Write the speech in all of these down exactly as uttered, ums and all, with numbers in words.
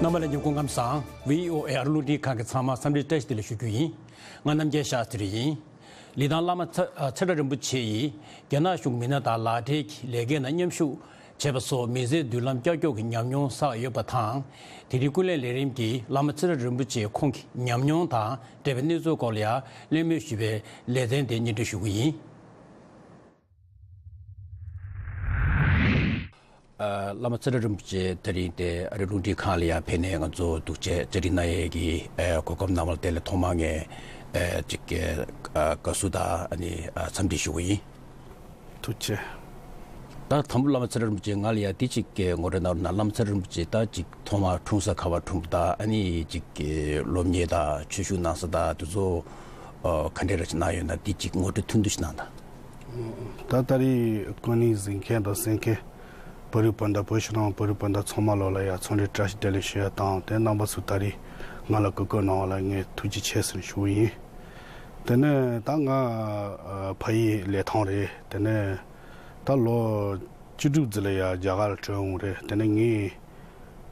རྣམ་པ་ལྷན་རྒྱས་སྐུ་ཁམས་བཟང་། བྷི་ཨོ་ཨེ་ཨ་རི་རླུང་འཕྲིན་ཁང་གི་ཚང་མ་འཚམས་འདྲི་བཀྲ་ཤིས་བདེ་ལེགས་ཞུ་རྒྱུ་ཡིན། ང་རྣམ་རྒྱལ་ཤཱསྟྲི་ཡིན། ལི་ཐང་བླ་མ་ཚེ་ཚེ་བཀྲ་རིན་པོ་ཆེ་ཡིས་རྒྱ་ནག་གཞུང་མི་སྣ་དང་ལག་འབྲེལ་གྱིས་ལས་ཀའི་ནང་མཉམ་ཞུགས་བྱས་པ་སོགས་མི་ཚེའི་མདུན་ལམ་ཀྱག་ཀྱོག་གི་ཉམས་མྱོང་བསགས་ཡོད་པ་དང་། དེ་རིང་ཀུན་གླེང་ལས་རིམ་གྱིས་བླ་མ་ཚེ་བཀྲ་རིན་པོ་ཆེས་ཁོང་གི་ཉམས་མྱོང་དང་འབྲེལ་བའི་གནས་ཚུལ་སྐོར་ལ་ཡང་གླེང་མོལ་ཞུས་པའི་ལེ་ཚན་དེ་སྙན་སྒྲོན་ཞུ་གི་ཡིན། ཨ། བླ་མ་ཚེ་བཀྲ་རིན་པོ་ཆེ་དེ་རིང་དེ་ཨ་རི་རླུང་འཕྲིན་ཁང་ལ་ཡང་ཕེབས་ནས་ང་ཚོ་ཐུགས་རྗེ་བཅར་འདྲི་གནང་ཡས་ཀྱི་ཨ་གོ་སྐབས་གནང་བ་དེ་ལ་ཐོག་མར་ངས་ཨ་ཅིག་ཨ་དགའ་བསུ་དང་ཨ་ནི་ཨ་འཚམས་འདྲི་ཞུ་གི་ཡིན། ཐུགས་རྗེ་ཆེ། ད་དང་པོ་བླ་མ་ཚེ་བཀྲ་རིན་པོ་ཆེ་ང་ལ་ཡང་འདི་ཅིག་ངོ་སྤྲོད་གནང་རོགས་གནང་། བླ་མ་ཚེ་བཀྲ་རིན་པོ་ཆེ་ད་ཅིག་ཐོག་མར་འཁྲུངས་ས་ག་པར་འཁྲུངས་པ་དང་ཨ་ནི་ཅིག་སློབ་གཉེར་དང་ཆོས་ཞུགས་གནང་ས་དང་དེ་ཚོ་ཨ་ག་འདྲས་ར་ཅིག་གནང་ཡོད་ན་འདི་ཅིག་ངོ་སྤྲོད་ཐུང་ཐུང་ཞིག་གནང་དང་། ད་ད་རེས་ཀུན་གླེང་གཟིགས་མཁན་དང་གསན་མཁན་བོད་རིགས་སྤུན་ཟླ་བོད་ཕྱི་ནང་བོད་རིགས་སྤུན་ཟླ་ཚང་མ་ལོ་ལ་ཡ་འཚམས་འདྲི་བཀྲ་ཤིས་བདེ་ལེགས་ཞུ་ཡ་དང་དེ་རྣམ་པ་ཚོས་ད་རེས་ང་ལ་གོ་སྐབས་གནང་བ་ལ་ངས་ཐུགས་རྗེ་ཆེ་ཟེར་ཞུ་གི་ཡིན། དེ་ནས་ད་ང་ཨ་ཕ་ཡུལ་ལི་ཐང་རེད། དེ་ནས་ད་ལོ་བཅུ་དྲུག་ཙམ་ལ་ཡ་རྒྱ་གར་ལ་བྲོས་འོང་རེད། དེ་ནས་ངས་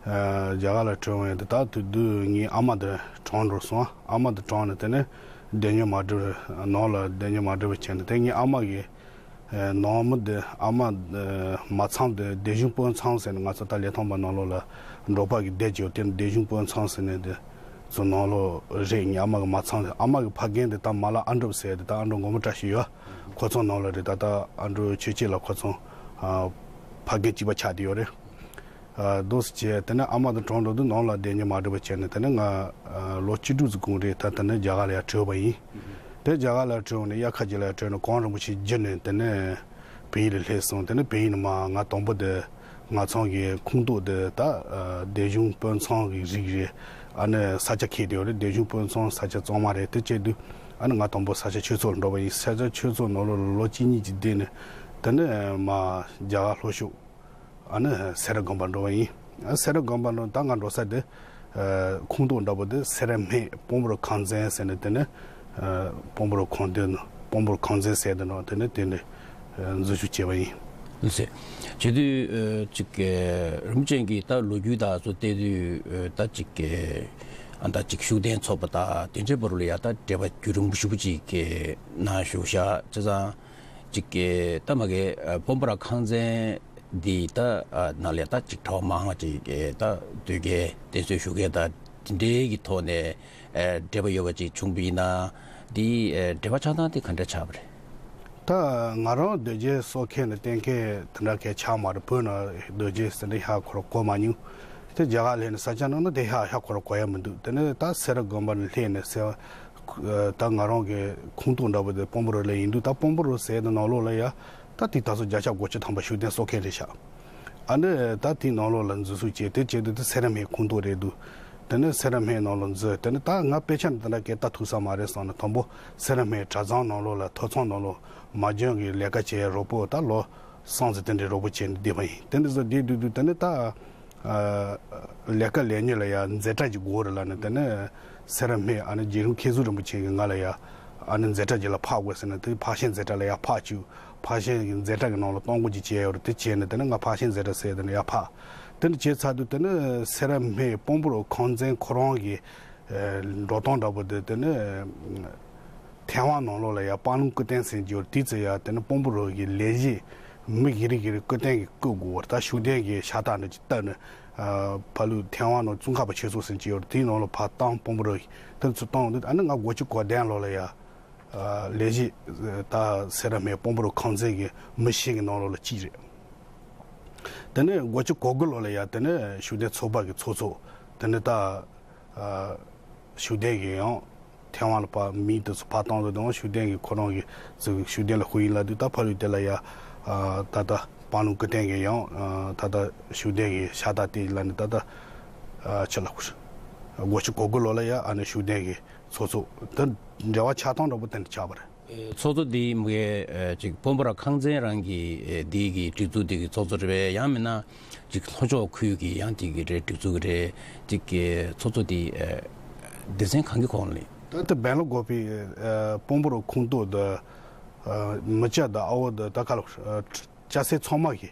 ཨ་རྒྱ་གར་ལ་བྲོས་འོང་ཡ་དེ་ད་དུས་དུས་ངའི་ཨ་མ་དེ་གྲོངས་འགྲོ་སོང་། ཨ་མ་དེ་གྲོངས་ནས་དེ་ནས་བསྡད་ཉོ་མ་འགྲིག་པ་ནང་ལ་བསྡད་ཉོ་མ་འགྲིག་པ་བྱས་ནས་དེ་ངའི་ཨ་མ་གི་ནང་མི་དེ་ཨ་མ་མ་ཚང་དེ་སྡེ་གཞུང་དཔོན་ཚང་ཟེར་ནས་ང་ཚོ་ད་ལི་ཐང་པ་ནང་ལོགས་ལ་འབྲོག་པ་གི་སྡེ་ཅིག་ཡོད། དེ་སྡེ་གཞུང་དཔོན་ཚང་ཟེར་ནས་དེ་ཚོ་ནང་ལོགས་རེད། ངའི་ཨ་མ་གི་མ་ཚང་དེ་ཨ་མ་གི་ཕ་རྒན་དེ་ད་མ་ལ་ཨ་འབྲུག་ཟེར་དེ་ད་ཨ་འབྲུག་མགོན་པོ་བཀྲ་ཤིས་ཡོད། ཁོ་ཚོ་ནང་ལ་རེད། ད་ད་ཨ་འབྲུག་ཆོས་སྐྱིད་ལ་ཁོ་ཚོ་ཕ་རྒན་གཅིག་པ་ཆགས་བསྡད་ཡོད་རེད། ཨ་འདུག་སེ་བྱས་དེ་ནས་ཨ་མ་དང་གྲོངས་འགྲོ་དུས་ནང་ལ་བསྡད་ཉོ་མ་འགྲིག་པ་བྱས་ནས་དེ་ནས་ང་ཨ་ལོ་བཅུ་དྲུག་ཙམ་གོང་རེད། ད་དེ་ནས་རྒྱ་གར་ལ་ཡར་བྲོས་པ་ཡིན། དེ་རྒྱ་གར་ལ་བྲོས་ནས་དབྱར་ཁ་ཅིག་ལ་བྲོས་ནས་གངས་རིན་པོ་ཆེ་བརྒྱུད་ནས་དེ་ནས་བལ་ཡུལ་ལ་སླེབས་སོང་། དེ་ནས་བལ་ཡུལ་ནས་མར་ང་དང་པོ་དེ་ང་ཚང་གི་ཁོངས་གཏོགས་དེ་ད་ཨ་སྡེ་གཞུང་དཔོན་ཚང་གི་རིགས་རེད། ཨ་ནི་ས་ཆ་ཁེལ་བསྡད་ཡོད་རེད། སྡེ་གཞུང་དཔོན་ཚང་ས་ཆ་གཙང་མ་རེད། དེ་བྱས་དུས་ཨ་ནི་ང་དང་པོ་ས་ཆ་ཆོས་ཚོགས་ལ་འགྲོ་བ་ཡིན། ས་ཆ་ཆོས་ཚོགས་ནང་ལོགས་ལ་ལོ་གཅིག་གཉིས་ཀྱི་བསྡད་ནས་དེ་ནས་མར་རྒྱ་གར་ལྷོ་ཕྱོགས་ཨ་ནི་སེ་ར་དགོན་པར་འགྲོ་བ་ཡིན། ཨ་སེ་ར་དགོན་པར་འགྲོ་ད་ང་འགྲོ་ས་དེ་ཨ་ཁོངས་གཏོགས་འདྲ་པོ་དེ་སེ་ར་སྨད་སྤོམ་རོ་ཁང་ཚན་ཟེར་ནས་དེ་ནས་ཨ་སྤོམ་རོ་ཁང་དེ་ནི་སྤོམ་རོ་ཁང་ཚན་ཟེར་དེ་ནང་དེ་ནས་དེ་ནས་ཨ་འཛུལ་ཞུགས་བྱས་པ་ཡིན། ལགས་སེ། བྱེད་དུས་ཨ་ཅིག་ཨ་རིན་པོ་ཆེ་གིས་ད་ལོ་རྒྱུས་དང་ཚོ་བལྟས་དུས་ཨ་ད་ཅིག་ཨ་ད་ཅིག་ཤུགས་ལྡན་ཚོགས་པ་དང་དེ་འདྲའི་བར་ལ་ཡ་ད་འབྲེལ་བ་རྒྱུན་རིང་པོ་ཞེ་པོ་ཅིག་གི་ནང་ཞུགས་བཞག་བྱས་ཙང་། ཅིག་གི་ད་མ་གི་ཨ་སྤོམ་པ་ར་ཁང་ཚན་འདི་ད་ཨ་ནང་ལ་ད་ཅིག་གྲྭ་པ་མང་བ་ཅིག་གི་ད་སྡོད་མཁན་བསྟེན་གསོལ་ཞུ་མཁན་ད་འདི་འདྲའི་གི་ཐོག་ནས་ཨ་འབྲེལ་བ་ཡོད་པ་ཅིག་བྱུང་བ་ཡིན་ན་འདི་ཨ་འབྲེལ་བ་ཆགས་སྟངས་དེ་ག་འདྲ་ཆགས་པ་རེད། ད་ང་རང་སྡོད་རྒྱུ་གསོ་མཁན་ནི་གཏན་འཁེལ་དེ་འདྲ་གས་ཆགས་མ་རེད། བོད་ནང་སྡོད་རྒྱུ་ཟེར་འདྲ་ཧ་གོ་ར་གོ་མ་མྱོང་། དེ་རྒྱ་གར་སླེབས་ནས་ས་ཆ་ནང་ན་དེ་ཧ་ཧ་གོ་ར་གོ་ཡ་མི་འདུག་དེ་ནས་ད་སེ་ར་དགོན་པ་ནས་སླེབས་ནས་སེ་ད་ང་རང་གི་ཁོངས་གཏོགས་འདྲ་པོ་དེ་སྤོམ་པོ་རུ་ལ་ཡིན་དུས་ད་སྤོམ་པོ་རུ་ཟེར་དེ་ནང་ལོགས་ལ་ཡ་ད་དེ་ད་སོ་བརྒྱ་ཆ་དགུ་བཅུ་ཐམ་པ་ཤུགས་ལྡན་གསོ་མཁན་རེད་ཤག་ཨ་ནི་ད་དེའི་ནང་ལོགས་ལ་འཛུལ་ཞུགས་བྱས་དེ་བྱས་དུས་དེ་སེ་ར་སྨད་ཁོངས་གཏོགས་རེད་འདུག་དེ་ནས་སེ་ར་སྨད་ནང་ལ་འཛུལ། དེ་ནས་ད་ང་དཔེ་ཆ་འདི་འདྲ་སྐད་ལྟ་ཐུབ་ས་མ་རེད་བསམ་ནས་དང་པོ་སེ་ར་སྨད་གྲྭ་ཚང་ནང་ལོགས་ལ་ཐོས་ཚང་ནང་ལོགས་མ་འཇོན་གྱི་ལས་ཀ་བྱེད་ཡ་རོགས་པོ་ད་ལོ་གསུམ་ཙམ་དེ་འདྲའི་རོགས་པོ་བྱས་ནས་བསྡད་པ་ཡིན། དེ་འདྲ་ཟེར་བསྡད་དུས་དུས་དེ་ནས་ད། ཨ་ལས་ཀ་ལས་ཉེ་ལ་ཡ་མཛད་གྲྭ་ཅིག་དགོས་རེད་ལབ་ནས་དེ་ནས་སེ་ར་སྨད་ཨ་ནི་རྗེ་རིན་མཁན་ཟུར་རིན་པོ་ཆེ་གིས་ང་ལ་ཡ་ཨ་ནི་མཛད་གྲྭ་ཅིག་ལ་ཕབ་དགོས་ཟེར་ནས་དེ་ཕར་ཕྱིན་མཛད་གྲྭ་ལ་ཡ་ཕབ་བཅུག་ཕར་ཕྱིན་གྱི་མཛད་གྲྭ་གི་ནང་ལ་གཏོང་སྒོ་ཅིག་བྱས་ཡོད་རེད། དེ་བྱས་ནས་དེ་ནས་ང་ཕར་ཕྱིན་མཛད་གྲྭ་ཟེར་དེ་ནས་ཡ་ཕབ། དེ་ནས་བྱས་ཚར་དུས་དེ་ནས་སེ་ར་སྨད་སྤོམ་པོ་རུ་ཁང་ཚན་ཁོ་རང་གི་ཨ་འགྲོ་སྟངས་འདྲ་པོ་དེ་དེ་ནས། ཐེ་ཝན་ནང་ལོགས་ལ་ཡ་པང་ལུང་སྐུ་རྟེན་ཟེར་གྱི་ཡོད་རེད། དེའི་ཚེ་ཡ་དེ་ནི་སྤོམ་པོ་རུ་གི་ལས་བྱེད་མི་ཡི་རིགས་ཀྱི་སྐུ་རྟེན་གྱི་བརྐོ་དགོས་པ་རེད། ད་ཤུགས་ལྡན་གྱི་ཤ་སྟག་འདྲ་ཅིག་བཏབ་ནས་ཨ་ཕ་ལུ་ཐེ་ཝན་ནང་ཙུང་ཁ་པ་ཆོས་ཚོགས་ཟེར་གྱི་ཡོད་རེད། དེའི་ནང་ལ་ཕར་བཏང་སྤོམ་པོ་རུ་གི་དེ་ཚོ་བཏང་དུས་ཨ་ནི་ང་དགུ་བཅུ་གོ་བདུན་ལོ་ལ་ཡ་ཨ་ལས་བྱེད་ད་སེ་ར་སྨད་སྤོམ་པོ་རུ་ཁང་ཚན་གྱི་མི་བཞི་གི་ནང་ལོགས་ལ་གཅིག་རེད། དེ་ནས་དགུ་བཅུ་གོ་དགུ་ལོ་ལ་ཡ་དེ་ནས་ཤུགས་ལྡན་ཚོགས་པ་གི་ཚོགས་གཙོ་དེ་ནས་ད་ཨ་ཤུགས་ལྡན་གྱི་ཡང་། ཐེ་ཝན་ལ་ཕར་མི་དེ་ཚོ་ཕར་བཏང་དུས་དང་ཤུགས་ལྡན་གྱིས་ཁོ་རང་གི་ཚུར་ཤུགས་ལྡན་ལ་ཧུ་ཡིན་ལབ་དུས་ད་ཕ་ལུས་དེ་ལ་ཡ་ཨ་ད་ལྟ་པང་ལུང་སྐུ་རྟེན་གྱི་ཡང་ཨ་ད་ལྟ་ཤུགས་ལྡན་གྱི་ཤ་སྟག་དེ་ལ་ནི་ད་ལྟ་ཨ་ཆི་ལབ་དགོས་རེད། དགུ་བཅུ་གོ་དགུ་ལོ་ལ་ཡ་ཨ་ནི་ཤུགས་ལྡན་གྱི་ཚོགས་གཙོ་དེ་འབྲེལ་བ་ཆགས་སྟངས་འདྲ་པོ་དེ་འདྲ་ཆགས་པ་རེད། ཚོགས་གཙོ་འདི་མི་གའི་ཅིག་སྤོམ་པོ་ར་ཁང་ཚན་རང་གི་འདི་གི་སྒྲིག་འཛུགས་འདི་གི་ཚོགས་གཙོ་རེད་པས། ཡང་མིན་ན་ཅིག་ལྷོ་ཕྱོགས་ཁུལ་གྱི་ཡང་དེ་གི་རེད་སྒྲིག་འཛུགས་ཀྱི་རེད། ཅིག་གི་ཚོགས་གཙོ་དེ་སྡེ་ཚན་གང་གི་ཁོངས་ལ་ཡིན། ད་ལྟ་སྦེང་ལོར་དགོན་པའི་སྤོམ་པོ་ར་ཁོངས་གཏོགས་དང་མི་སྐྱ་དང་ཨ་བོ་དང་ད་ག་ལ་སྐྱ་སེར་ཚང་མ་གི་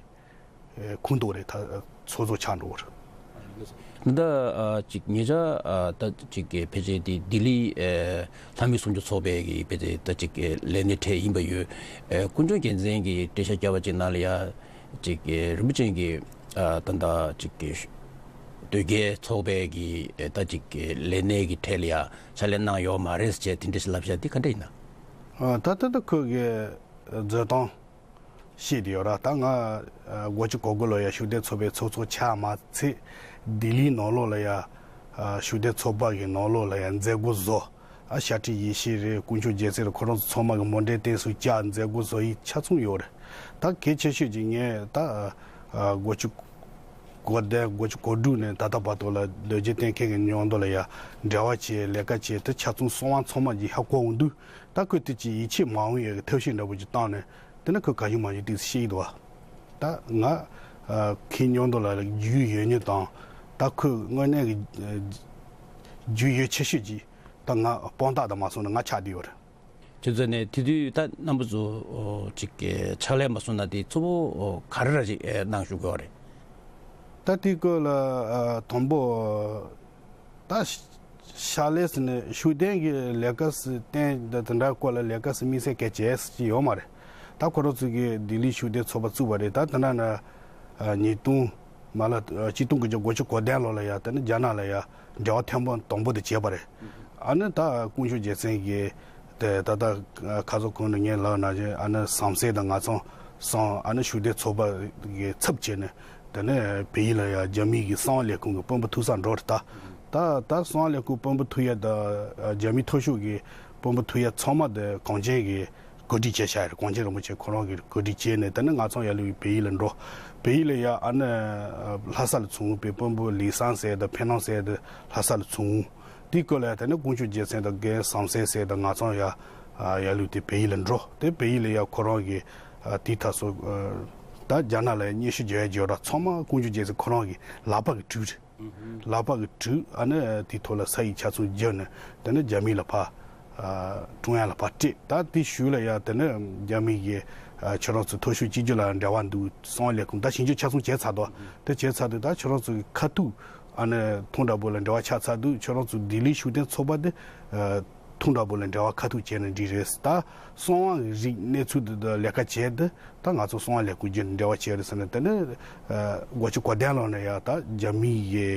ཁོངས་གཏོགས་རེད། ད་ཚོགས་གཙོ་ཆགས་འགྲོ་བ་རེད། ད་ཨ་ཅིག་ཉེ་ཆར་ཨ་ད་ཅིག་གི་ཕལ་ཆེར་དེ་ལྡི་ལི་ཨེ་ལྷ་མི་སུམ་ཅུ་ཚོགས་པའི་གི་ཕལ་ཆེར་ད་ཅིག་གི་ལས་སྣེ་གྲས་ཡིན་པ་ཡོད། ཨེ་དཀོན་མཆོག་རྒྱལ་མཚན་གྱིས་འགྲེལ་བཤད་བརྒྱབ་པ་ཅིག་ནང་ལ་ཡ་ཅིག་གི་རིན་པོ་ཆེ་གིས་ཨ་ད་ད་ཅིག་གི་དོལ་རྒྱལ་ཚོགས་པའི་གི་ཨེ་ད་ཅིག་གི་ལས་སྣེ་གི་གྲས་ལ་ཡ་ཕྱག་ལས་གནང་ཡོད་མ་རེད་ཟེར་དེ་འདྲ་ཞིག་ལབ་བཞག་དེ་ག་འདྲ་ཡིན་ན། ཨ་ད་ད་ད་ཁོ་གི་རྫོད་སྟངས། ཤེས་བསྡད་ཡོད་ར། ད་ང་ཨ་སྒོ་ཕྱུགས་གོ་དགུ་ལོ་ཡ་ཤུགས་ལྡན་ཚོགས་པའི་ཚོགས་གཙོ་ཆགས་མ་ཚད་ལྡི་ལིའི་ནང་ལོགས་ལ་ཡ་ཨ་ཤུགས་ལྡན་ཚོགས་པ་གི་ནང་ལོགས་ལ་ཡ་མཛད་སྒོ་བཟོ། ཨ་ཤཱཀྱ་ཡེ་ཤེས་རེད། དཀོན་མཆོག་རྒྱལ་མཚན་རེད། ཁོ་རང་ཚོ་ཚང་མ་གི་མོ་འདྲའི་སྟེང་སུ་བཅར་མཛད་སྒོ་བཟོ་ཡི་ཆ་ཚང་ཡོད་རེད། ད་གལ་ཆེ་ཤོས་ཀྱི་ངས་ད་ཨ་སྒོ་ཕྱུགས་གོ་བདེ་སྒོ་ཕྱུགས་གོ་དྲུག་ནས་ད་ལྟ་བར་དུ་ལ་ལོ་རྒྱུས་བསྟན་མཁན་གི་མཉམ་དུ་ལ་ཡ་འབྲེལ་བ་བྱས་ལས་ཀ་བྱས་དེ་ཆ་ཚང་གསང་བ་ཚང་མ་གྱི་ཧ་གོ་འོང་དུས། ད་ཁོས་དེ་ཅི་ཡིད་ཆེས་མ་འོང་ཡས་ཀྱི་ཐབས་ཤེས་འདྲ་པོ་ཅིག་བཏང་ནས་དེ་ནི་ཁོས་ག་ཡུན་མ་ཡུན་ཏིག་ཤེས་ཀྱི་འདུག་བ། ད་ང་ཨ་ཁོའི་མཉམ་དུ་ལ་རྒྱུས་ཡོད་མྱོང་དང་ད་ཁོས་དངོས་གནས་ཀྱི་ཨ་རྒྱུས་ཡོད་ཆེ་ཤོས་ཀྱིས་ད་ང་དཔང་རྟགས་དང་མ་སོང་ན་ང་ཆགས་བསྡད་ཡོད་རེད། དེ་ཚོ་ནས་དེ་དུས་ད་རྣམ་པ་ཚོ་ཨོ་ཅིག་གི་ཕྱག་ལས་མ་སོང་ན་དེ་གཙོ་བོ་ཨོ་ག་རེ་ར་ཅིག་ཨེ་གནང་བཞུགས་དགོས་བ་རེད། ད་དེ་སྐོར་ལ་ཨ་དང་པོ་ད་ཤ་ལས་ཟེར་ནས་ཤུགས་ལྡན་གྱི་ལས་ཀ་ཟེར་བསྟན་ད་དེ་འདྲ་སྐོར་ལ་ལས་ཀ་ཟེར་དམིགས་བསལ་གལ་ཆེ་ཟེར་གྱི་ཡོད་མ་རེད། ད་ཁོ་རང་ཚོ་གིས་ལྡི་ལི་ཤུགས་ལྡན་ཚོགས་པ་བཙུགས་པ་རེད། ད་དེ་འདྲ་ན་ཨ་ཉིས་སྟོང་མ་ལ་ཨ་གཅིག་སྟོང་དགུ་བརྒྱ་དགུ་བཅུ་གོ་བདུན་ལོ་ལ་ཡ་དེ་ནི་རྒྱ་ནག་ལ་ཡ་འབྲེལ་བ་ཐེངས་མ་དང་པོ་དེ་བྱས་པ་རེད། ཨ་ནི་ད་དཀོན་མཆོག་རྒྱལ་མཚན་གྱིས་དེ་ད་ལྟ་ཁ་སང་གོང་ནས་ངས་ལབ་ན་བཞིན་ཨ་ནི་ཟམ་གསེར་དང་ང་ཚང་སང་ཨ་ནི་ཤུགས་ལྡན་ཚོགས་པ་གི་ཚབ་བྱས་ནས། དེ་ནས་བལ་ཡུལ་ལ་ཡ་རྒྱ་མི་གི་གསང་བ་ལས་ཁུངས་ཀྱི་དཔོན་པོ་ཐུག་སར་འགྲོ་རེད་ད། ད་ད་གསང་བ་ལས་ཁུངས་དཔོན་པོ་ཐུག་ཡ་ད་རྒྱ་མི་མཐོ་ཤོས་ཀྱི་དཔོན་པོ་ཐུག་ཡ་ཚང་མ་དེ་གངས་ཅན་གྱི་གོ་སྒྲིག་བྱས་བཞག་ཡོད་རེད། གངས་ཅན་རིན་པོ་ཆེ་ཁོ་རང་གི་གོ་སྒྲིག་བྱས་ནས་དེ་ནས་ང་ཚང་ཡར་ལ་བལ་ཡུལ་ལ་འགྲོ། བལ་ཡུལ་ལ་ཡ་ཨ་ནི་ལྷ་ས་ལ་ཚོང་པའི་དཔོན་པོ་ལི་སང་ཟེར་དང་ཕེ་ནང་ཟེར་དང་ལྷ་ས་ལ་ཚོང་། དེའི་སྐོར་ལ་ཡ་དེ་ནས་དཀོན་མཆོག་རྒྱལ་མཚན་དང་རྒན་ཟམ་གསེར་ཟེར་དང་ང་ཚང་ཡ་ཡར་ལ་དེ་བལ་ཡུལ་ལ་འགྲོ། དེ་བལ་ཡུལ་ལ་ཡ་ཁོ་རང་གི་དེའི་ཐ་སོ་ད་རྒྱ་ནག་ལ་ཡ་སྙན་ཞུ་བརྗོད་ཡ་བརྗོད་ར་ཚང་མ་དཀོན་མཆོག་རྒྱལ་མཚན་ཁོ་རང་གི་ལག་པ་གི་དྲུག་རེད། ལག་པ་གི་དྲུག་ཨ་ནི་དེའི་ཐོག་ལ་ས་ཡིག་ཆ་ཚང་བརྒྱབ་ནས་དེ་ནས་རྒྱ་མི་ལ་ཕར་ཀྲུང་དབྱང་ལ་ཕར་སྤྲད། ད་དེའི་གཞུག་ལ་ཡ་དེ་ནས་རྒྱ་མི་གི་ཁྱོད་རང་ཚོ་མཐོ་ཤོས་གཅིག་གྱུར་ལ་འབྲེལ་བ་འདུག་གསང་བ་ལས་ཁུངས་ད་ཞིབ་འཇུག་ཆ་ཚང་བྱས་ཚར་འདུག་དེ་བྱས་ཚར་དུས་ད་ཁྱོད་རང་ཚོ་གི་ཁ་ཐུག་ཨ་ནི་ཐུང་དྲག་པོ་ལ་འབྲེལ་བ་ཆགས་ཚར་དུས་ཁྱོད་རང་ཚོ་ལྡི་ལི་ཤུགས་ལྡན་ཚོགས་པ་དེ་ཐུང་དྲག་པོ་ལ་འབྲེལ་བ་ཁ་ཐུག་བྱས་ན་འགྲིག་རེད། ད་གསང་བ་གི་རིགས་གནས་ཚུལ་དེ་དང་ལས་ཀ་བྱས་ཏེ་ད་ང་ཚོ་གསང་བ་ལས་ཁུངས་བརྒྱུད་ནས་འབྲེལ་བ་བྱས་རེད་ཟེར་ནས། དེ་ནས་སྒོ་ཕྱུགས་གོ་བདེ་ལོ་ནས་ཡ་ད་རྒྱ་མི་ཡི་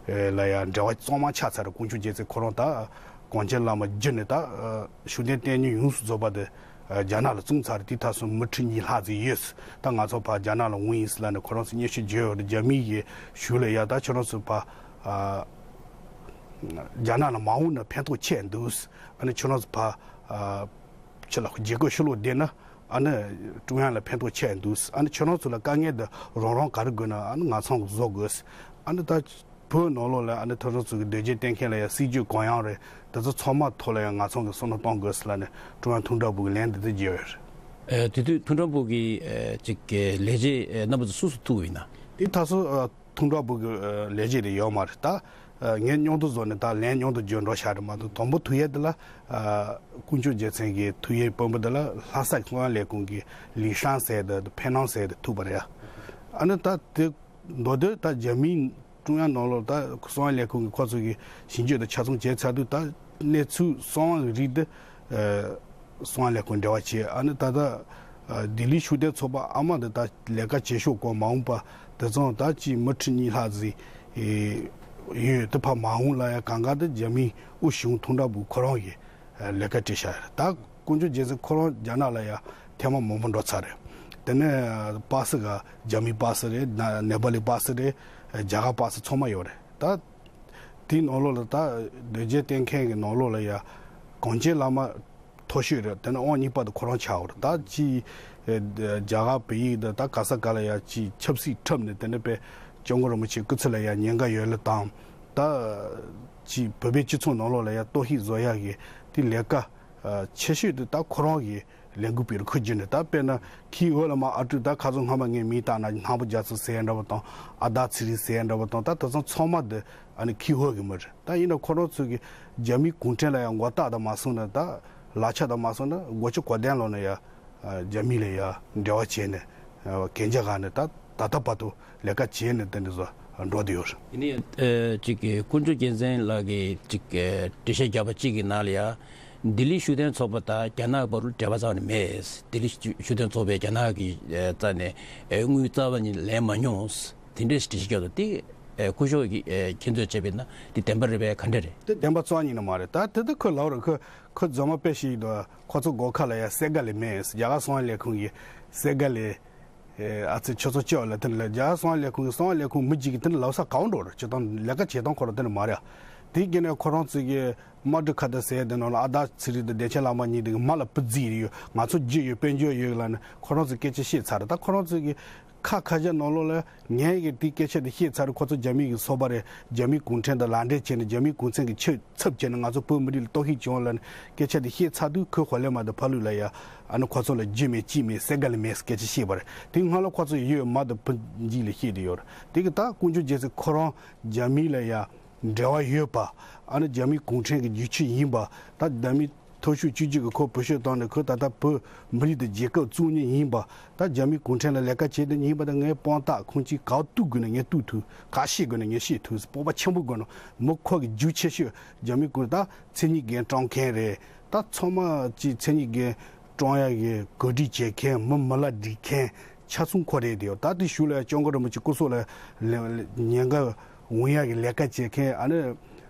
ལ་ཡ་འབྲེལ་བ་གཙང་མ་ཆགས་ཚར་རེད། དཀོན་མཆོག་རྒྱལ་མཚན་ཁོ་རང་ད་གངས་ཅན་བླ་མ་བརྒྱུད་ནས་ད་ཤུགས་ལྡན་བསྟེན་ནས་ཡོངས་སུ་རྫོགས་པ་དེ་རྒྱ་ནག་ལ་བཙོང་ཚར་རེད། དེ་ད་སོ་མི་ཁྲི་གཉིས་ལྷག་ཙམ་ཡོད། ད་ང་ཚོ་ཕར་རྒྱ་ནག་ལ་འོང་ཡིན་ཟེར་ལབ་ནས་ཁོ་རང་ཚོ་སྙན་ཞུ་བརྗོད་ཡོད་རེད། རྒྱ་མི་ཡི་ཤུགས་ལ་ཡ་ད་ཁྱོད་རང་ཚོ་ཕར་རྒྱ་ནག་ལ་མ་འོངས་ན་ཕན་ཐོགས་ཆེ་འདུག་ཨ་ནི་ཁྱོད་རང་ཚོ་ཕར་ཕྱི་ལ་རྒྱལ་ཁབ་ཕྱི་ལོགས་བསྡད་ན་ཨ་ནི་ཀྲུང་དབྱང་ལ་ཕན་ཐོགས་ཆེ་འདུག་ཨ་ནི་ཁྱོད་རང་ཚོ་ལ་དཀའ་ངལ་འདི་རང་རང་ག་རེ་དགོས་ན་ཨ་ནི་ང་ཚང་གིས་བཟོ་དགོས། ཨ་ནི་ད་བོད་ནང་ལོགས་ལ་ཨ་ནི་ཁྱོད་རང་ཚོ་གི་འདོད་རྒྱལ་བསྟེན་མཁན་ལ་ཡ་སྲིད་ཇུས་གང་ཡང་རེད། དེ་ཚོ་ཚང་མ་ཐོག་ལ་ཡ་ང་ཚང་གིས་བསམ་བློ་གཏོང་དགོས་ཟེར་ལབ་ནས་ཀྲུང་དབྱང་ཐུང་ཀྲོའུ་བོད་ཀྱི་ལན་འདི་འདྲ་བརྒྱབ་ཡོད་རེད། ཨེ་དེ་དུས་ཐུང་ཀྲོའུ་བོད་ཀྱི་ཨེ་ཅིག་གི་ལས་བྱེད་ཨེ་རྣམ་པ་ཚོ་སུ་སུ་ཐུག་ཡིན་ན། དེ་ད་སོ་ཨ་ཐུང་ཀྲོའུ་བོད་ཀྱི་ཨ་ལས་བྱེད་དེ་ཡོད་མ་རེད། ད་ཨ་ངས་མཉམ་དུ་བཟོས་ནས་ད་ལན་མཉམ་དུ་བརྗོད་འགྲོ་བྱ་རེད་མ་གཏོགས། དང་པོ་ཐུག་ཡས་དེ་ལ་ཨ་དཀོན་མཆོག་རྒྱལ་མཚན་གྱི་ཐུག་ཡས་དཔོན་པོ་དེ་ལ་ལྷ་ས་གསང་བ་ལས་ཁུངས་ཀྱི་ལི་ཧྲང་ཟེར་དེ་ཕེ་ནང་ཟེར་དེ་ཐུག་པ་རེད། ཨ་ནི་ད་དེ་མདོར་བསྡུས་ད་རྒྱ་མིའི་ཀྲུང་དབྱང་ནང་ལོགས་ད་གསང་བ་ལས་ཁུངས་ཀྱི་ཁོ་ཚོ་གི་ཞིབ་འཇུག་དང་ཆ་ཚང་བྱས་ཚར་དུས་ད་གནས་ཚུལ་གསང་བ་གི་རིགས་དེ་ཨ་གསང་བ་ལས་ཁུངས་འབྲེལ་བ་བྱས། ཨ་ནི་ད་ལྟ་ཨ་ལྡི་ལི་ཤུགས་ལྡན་ཚོགས་པ་ཨ་མ་དེ་ད་ལས་ཀ་བྱེད་ཤོག་གོ་མ་འོངས་པ་དེ་ཚང་ད་ཅིག་མི་ཁྲི་གཉིས་ལྷག་ཟིག་ཡོད་དེ་ཕ་མ་འོངས་ལ་ཡ་གང་ག་དེ་རྒྱ་མིའི་དབུ་བཞུགས་ཐུང་ཀྲོའུ་བོད་ཁོ་རང་གི་ལས་ཀ་བྲིས་བཞག་ཡོད་རེད། ད་དཀོན་མཆོག་རྒྱལ་མཚན་ཁོ་རང་རྒྱ་ནག་ལ་ཡ་ཐེངས་མ་མང་པོ་འགྲོ་ཚར་རེད། དེ་ནས་པ་སི་ག་རྒྱ་མིའི་པ་སི་རེད། ན་ནེ་པ་ལི་པ་སི་རེད། རྒྱ་གར་པ་སི་ཚང་མ་ཡོད་རེད། ད་དེའི་ནང་ལོགས་ལ་ད་འདོད་རྒྱལ་བསྟེན་མཁན་གྱི་ནང་ལོགས་ལ་ཡ་གངས་ཅན་བླ་མ་མཐོ་ཤོས་རེད། དེ་ནས་ཨང་གཉིས་པ་དེ་ཁོ་རང་ཆགས་ཡོད་རེད། ད་ཅི་རྒྱ་གར་བོད་ཡིག་དང་ད་ག་ས་ག་ལ་ཡ་ཅི་ཆབ་སྲིད་འཁྲབ་ནས་དེ་ནས་པའི་སྐྱབས་མགོན་རིན་པོ་ཆེ་སྐུ་ཚེ་ལ་ཡ་ཉེན་ཁ་ཡོད་ལ་དང་། ད་ཅི་བོད་པའི་སྤྱི་ཚོགས་ནང་ལོགས་ལ་ཡ་གཏོར་བཤིག་བཟོ་ཡག་གི་དེ་ལས་ཀ་ཨ་ཆེ་ཤོས་དེ་ད་ཁོ་རང་གི་ལས་འགུལ་སྤེལ་རུ་ཁུར་རྒྱུ་ནས། ད་དཔེར་ན་ཁྱིའི་འོག་ལ་མ་ཨ་ཀྲུག་ད་ཁ་སང་སྔ་མ་ངས་མིང་བཏགས་ན་སྣང་བུ་རྒྱ་མཚོ་ཟེར་ཡ་འདྲ་པོ་དང་ཨ་ད་ཚི་རི་ཟེར་ཡ་འདྲ་པོ་དང་། ད་དེ་ཚང་ཚང་མ་དེ་ཨ་ནི་ཁྱིའི་འོག་གི་མི་རེད། ད་ཡིན་ན་ཁོ་རང་ཚོ་གི་རྒྱ་མིའི་གུང་ཁྲན་ལ་ཡང་མགོ་བཏགས་དང་མ་སོང་ན། ད་ལག་ཆ་དང་མ་སོང་ན་སྒོ་ཕྱི་གོ་དན་ལོག་ན་ཡ་རྒྱ་མི་ལ་ཡ་འབྲེལ་བ་བྱས་ནས་གན་རྒྱ་ག་ནས་ད་ ད་ལྟ་བར་དུ་ལས་ཀ་བྱས་ནས་དེ་འདྲ་བཟོ་འགྲོ་བསྡད་ཡོད་རེད། ཡིན་ནའི་ཨ་ཅིག་གི་དཀོན་མཆོག་རྒྱལ་མཚན་ལགས་ཀྱིས་ཅིག་གི་འགྲེལ་བཤད་བརྒྱབ་པ་གཅིག་གི་ནང་ལ་ཡ། ལྡི་ལི་ཤུགས་ལྡན་ཚོགས་པ་དང་རྒྱ་ནག་བར་ལ་འབྲེལ་བ་རྩ་བ་ནས་མེད། ལྡི་ལི་ཤུགས་ལྡན་ཚོགས་པས་རྒྱ་ནག་གི་ཨ་རྩ་ནས་ཨ་དངུལ་རྩ་བ་ནས་ལེན་མ་མྱོང་། དེ་འདྲའི་འགྲེལ་བཤད་བརྒྱབ་འདུག་དེ་ཨ་སྐུ་ཞབས་ཀྱིས་ཨ་མཁྱེན་ཚོད་བྱས་པ་ཡིན་ན་དེ་བདེན་པ་རེད་པས། ག་འདྲ་རེད། དེ་བདེན་པ་རྩ་བ་ཉིད་ནས་མ་རེད། ད་དེ་ད་ཁོས་ལབ་རེད། ཁོ་ཁོ་རྫུན་མ་དཔེ་ཞིག་འདུག་ཁོ་ཚོ་སྒོ་ཁ་ལ་ཡ་སེ་ག་ལི་མེད། རྒྱ་གར་གསང་བའི་ལས་ཁུངས་ཀྱི་སེ་ག་ལི། ཨེ་ཨ་ཙི་ཁྱོད་ཚོ་སྐྱོ་ལ་དེ་ལ་རྒྱ་གར་གསང་བའི་ལས་ཁུངས་ཀྱི་གསང་བའི་ལས་ཁུངས་མི་གཅིག་གིས་དེ་ལ་ལབ་ས་གང་འགྲོ་རེད། སྤྱིར་བཏང་ལས་ཀ་བྱེད་སྟངས་ཁོ་རང་དེ་འདྲ་མ་རེད། དེའི་རྐྱེན་ནས་ཁོ་རང་ཚོ་གི་མ་ཌི་ཁ་ཏ་ཟེར་དེ་ནང་ལ་ཨ་ད་ཚེ་རིང་དང་བདེ་ཆེན་ལྷ་མོ་གཉིས་དེ་གི་མ་ལ་བུ་རྫི་ཡོད། ང་ཚོ་རྒྱུ་ཡོད་དཔལ་འབྱོར་ཡོད་ལབ་ནས་ཁོ་རང་ཚོས་སྐད་ཆ་བཤད་ཚར་རེད། ད་ཁོ་རང་ཚོ་གི་ཁ་ཁ་ཤས་ནང་ལོགས་ལ་ངས་ཀྱི་དེའི་སྐད་ཆ་དེ་བཤད་ཚར་རེད། ཁོ་ཚོ་རྒྱ་མི་གི་སོ་པ་རེད། རྒྱ་མི་གུང་ཁྲན་དང་ལག་འབྲེལ་བྱས་ནས་རྒྱ་མི་གུང་ཁྲན་གྱི་ཆབ་ཆབ་བྱས་ནས་ང་ཚོ་བོད་མི་རིགས་ལ་གཏོར་བཤིག་བྱུང་ལབ་ནས་སྐད་ཆ་དེ་བཤད་ཚར་དུས་ཁོས་ཧོ་ལེ་མ་དང་ཕ་ལུ་ལ་ཡ་ཨ་ནི་ཁོ་ཚོ་ལ་རྒྱུ་མེད་ཅི་མེད་སེ་ག་ལི་མེད་སྐད་ཆ་བཤད་པ་རེད། དེ་སྔོན་ལ་ཁོ་ཚོ་ཡོད་མ་དང་བུ་འཇིག་ལ་བཤད་དེ་ཡོད་རེད། དེ་གི་ད་དཀོན་མཆོག་རྒྱལ་མཚན་ཁོ་རང་རྒྱ་མི་ལ་ཡ་འབྲེལ་བ་ཡོད་པ། ཨ་ནི་རྒྱ་མི་གུང་ཁྲན་གྱི་རྒྱུག་ཁྱི་ཡིན་པ། ད་རྒྱ་མི་མཐོ་ཤོས་བཅུ་གཅིག་གི་ཁོ་བུ་ཤོ་བཏང་ནས་ཁོས་ད་ལྟ་བོད་མི་རིགས་དང་རྒྱལ་ཁབ་བཙུགས་མྱོང་ཡིན་པ། ད་རྒྱ་མི་གུང་ཁྲན་ལ་ལས་ཀ་བྱེད་མྱོང་ཡིན་པ། ད་ངའི་དཔང་རྟགས་ཁུངས་སྐྱེལ་ག་པར་གཏུག་དགོས་ན་ངས་གཏུག་ཐུབ། ག་བཤད་དགོས་ན་ངས་བཤད་ཐུབ། སྤོབས་པ་ཆེན་པོ་དགོས་ན་མི་ཁོ་གི་རྒྱུག་ཆེ་ཤོས་རྒྱ་མི་གུང་ད་མཚན་ཉིད་འགན་སྲུང་མཁན་རེད། ད་ཚང་མ་གཅིག་མཚན་ཉིད་འགན་སྲུང་ཡག་གི་གོ་སྒྲིག་བྱེད་མཁན་མི་མི་ལ་སྒྲིག་མཁན་ཆ་ཚང་ཁོ་རེད་དེ། ད་དེ་གཞུག་ལ་སྐྱབས་མགོན་རིན་པོ་ཆེ་སྐུ་སྲོག་ལ་ལ་ཉེན་ཁ་འོང་ཡག་གི་ལས་ཀ་བྱེད་མཁན་ཨ་ནི་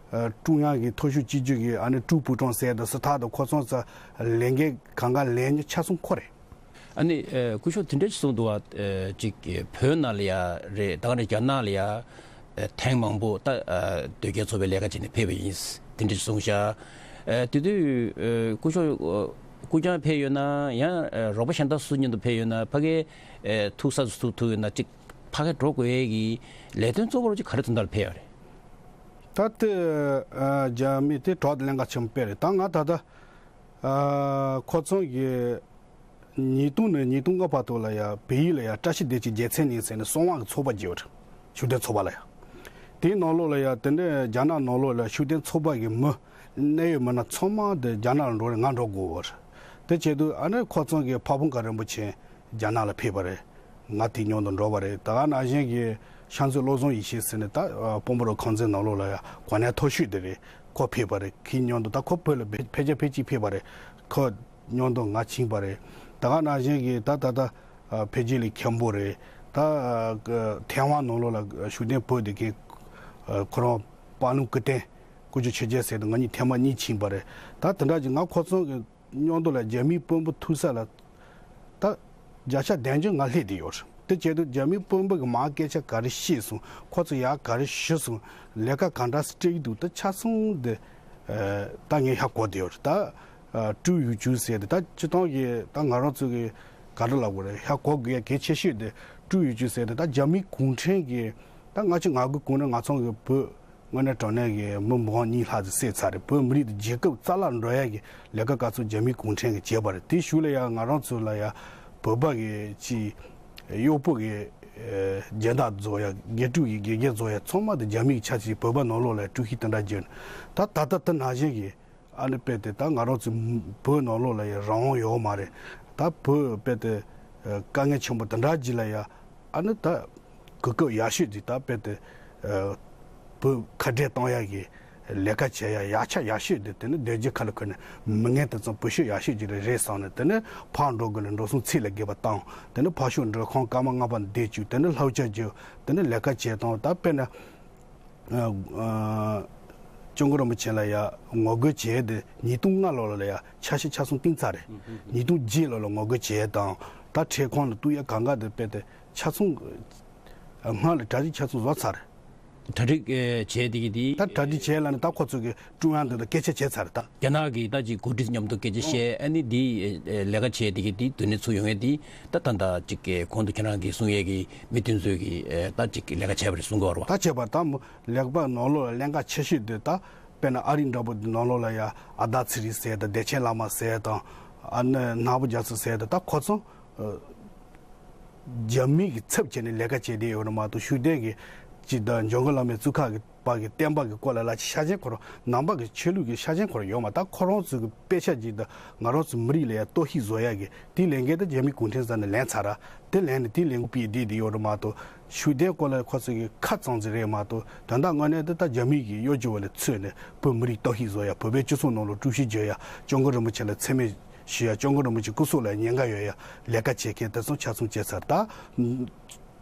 ཨ་ཀྲུང་དབྱང་གི་མཐོ་ཤོས་སྤྱི་ཁྱབ་ཀྱི་ཨ་ནི་ཀྲུའུ་པུའུ་ཀྲང་ཟེར་དང་སི་ཐར་དང་ཁོ་ཚོ་ཚོ་ལས་འགན་གང་ག་ལས་མྱོང་ཆ་ཚང་ཁོ་རེད། ཨ་ནི་ཨ་སྐུ་ཞབས་དེ་འདྲ་ཞིག་གསུངས་འདུག་བ། ཨ་ཅིག་བོད་ནང་ལ་ཡ་རེད། ད་ག་ནས་རྒྱ་ནག་ལ་ཡ་ཨ་ཐེངས་མང་པོ་ད་ཨ་དོལ་རྒྱལ་ཚོགས་པའི་ལས་ཀ་བྱས་ནས་ཕེབས་པ་ཡིན། དེ་འདྲ་ཞིག་གསུངས་ཤག་ཨ་དེ་དུས་ཨ་སྐུ་ཞབས་ཨ་སྐུ་རྐྱང་ཕེབས་ཡོད་ན་ཡང་ཨ་རོགས་པ་གཞན་དག་སུ་མཉམ་དུ་ཕེབས་ཡོད་ན། ཕ་གིའི་ཨ་ཐུག་ས་སུ་ཐུག་ཐུག་ཡོད་ན་ཅིག་ཕ་གིར་འགྲོ་དགོས་ཡས་ཀྱི་ལས་དོན་གཙོ་བོ་ཅིག་ག་རེ་དོན་དག་ལ་ཕེབས་ཡོད་རེད། ད་ལྟ་ཨ་རྒྱ་མི་དེ་གྲོགས་དང་ལྷན་ཁག་ཆེན་པོ་དཔེ་རེད། ད་ང་ད་ལྟ་ཨ་ཁོ་ཚོ་གི་ཉིས་སྟོང་ནས་ཉིས་སྟོང་ལྔ་བར་དུ་ལ་ཡ་བལ་ཡུལ་ལ་ཡ་བཀྲ་ཤིས་བདེ་ཆེན་རྒྱལ་མཚན་ཉིན་ཟེར་ནས་གསང་བ་གི་ཚོགས་པ་བརྒྱབ་ཡོད་རེད། ཤུགས་ལྡན་ཚོགས་པ་ལ་ཡ། དེའི་ནང་ལོགས་ལ་ཡ་དེ་འདྲའི་རྒྱ་ནག་ནང་ལོགས་ལ་ཤུགས་ལྡན་ཚོགས་པ་གི་མི་གནད་ཡོད་མི་སྣ་ཚང་མ་དེ་རྒྱ་ནག་ལ་འགྲོ་རེད། ང་འགྲོ་དགོས་པ་རེད། དེ་བྱས་དུས་ཨ་ནི་ཁོ་ཚོ་གི་ཕ་བོང་ཁ་རིན་པོ་ཆེ་རྒྱ་ནག་ལ་ཕེབས་པ་རེད། ང་དེ་མཉམ་དུ་འགྲོ་བ་རེད། ད་ག་ནང་བཞིན་གྱི་ཤང་ཚུ་བློ་བཟང་ཡེ་ཤེས་ཟེར་ནས་ད་དཔོན་པོ་རུ་ཁང་ཚན་ནང་ལོགས་ལ་ཡ་གོ་གནས་མཐོ་ཤོས་དེ་རེད། ཁོ་ཕེབས་པ་རེད། ཁོའི་མཉམ་དུ་ད་ཁོ་བོད་ལ་ཕེབས་ཕལ་ཆེར་ཕལ་གཅིག་ཕེབས་པ་རེད། ཁོ་མཉམ་དུ་ང་ཕྱིན་པ་རེད། ད་ག་ནང་བཞིན་གྱི་ད་ད་ལྟ་ཨ་འཕེལ་རྒྱས་ལགས་མཁན་པོ་རེད། ད་ཨ་ཐེ་ཝན་ནང་ལོགས་ལ་ཤུགས་ལྡན་བོད་དེ་གའི་ཨ་ཁོ་རང་པ་ལུང་སྐུ་བསྟན་སྐུ་ཞབས་ཆོས་རྒྱལ་ཟེར་དུས་ང་གཉིས་ཐེངས་མ་གཉིས་ཕྱིན་པ་རེད། ད་དེ་འདྲ་ཅིག་ང་ཁོ་ཚོ་གི་མཉམ་དུ་ལ་རྒྱ་མིའི་དཔོན་པོ་ཐུག་ས་ལ་ད་བརྒྱ་ཆ་བདུན་ཅུ་ང་སླེབས་བསྡད་ཡོད་རེད། དེ་བྱས་དུས་རྒྱ་མིའི་དཔོན་པོ་གི་མར་སྐད་ཆ་ག་རེ་བཤད་སོང་། ཁོ་ཚོ་ཡར་ག་རེ་ཞུས་སོང་། ལས་ཀ་ག་འདྲ་སྤྲད་ཀྱི་འདུག་ད་ཆ་ཚང་དེ་ཨ་ད་ངས་ཧ་གོ་བསྡད་ཡོད་རེད། ད་ཨ་ཀྲུའུ་ཡུས་ཅུན་ཟེར་དེ་ད་སྤྱིར་བཏང་གི་ད་ང་རང་ཚོ་གི་ག་རེ་ལབ་དགོས་རེད། ཧ་གོ་དགོས་ཡ་གལ་ཆེ་ཤོས་དེ་ཀྲུའུ་ཡུས་ཅུན་ཟེར་དེ་ད་རྒྱ་མིའི་གུང་ཁྲན་གྱི་ད་ང་ཚོ་ང་གི་གུང་ཁྲན་ང་ཚོ་གི་བོད་དངོས་གནས་དྲང་གནས་ཀྱི་མི་འབུམ་གཉིས་ལྷག་ཙམ་བསད་ཚར་རེད། བོད་མི་རིགས་དང་རྒྱལ་ཁབ་རྩ་བརླག་འགྲོ་ཡ་གི་ལས་ཀ་ག་ཚོད་རྒྱ་མིའི་གུང་ཁྲན་གྱིས་བྱས་པ་རེད། དེའི་གཞུག་ལ་ཡ་ང་རང་ཚོ་ལ་ཡ་བོད་པ་གི་ཅིག་གཡོག་པོ་གི་ཨེ་སྦྱིན་བདག་བཟོ་ཡ། དགེ་ཕྲུག་གི་དགེ་རྒན་བཟོ་ཡ་ཚང་མ་དེ་རྒྱ་མིའི་ཆ་ཅིག་བོད་པ་ནང་ལོགས་ལ་ཡ་ཀྲུའུ་ཞི་དེ་འདྲ་བརྒྱབ་ནས་ད་ད་ལྟ་དེ་ནང་བཞིན་གྱི་ཨ་ནི་དཔེ་དེ་ད་ང་རང་ཚོ་བོད་ནང་ལོགས་ལ་ཡ་རང་དབང་ཡོད་མ་རེད། ད་བོད་དཔེ་དེ་ཨེ་དཀའ་ངལ་ཆེན་པོ་དེ་འདྲ་ཅིག་ལ་ཡ་ཨ་ནི་ད་གོ་སྐབས་ཡག་ཤོས་ཅིག་ད་དཔེ་དེ་ཨ་བོད་ཁ་བྲལ་གཏོང་ཡག་གི་ལས་ཀ་བྱེད་ཡག་ཡག་ཆ་ཡག་ཤོས་དེ་དེ་ནི་སྡོད་རྒྱུ་ཁ་ལ་ཁུར་ནས་མི་ངན་དེ་ཚོ་བུ་ཤོད་ཡག་ཤོས་ཅིག་རེད་རེད་བསམ་ནས། དེ་ནི་ཕར་འགྲོ་དགོས་ན་འགྲོ་སོང་ཚད་ལས་བརྒལ་བ་བཏང་། དེ་ནི་ཕར་ཕྱོགས་འགྲུལ་ཁང་སྐར་མ་ལྔ་པ་བསྡད་བཅུག་དེ་ནི་ལྷ་བཅར་རྒྱུ། དེ་ནི་ལས་ཀ་བྱེད་སྟངས། ད་དཔེར་ན་ཨ་ཨ་སྐྱབས་མགོན་རིན་པོ་ཆེ་ལ་ཡ་ངོ་རྒོལ་བྱས་ཏེ་ཉིས་སྟོང་ལྔ་ལོ་ལ་ཡ་འཆར་གཞི་ཆ་ཚང་བཏིང་ཚར་རེད། ཉིས་སྟོང་བརྒྱད་ལོ་ལ་ངོ་རྒོལ་བྱས་དང་ད་འཕྲལ་ཁང་ལ་གཏུག་ཡ་གང་ག་དེ་དཔེ་དེ་ཆ་ཚང་སྔར་ལས་གྲ་སྒྲིག་ཆ་ཚང་བཟོ་ཚར་རེད། གྲ་སྒྲིག་ཨེ་བྱས་དེ་གི་དེ་ད་གྲ་སྒྲིག་བྱས་ལ་ནི་ད་ཁོ་ཚོ་གི་ཀྲུང་དབྱང་དེ་དང་སྐད་ཆ་བྱས་ཚར་རེད། ད་རྒྱ་ནག་གི་ད་ཅིག་འགོ་ཁྲིད་མཉམ་དུ་སྐད་ཆ་བཤད། ཨ་ནི་དེ་ཨེ་ལས་ཀ་བྱས་དེ་གི་དེ་དོན་ནས་ཚུར་ཡོང་ཡས་དེ་ད་ད་ད་ཅིག་གི་གོང་དུ་ཁྱེད་རང་གིས་གསུང་ཡས་ཀྱི་མི་དེ་ཚོས་ཀྱི་ཨེ་ད་ཅིག་གི་ལས་ཀ་བྱས་པ་རེད་གསུང་གི་ཡོད་རེད་བ། ད་བྱས་པ་ད་མོ་ལེགས་པ་ནང་ལོགས་ལ་ལྷན་ཁག་ཆེ་ཤོས་དེ་ད་དཔེར་ན་ཨ་རི་འདྲ་པོ་དེ་ནང་ལོགས་ལ་ཡ་ཨ་ད་ཚེ་རིང་ཟེར་དང་བདེ་ཆེན་བླ་མ་ཟེར་དང་ཨ་ནི་ནག་པོ་རྒྱ་མཚོ་ཟེར་དང་ད་ཁོ་ཚོ་ཨ་རྒྱ་མི་གི་ཚབ་བྱས་ནས་ལས་ཀ་བྱས་བསྡད་ཡོད་རེད་མ་གཏོགས་ཤུགས་ལྡན་གྱི་ ཅིག་དང་འཇམ་མགོན་བླ་མའི་གཙུག་ཁག་གི་པ་གི་བསྟན་པ་གི་སྐོར་ལ་ལ་ཅིག་ཤ་ཆེན་ཁོ་རང་ནང་པ་གི་ཆོས་ལུགས་ཀྱི་ཤ་ཆེན་ཁོ་རང་ཡོད་མ། ད་ཁོ་རང་ཚོ་གི་དཔེ་ཆ་ཅིག་དང་ང་རང་ཚོ་མི་རིགས་ལ་ཡ་གཏོར་བཤིག་བཟོ་ཡ་གི་དེའི་ལས་འགན་ད་རྒྱ་མི་གུང་ཁྲན་ས་ནས་ལེན་ཚར་ར། དེ་ལེན་ནས་དེའི་ལས་འགུལ་སྤེལ་བསྡད་དེ་ཡོད་རེད་མ་གཏོགས། ཤུགས་ལྡན་སྐོར་ལ་ཁོ་ཚོ་གི་ཁ་ཙམ་ཙམ་རེད་མ་གཏོགས། དོན་དག་དངོས་གནས་དེ་ད་རྒྱ་མི་གི་གཡོ་སྒྱུ་བ་ལ་ཚུད་ནས་བོད་མི་རིགས་གཏོར་བཤིག་བཟོ་ཡ། བོད་པའི་སྤྱི་ཚོགས་ནང་ལ་དཀྲུག་ཤིང་བརྗོད་ཡ། སྐྱབས་མགོན་རིན་པོ་ཆེ་ལ་མཚན་སྨད་ཞུ་ཡ། སྐྱབས་མགོན་རིན་པོ་ཆེ་སྐུ་སྲོག་ལ་ཉེན་ཁ་ཡོད་ཡ་ལས་ཀ་བྱེད་མཁན་དེ་ཚོ་ཆ་ཚང་བྱས་ཚར། ད་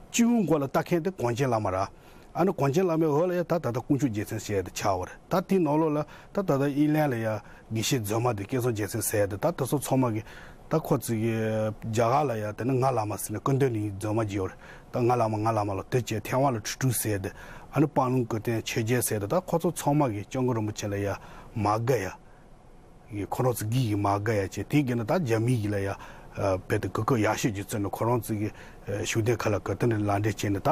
སྤྱི་བོའི་མགོ་ལ་ལྟ་མཁན་དེ་གངས་ཅན་བླ་མ་ར། ཨ་ནི་གངས་ཅན་བླ་མའི་འོག་ལ་ཡ་ད་ད་ལྟ་དཀོན་མཆོག་རྒྱལ་མཚན་ཟེར་ཡ་དེ་ཆགས་པ་རེད། ད་དེའི་ནང་ལོགས་ལ་ད་ད་ལྟ་དབྱིན་ལན་ལ་ཡ་དགེ་བཤེས་རྫུན་མ་དེ་སྐལ་བཟང་རྒྱལ་མཚན་ཟེར་ཡ་དེ། ད་དེ་ཚོ་ཚང་མ་གི་ད་ཁོ་ཚོ་གི་རྒྱ་གར་ལ་ཡ་དེ་ནི་ང་བླ་མ་ཟེར་ནས་ཀུན་ལྡན་གླིང་རྫུན་མ་ཅིག་ཡོད་རེད། ད་ང་བླ་མ་ང་བླ་མ་ལ་དེ་བྱས། ཐེ་ཝན་ལ་ཁྲི་སྤྲུལ་ཟེར་ཡ་དེ། ཨ་ནི་སྤང་ལུང་ཀུན་བསྟན་ཆོས་རྒྱལ་ཟེར་ཡ་དེ། ད་ཁོ་ཚོ་ཚང་མ་གི་སྐྱབས་མགོན་རིན་པོ་ཆེ་ལ་ཡ་མ་དགའ་ཡ། ཡི་ཁོ་རང་ཚོ་གི་ཡི་མ་དགའ་ཡ་བྱས། དེའི་གི་ནི་ད་རྒྱ་མི་ཡི་ལ་ཡ་ཨ་བེད་དེ་གུ་གུ་ཡག་ཤོས་ཀྱི་བརྩོན་ནས་ཁོ་རང་ཚོ་གི་ཨ་ཤུགས་ལྡན་ཁ་ལ་ག་དེ་འདྲ་ལག་འབྲེལ་བྱས་ནས། ད་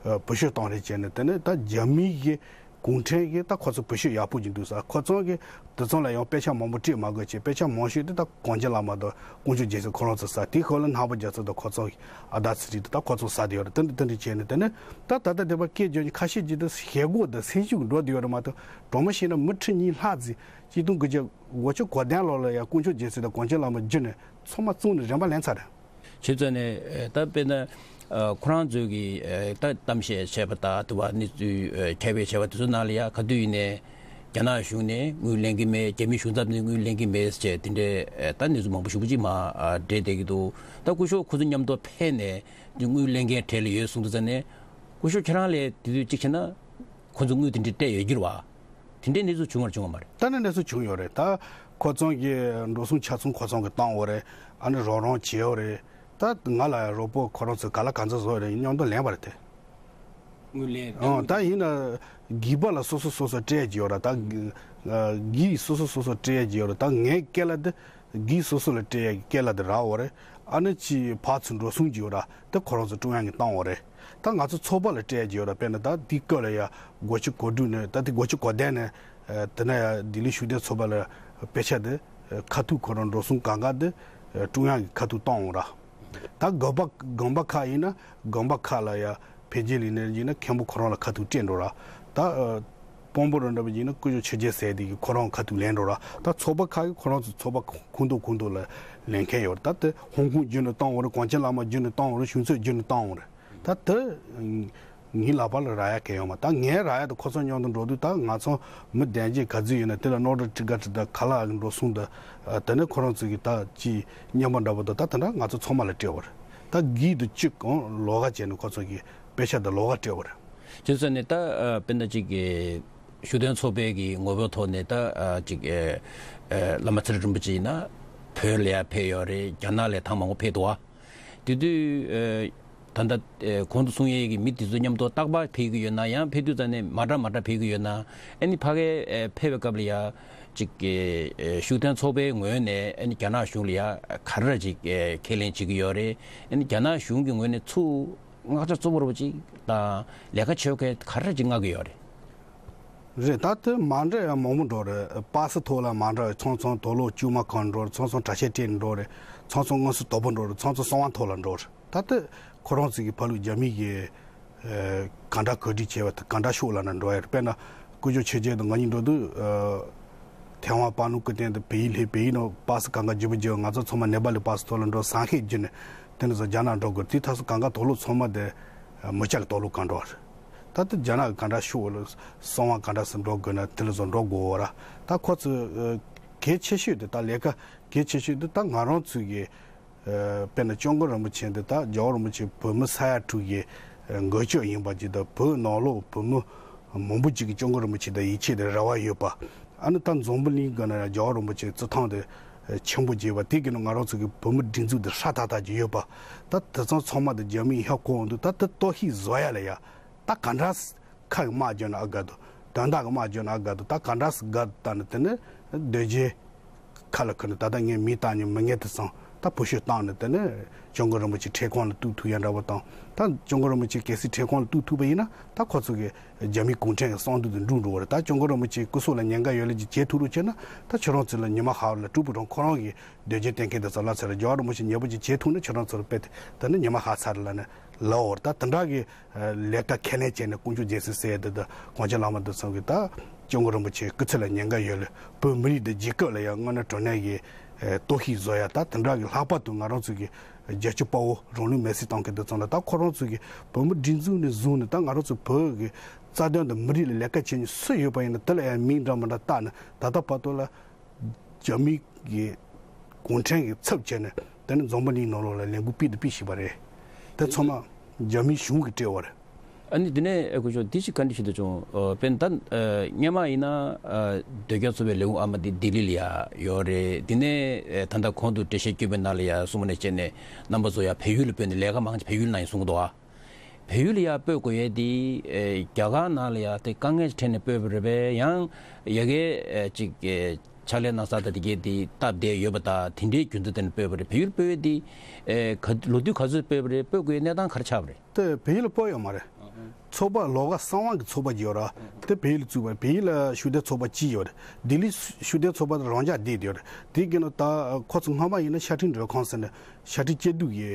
ཨ་བུ་ཤོ་གཏོང་རེས་བྱས་ནས། དེ་ནི་ད་རྒྱ་མི་གི་གུང་ཁྲན་གི་ད་ཁོ་ཚོ་བུ་ཤོ་ཡག་པོ་ཅིག་འདུག་ས། ཁོ་ཚོ་གི་དེ་ཚོ་ལ་ཡང་དཔེ་ཆ་མང་པོ་སྤྲད་མ་དགོས་བྱས། དཔེ་ཆ་མང་ཤོས་དེ་ད་གངས་ཅན་བླ་མ་དང་དཀོན་མཆོག་རྒྱལ་མཚན་ཁོ་རང་ཚོ་ས། དེའི་ཁོ་ལ་ནང་པ་རྒྱལ་ཚོགས་དང་ཁོ་ཚོ་གི་ཨ་ད་ཚི་རི་དེ་ད་ཁོ་ཚོ་ས་དེ་ཡོད་རེད། དེ་འདྲ་དེ་འདྲ་བྱས་ནས། དེ་ནི་ད་ད་ལྟ་དེ་བ་སྐད་བརྗོད་ཀྱི་ཁ་ཤས་ཀྱིས་དེ་ཞེ་གོ་དང་སེམས་ཤུགས་འགྲོ་དེ་ཡོད་རེད་མ་གཏོགས། གྲོགས་མོ་ཞིག་ན་མི་ཁྲི་གཉིས་ལྷག་ཙམ་ཆིག་སྟོང་དགུ་བརྒྱ་དགུ་བཅུ་གོ་བདུན་ལོ་ལ་ཡང་དཀོན་མཆོག་རྒྱལ་མཚན་དང་གངས་ཅན་བླ་མ་བརྒྱུད་ནས་ཚང་མ་བཙོང་ནས་རིན་པ་ལེན་ཚར་རེད། བྱས་ཙང་ནས་ད་དཔེར་ན་ཁོ་རང་ཚོས་ཀྱི་ད་གཏམ་བཤད་བྱས་པ་དང་། དུ་བ་གནས་ཚུལ་ཁྱབ་སྤེལ་བྱས་པ་དེ་ཚོ་ནང་ལ་ཡང་ག་དུས་ཡིན་ནའི་རྒྱ་ནག་གཞུང་ནས་དངུལ་ལེན་གྱི་མེད། རྒྱ་མི་གཞུང་ཚབ་ནས་དངུལ་ལེན་གྱི་མེད་ཅེས་དེ་འདྲའི་ད་གནས་ཚུལ་མང་པོ་ཞེ་པོ་ཅིག་མར་འདྲེས་བསྡད་ཀྱི་འདུག་ད་སྐུ་ཞབས་ཁོ་ཚོ་མཉམ་དུ་ཕེབས་ནས་དངུལ་ལེན་མཁན་གྲས་ལ་ཡོད་གསུངས་འདུག་ཟེར་ནས། སྐུ་ཞབས་ཁྱེད་རང་ལས་དེ་དུས་གཅིག་བྱས་ན། ཁོ་ཚོ་དངུལ་དེ་འདྲ་སྤྲད་ཡོད་རྒྱུ་རེད་བ། དེ་འདྲའི་གནས་ཚུལ་བྱུང་བ་རེད་བྱུང་བ་མ་རེད། ད་ནི་གནས་ཚུལ་བྱུང་ཡོད་རེད། ད་ཁོ་ཚོ་གི་འགྲོ་སོང་ཆ་ཚང་ཁོ་ཚོ་གི་བཏང་བ་རེད། ཨ་ནི་རོགས་རམ་བྱས་པ་རེད། ད་ང་ལ་རོགས་པ་ཁོ་རང་ཚོས་ག་ལ་ག་ཚོད་བཟོ་རེད་མཉམ་དུ་ལེན་པ་རེད་དེ། དངུལ་ལེན། ཨང་། ད་ཡིན་ན་སྒེར་པ་ལ་སོ་སོ་སོ་སོ་སྤྲད་ཀྱི་ཡོད་རེད། ད་སྒེར་སོ་སོ་སོ་སོ་སྤྲད་ཀྱི་ཡོད་རེད། ད་ངའི་སྐལ་བ་འདི་སྒེར་སོ་སོ་ལ་སྤྲད་ཡ་གི་སྐལ་བ་དེ་རག་པ་རེད། ཨ་ནི་ཅིག་ཕར་ཚུར་འགྲོ་སོང་གི་ཡོད་ར། དེ་ཁོ་རང་ཚོ་ཀྲུང་དབྱང་གིས་བཏང་བ་རེད། ད་ང་ཚོ་ཚོགས་པ་ལ་སྤྲད་ཀྱི་ཡོད་ར། དཔེར་ན་ད་དེའི་སྐབས་ལ་ཡ་དགུ་བཅུ་གོ་དྲུག་ནས། ད་དེ་དགུ་བཅུ་གོ་བདུན་ནས་ཨ་དེ་ནས་ཡ་ལྡི་ལི་ཤུགས་ལྡན་ཚོགས་པ་ལ་དཔེ་ཆ་དེ་ཁ་ཐུག་ཁོ་རང་འགྲོ་སོང་གང་ག་དེ་ཀྲུང་དབྱང་གིས་ཁ་ཐུག་བཏང་བ་ར། ད་དགོན་པ་དགོན་པ་ཁག་ཡིན་ན་དགོན་པ་ཁག་ལ་ཡ་འཕེལ་རྒྱས་ལས་ནས་ཡིན་ན་མཁན་པོ་ཁོ་རང་ལ་ཁ་ཐུག་སྤྲད་འགྲོ་ར། ད་ཨ་དཔོན་པོ་རང་འདྲ་པོ་ཡིན་ན་སྐུ་ཞབས་ཆོས་རྒྱལ་ཟེར་དེ་གིས་ཁོ་རང་ཁ་ཐུག་ལེན་འགྲོ་ར། ད་ཚོགས་པ་ཁག་གིས་ཁོ་རང་ཚོ་ཚོགས་པ་ཁོངས་གཏོགས་ཁོངས་གཏོགས་ལ་ལེན་མཁན་ཡོད་ར། ད་དེ་ཧོང་ཀོང་བརྒྱུད་ནས་བཏང་བ་རེད། གངས་ཅན་བླ་མ་བརྒྱུད་ནས་བཏང་བ་རེད། གཞུང་ཚབ་བརྒྱུད་ནས་བཏང་བ་རེད། ད་དེ་ངའི་ལག་པ་ལ་རག་ཡ་གང་ཡང་ཡོད་མ། ད་ངའི་རག་ཡ་དེ་ཁོ་ཚོ་མཉམ་དུ་འགྲོ་དུས་ད་ང་ཚོ་མི་གདན་རྒྱས་ག་ཚོད་ཡོད་ན་དེ་ལ་སྣོག་ཁྲ་ཁྲི་ཀ་ཁྲི་དང་ག་ལ་འགྲོ་སོང་དང་། ཨ་དེ་ནས་ཁོ་རང་ཚོ་གི་ད་ཅི་རྔན་པ་འདྲ་པོ་དང་ད་དེ་འདྲ་ང་ཚོ་ཚང་མ་ལ་སྤྲད་པ་རེད། ད་སྒེར་དུ་གཅིག་གང་ལོགས་ཀ་བྱས་ནས་ཁོ་ཚོ་གི་དཔེ་ཆ་དང་ལོགས་ཀ་སྤྲད་པ་རེད། བྱས་ཙང་ནས་ད་ཨ་དཔེར་ན་ཅིག་གི་ཤུགས་ལྡན་ཚོགས་པའི་གི་ངོ་བོའི་ཐོག་ནས་ད་ཨ་ཅིག་ཨ་ཨ་བླ་མ་ཚེ་རིང་རིན་པོ་ཆེ་ཡིན་ན་བོད་ལ་ཡ་ཕེབས་ཡོད་རེད། རྒྱ་ནག་ལ་ཐེངས་མང་པོ་ཕེབས་འདུག་བ། དེ་དུས་ཨ་ད་ལྟ་ཨ་གོང་དུ་གསུང་ཡས་ཀྱི་མི་དེ་ཚོ་མཉམ་དུ་རྟག་པར་ཕེབས་ཀྱི་ཡོད་ན། ཡང་ཕེབས་དུས་ཙམ་ནས་མ་འདྲ་མ་འདྲ་ཕེབས་ཀྱི་ཡོད་ན། ཨ་ནི་ཕ་གིར་ཨ་ཕེབས་པའི་སྐབས་ལ་ཡ་ཅིག་ཨ་ཤུགས་ལྡན་ཚོགས་པའི་ངོས་ནས་ཨ་ནི་རྒྱ་ནག་གཞུང་ལ་ཡ་ག་རེ་ཅིག་ཨ་ཁས་ལེན་བྱེད་ཀྱི་ཡོད་རེད། ཨ་ནི་རྒྱ་ནག་གཞུང་གི་ངོས་ནས་ཚུར་མངགས་ཆ་གཙོ་བོ་ར་བ་ཅིག་དང་ལས་ཀ་བྱེད་མཁན་ག་རེ་ཅིག་མངགས་ཀྱི་ཡོད་རེད། རེད། ད་དེ་མ་འདྲ་ཡང་མང་པོ་འགྲོ་རེད། པ་སེ་ཐོག་ལ་མ་འདྲ་བའི་ཚོང་ཚོང་དུག་ལོག་དཀྱུས་མ་གང་འགྲོ་རེད། ཚོང་ཚོང་གྲྭ་ཆས་སྤྲད་ནས་འགྲོ་རེད། ཚོང་ཚོང་དངོས་སུ་དོ་པོ་འགྲོ་རེད། ཚོང་ཚོང་གསང་བ་ཐོག་ལ་འགྲོ་རེད། ད་དེ་ཁོ་རང་ཚོ་གི་ཕ་ལུགས་རྒྱ་མི་གི་ཨ་གང་འདྲ་གོ་སྒྲིག་བྱས་པ་དེ་གང་འདྲ་ཕྱོགས་ལ་ན་འགྲོ་ཡ་རེད། དཔེར་ན་སྐུ་ཞབས་ཆོས་རྒྱལ་དང་ང་གཉིས་འགྲོ་དུས་ཨ་ཐེ་ཝན་པ་ནུ་ཀུ་ཏན་དུ་བལ་ཡུལ་སླེབས། བལ་ཡུལ་ནང་པ་སེ་གང་ག་བརྒྱུད་པ་བརྒྱུད། ང་ཚོ་ཚང་མ་ནེ་པ་ལི་པ་སེ་ཐོག་ལ་འགྲོ། ཟངས་ཤིང་བརྒྱུད་ནས་དེ་ནས་བཟུང་རྒྱ་ནག་འགྲོ་དགོས། དེ་ཐག་སོ་གང་ག་དུག་ལོག་ཚང་མ་དེ་མི་སྐྱ་གི་དུག་ལོག་གང་འགྲོ་བ་རེད། ད་ལྟ་རྒྱ་ནག་གི་ག་འདྲ་ཤོག་ལ་གསང་བ་ག་འདྲ་སེ་འགྲོ་དགོས་ན་དེ་ལ་བཟོ་འགྲོ་དགོས་བ་ར། ད་ཁོ་ཚོས་ཨ་གལ་ཆེ་ཤོས་དེ་ད་ལས་ཀ་གལ་ཆེ་ཤོས་དེ་ད་ང་རང་ཚོའི་གི་ཨ་དཔེར་ན་སྐྱབས་མགོན་རིན་པོ་ཆེ་འདི་ད་རྒྱལ་བ་རིན་པོ་ཆེ་བོད་མི་ས་ཡ་དྲུག་གི་ཨ་འགོ་ཁྲིད་ཡིན་པ་ཅིག་དང་། བོད་ནང་ལོགས་བོད་མི་མང་པོ་ཅིག་གིས་སྐྱབས་མགོན་རིན་པོ་ཆེ་དང་ཡིད་ཆེས་དང་རེ་བ་ཡོད་པ། ཨ་ནི་ད་འཛམ་བུ་གླིང་སྒང་ན་ཡང་རྒྱལ་བ་རིན་པོ་ཆེའི་བརྩི་མཐོང་དེ་ཨ་ཆེན་པོ་བྱས་པ། དེ་གི་ནང་ང་རང་ཚོ་གི་བོད་མི་སྒྲིག་འཛུགས་དེ་ཧྲ་ཐག་ཐག་ཅིག་ཡོད་པ། ད་དེ་ཚང་ཚང་མ་དེ་རྒྱ་མིས་ཧ་གོ་འོང་དུས་ད་དེ་གཏོར་བཤིག་བཟོ་ཡ་ལ་ཡ་ད་ག་འདྲ་སེ་ཁ་གི་དམག་རྒྱག་ན་ཨ་དགའ་འདུག་དོན་དག་གི་དམག་རྒྱག་ན་ཨ་དགའ་འདུག་ད་ག་འདྲ་སེ་དགའ་འདུག་ད་ནི་དེ་ནི་སྡོད་རྗེས་ཁ་ལ་ཁུར་ནས་ད་ལྟ་ངས་མིང་བཏགས་མྱོང་མི་ངན་དེ་ཚང་ ད་བུ་ཤོས་བཏང་ནས་དེ་ནས་སྐྱབས་མགོན་རིན་པོ་ཆེ་ཁྲིམས་ཁང་ལ་གཏུག་ཐུབ་ཡ་འདྲ་བོ་དང་། ད་སྐྱབས་མགོན་རིན་པོ་ཆེ་གལ་སྲིད་ཁྲིམས་ཁང་ལ་གཏུག་ཐུབ་པ་ཡིན་ན། ད་ཁོ་ཚོ་གི་རྒྱ་མི་གུང་ཁྲན་གི་བསམ་འདུན་དེ་འགྲུབ་འགྲོ་བ་རེད། ད་སྐྱབས་མགོན་རིན་པོ་ཆེ་སྐུ་སྲོག་ལ་ཉེན་ཁ་ཡོད་ལ་ཅིག་བྱེད་ཐུབ་རོགས་བྱས་ན། ད་ཁྱོད་རང་ཚོ་ལ་ཉི་མ་ཧ་ལ་སྤྲུལ་པ་རང་ཁོ་རང་གི་དོལ་རྒྱལ་བསྟེན་མཁན་དེ་ཚོ་ལ་ཚར་རྒྱལ་བ་རིན་པོ་ཆེ་ཉེ་པོ་ཅིག་བྱེད་ཐུབ་ན། ཁྱོད་རང་ཚོར་དཔེ་དེ་ནི་ཉི་མ་ཧ་ཚར་ལ་ནི་ལའོར་ད་དེ་འདྲ་གི་ལས་ཀ་ཁས་ལེན་བྱས་ནས། དཀོན་མཆོག་རྒྱལ་མཚན་ཟེར་ཡ་དེ་དང་གངས་ཅན་བླ་མ་དེ་ཚོ་གི་ད་སྐྱབས་མགོན་རིན་པོ་ཆེ་སྐུ་ཚེ་ལ་ཉེན་ཁ་ཡོད་ལ། བོད་མི་རིགས་དེ་རྒྱལ་ཁབ་ལ་ཡང་དངོས་གནས་དྲང་གནས་ཀྱི་གཏོར་བཤིག་བཟོ་ཡ། ད་དེ་འདྲ་གི་ལྷག་པར་དུ་ང་རང་ཚོ་གི་རྒྱལ་གཅེས་དཔའ་བོ་རང་ལུས་མེར་སྲེག་བཏང་མཁན་དེ་ཚོ་ལ། ད་ཁོ་རང་ཚོ་གི་བོད་མི་སྒྲིག་འཛུགས་ནས་བཟུང་ནས། ད་ང་རང་ཚོ་བོད་ཀྱི་རྩ་དོན་དང་མི་རིགས་ལ་ལས་ཀ་བྱེད་མཁན་སུ་ཡོད་པ་ཡིན་ན་དེ་ལ་ཡང་མིང་འདྲ་མི་འདྲ་བཏགས་ནས། ད་ལྟ་བར་དུ་ལ་རྒྱ་མི་གི་གུང་ཁྲན་གྱི་ཚབ་བྱས་ནས་དེ་ནི་འཛམ་བུ་གླིང་ནང་ལོགས་ལ་ལས་འགུལ་སྤེལ་དང་སྤེལ་བཞིན་པ་རེད། དེ་ཚང་མ་རྒྱ་མིའི་གཞུང་གིས་སྤྲད་པ་རེད། ཨ་ནི་དེ་ནས་ཨ་ཁུ་ཞོ་འདི་ཞིག་བཀའ་འདྲི་ཞུ་འདོད་བྱུང་། ཨ་དཔེར་ན་ད་ཨ་སྔོན་མ་ཡིན་ན་ཨ་ཟློས་སྐྱོང་ཚོགས་པའི་ལས་ཁུངས་ཨ་མ་འདི་ལྡི་ལི་ལ་ཡ་ཡོད་རེད། དེ་ནས་ཨ་ད་ལྟ་གོང་དུ་འགྲེལ་བཤད་བསྐྱོན་པའི་ནང་ལ་ཡ་གསུངས་པ་ནང་བཞིན་བྱས་ནས་རྣམ་པ་ཚོ་ཡ་བལ་ཡུལ་ལ་སྤོས་ནས་ལས་ཀ་མང་ཆེ་བལ་ཡུལ་ནང་ཡིན་གསུང་གི་འདུག་ཨ། བལ་ཡུལ་ལ་ཡ་སྤོས་དགོས་ཡས་དེ་ཨེ་རྒྱ་གར་ནང་ལ་ཡ་དེ་དཀའ་ངལ་ཅིག་འཕྲད་ནས་སྤོས་པ་རེད་པས། ཡང་ཡ་གི་ཨེ་ཅིག་ཨེ་ཕྱག་ལས་གནང་ས་དང་དེ་གས་དེ་སྟབས་བདེ་ཡོད་པ་དང་། དེ་འདྲའི་རྒྱུ་མཚན་དེ་ནས་སྤོས་པ་རེད། བལ་ཡུལ་སྤོས་ཡས་དེ་ཨེ་ག་ལོ་དུས་ག་ཚོད་སྤོས་པ་རེད། སྤོས་དགོས་ཡས་གནས་སྟངས་ག་རེ་ཆགས་པ་རེད། དེ་བལ་ཡུལ་ལ་སྤོས་ཡོད་མ་རེད། ཚོགས་པ་ལོགས་ཀ་གསང་བ་གི་ཚོགས་པ་ཅིག་ཡོད་ར། དེ་བལ་ཡུལ་ལ་བཙུགས་པ་རེད། བལ་ཡུལ་ལ་ཤུགས་ལྡན་ཚོགས་པ་གཅིག་ཡོད་རེད། ལྡི་ལི་ཤུགས་ལྡན་ཚོགས་པ་དེ་རང་འཇགས་བསྡད་ཡོད་རེད། དེ་གི་ནང་ད་ཁོ་ཚོ་སྔོན་མ་ཡིན་ན་ཤར་ཁྲིམས་མགྲོན་ཁང་ཟེར་ནས་ཤར་ཁྲིམས་དཔྱད་བསྡུར་གི་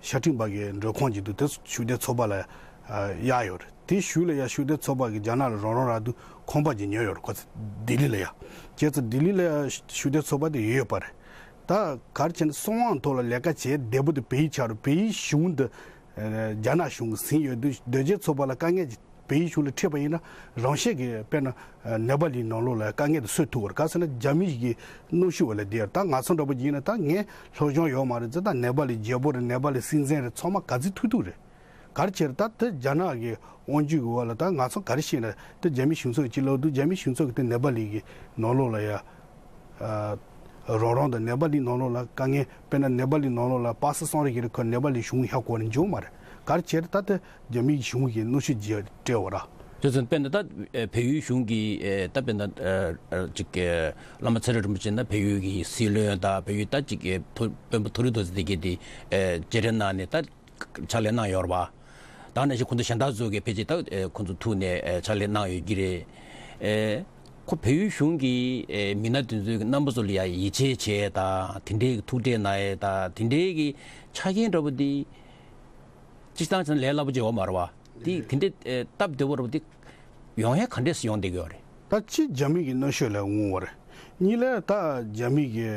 ཤར་ཁྲིམས་པ་གི་མགྲོན་ཁང་ཅིག་འདུག་དེ་ཤུགས་ལྡན་ཚོགས་པ་ལ་ཨ་གཡར་ཡོད་རེད། དེ་གཞུག་ལ་ཡ་ཤུགས་ལྡན་ཚོགས་པ་གི་རྒྱ་ནག་ལ་རོགས་རམ་རག་དུས་ཁང་པ་ཅིག་ཉོས་ཡོད་རེད། ཁོ་ཚོ་ལྡི་ལི་ལ་ཡ། བྱས་ཙང་ལྡི་ལི་ལ་ཡ་ཤུགས་ལྡན་ཚོགས་པ་དེ་ཡོད་ཡོད་པ་རེད། ད་ག་རེ་བྱས་ན་གསང་བའི་ཐོག་ལ་ལས་ཀ་བྱེད་བདེ་པོ་དེ་བལ་ཡུལ་ཆགས་རེད། བལ་ཡུལ་གཞུང་དེ་རྒྱ་ནག་གཞུང་གིས་ཟིན་ཡོད་དུས། སྡོད་བྱེད་ཚོགས་པ་ལ་དཀའ་ངལ་ཅིག་བལ་ཡུལ་གཞུང་ལ་འཕྲད་པ་ཡིན་ན། རང་བཞིན་གྱིས་དཔེར་ན་ནེ་པ་ལི་ནང་ལོགས་ལ་དཀའ་ངལ་དེ་སེལ་ཐུབ་པ་རེད། ག་ཟེར་ན་རྒྱ་མི་གི་གནོན་ཤུགས་འོག་ལ་བསྡད་ཡོད་རེད། ད་ང་ཚོ་འདྲ་པོ་ཡིན་ན་ད་ངས་སློབ་སྦྱོང་ཡོད་མ་རེད་ཟེར། ད་ནེ་པ་ལི་རྒྱལ་པོ་རེད། ནེ་པ་ལི་སྲིད་འཛིན་རེད། ཚང་མ་ག་ཚོད་ཐུབ་ཐུབ་རེད། ག་རེ་བྱས་རེད། ད་དེ་རྒྱ་ནག་གི་དབང་སྒྱུར་གྱི་འོག་ལ་ད་ང་ཚོ་ག་རེ་བཤད་ན། དེ་རྒྱ་མི་གཞུང་ཚབ་ཀྱིས་ལབ་དུས་རྒྱ་མི་གཞུང་ཚབ་ཀྱིས་དེ་ནེ་པ་ལི་གི་ནང་ལོགས་ལ་ཡ། ཨ། རོགས་རམ་དང་། ནེ་པ་ལི་ནང་ལོགས་ལ་དཀའ་ངལ། དཔེར་ན་ནེ་པ་ལི་ནང་ལོགས་ལ་པ་སེ་སོང་རེ་གི་རེ་ཁོ་ནེ་པ་ལི་གཞུང་ཧ་གོ་ནས་འཇུག་མ་རེད། ག་རེ་བྱས་རེད། ད་དེ་རྒྱ་མིའི་གཞུང་གིས་གནོན་ཤུགས་ཀྱིས་སྤྲད་པ་རེད། དེ་ཚོ་དཔེར་ན་ད་བལ་ཡུལ་གཞུང་གིས་ད་དཔེར་ན་ཅིག་བླ་མ་ཚེ་རིང་རིན་པོ་ཆེ་ན་བལ་ཡུལ་གྱི་སྲིད་བློན་དང་བལ་ཡུལ་ད་ཅིག་དཔོན་པོ་མཐོ་རིམ་དེ་ཚོ་དེ་གས་དེ་མཇལ་འཕྲད་གནང་ནས་ད། ཕྱག་ལས་གནང་ཡོད་རེད་པ། ད་ནང་བཞིན་ཁོང་ཚོ་གཞན་དག་ཚོ་གིས་ཕལ་ཆེར་ད་ཨེ་ཁོང་ཚོ་ཐུག་ནས་ཨེ་ཕྱག་ལས་གནང་ཡོད་ཀྱི་རེད། ཨེ་ཁོ་བལ་ཡུལ་གཞུང་གི་ཨེ་མི་སྣ་དེ་ཚོས་རྣམ་པ་ཚོ་ལ་ཡ་ཡིད་ཆེས་བྱས་དང་། དེ་འདྲའི་ཐུགས་ཁྲལ་གནང་ཡས་དང་། དེ་འདྲའི་གི་ཆ་རྐྱེན་འདྲ་པོ་འདི་སྤྱིར་བཏང་བྱས་ན་ལས་སླ་པོ་ཅིག་ཡོད་མ་རེད་པ། འདི་དེ་འདྲའི་ཨེ་སྟབས་བདེ་པོ་འདྲ་པོ་འདི་ཡོང་ཡས་ག་འདྲས་སེ་ཡོང་བསྡད་ཀྱི་ཡོད་རེད། ད་གཅིག་རྒྱ་མི་གི་གནོན་ཤུགས་ལ་མངོན་པ་རེད། གཉིས་ལ་ད་རྒྱ་མི་གི་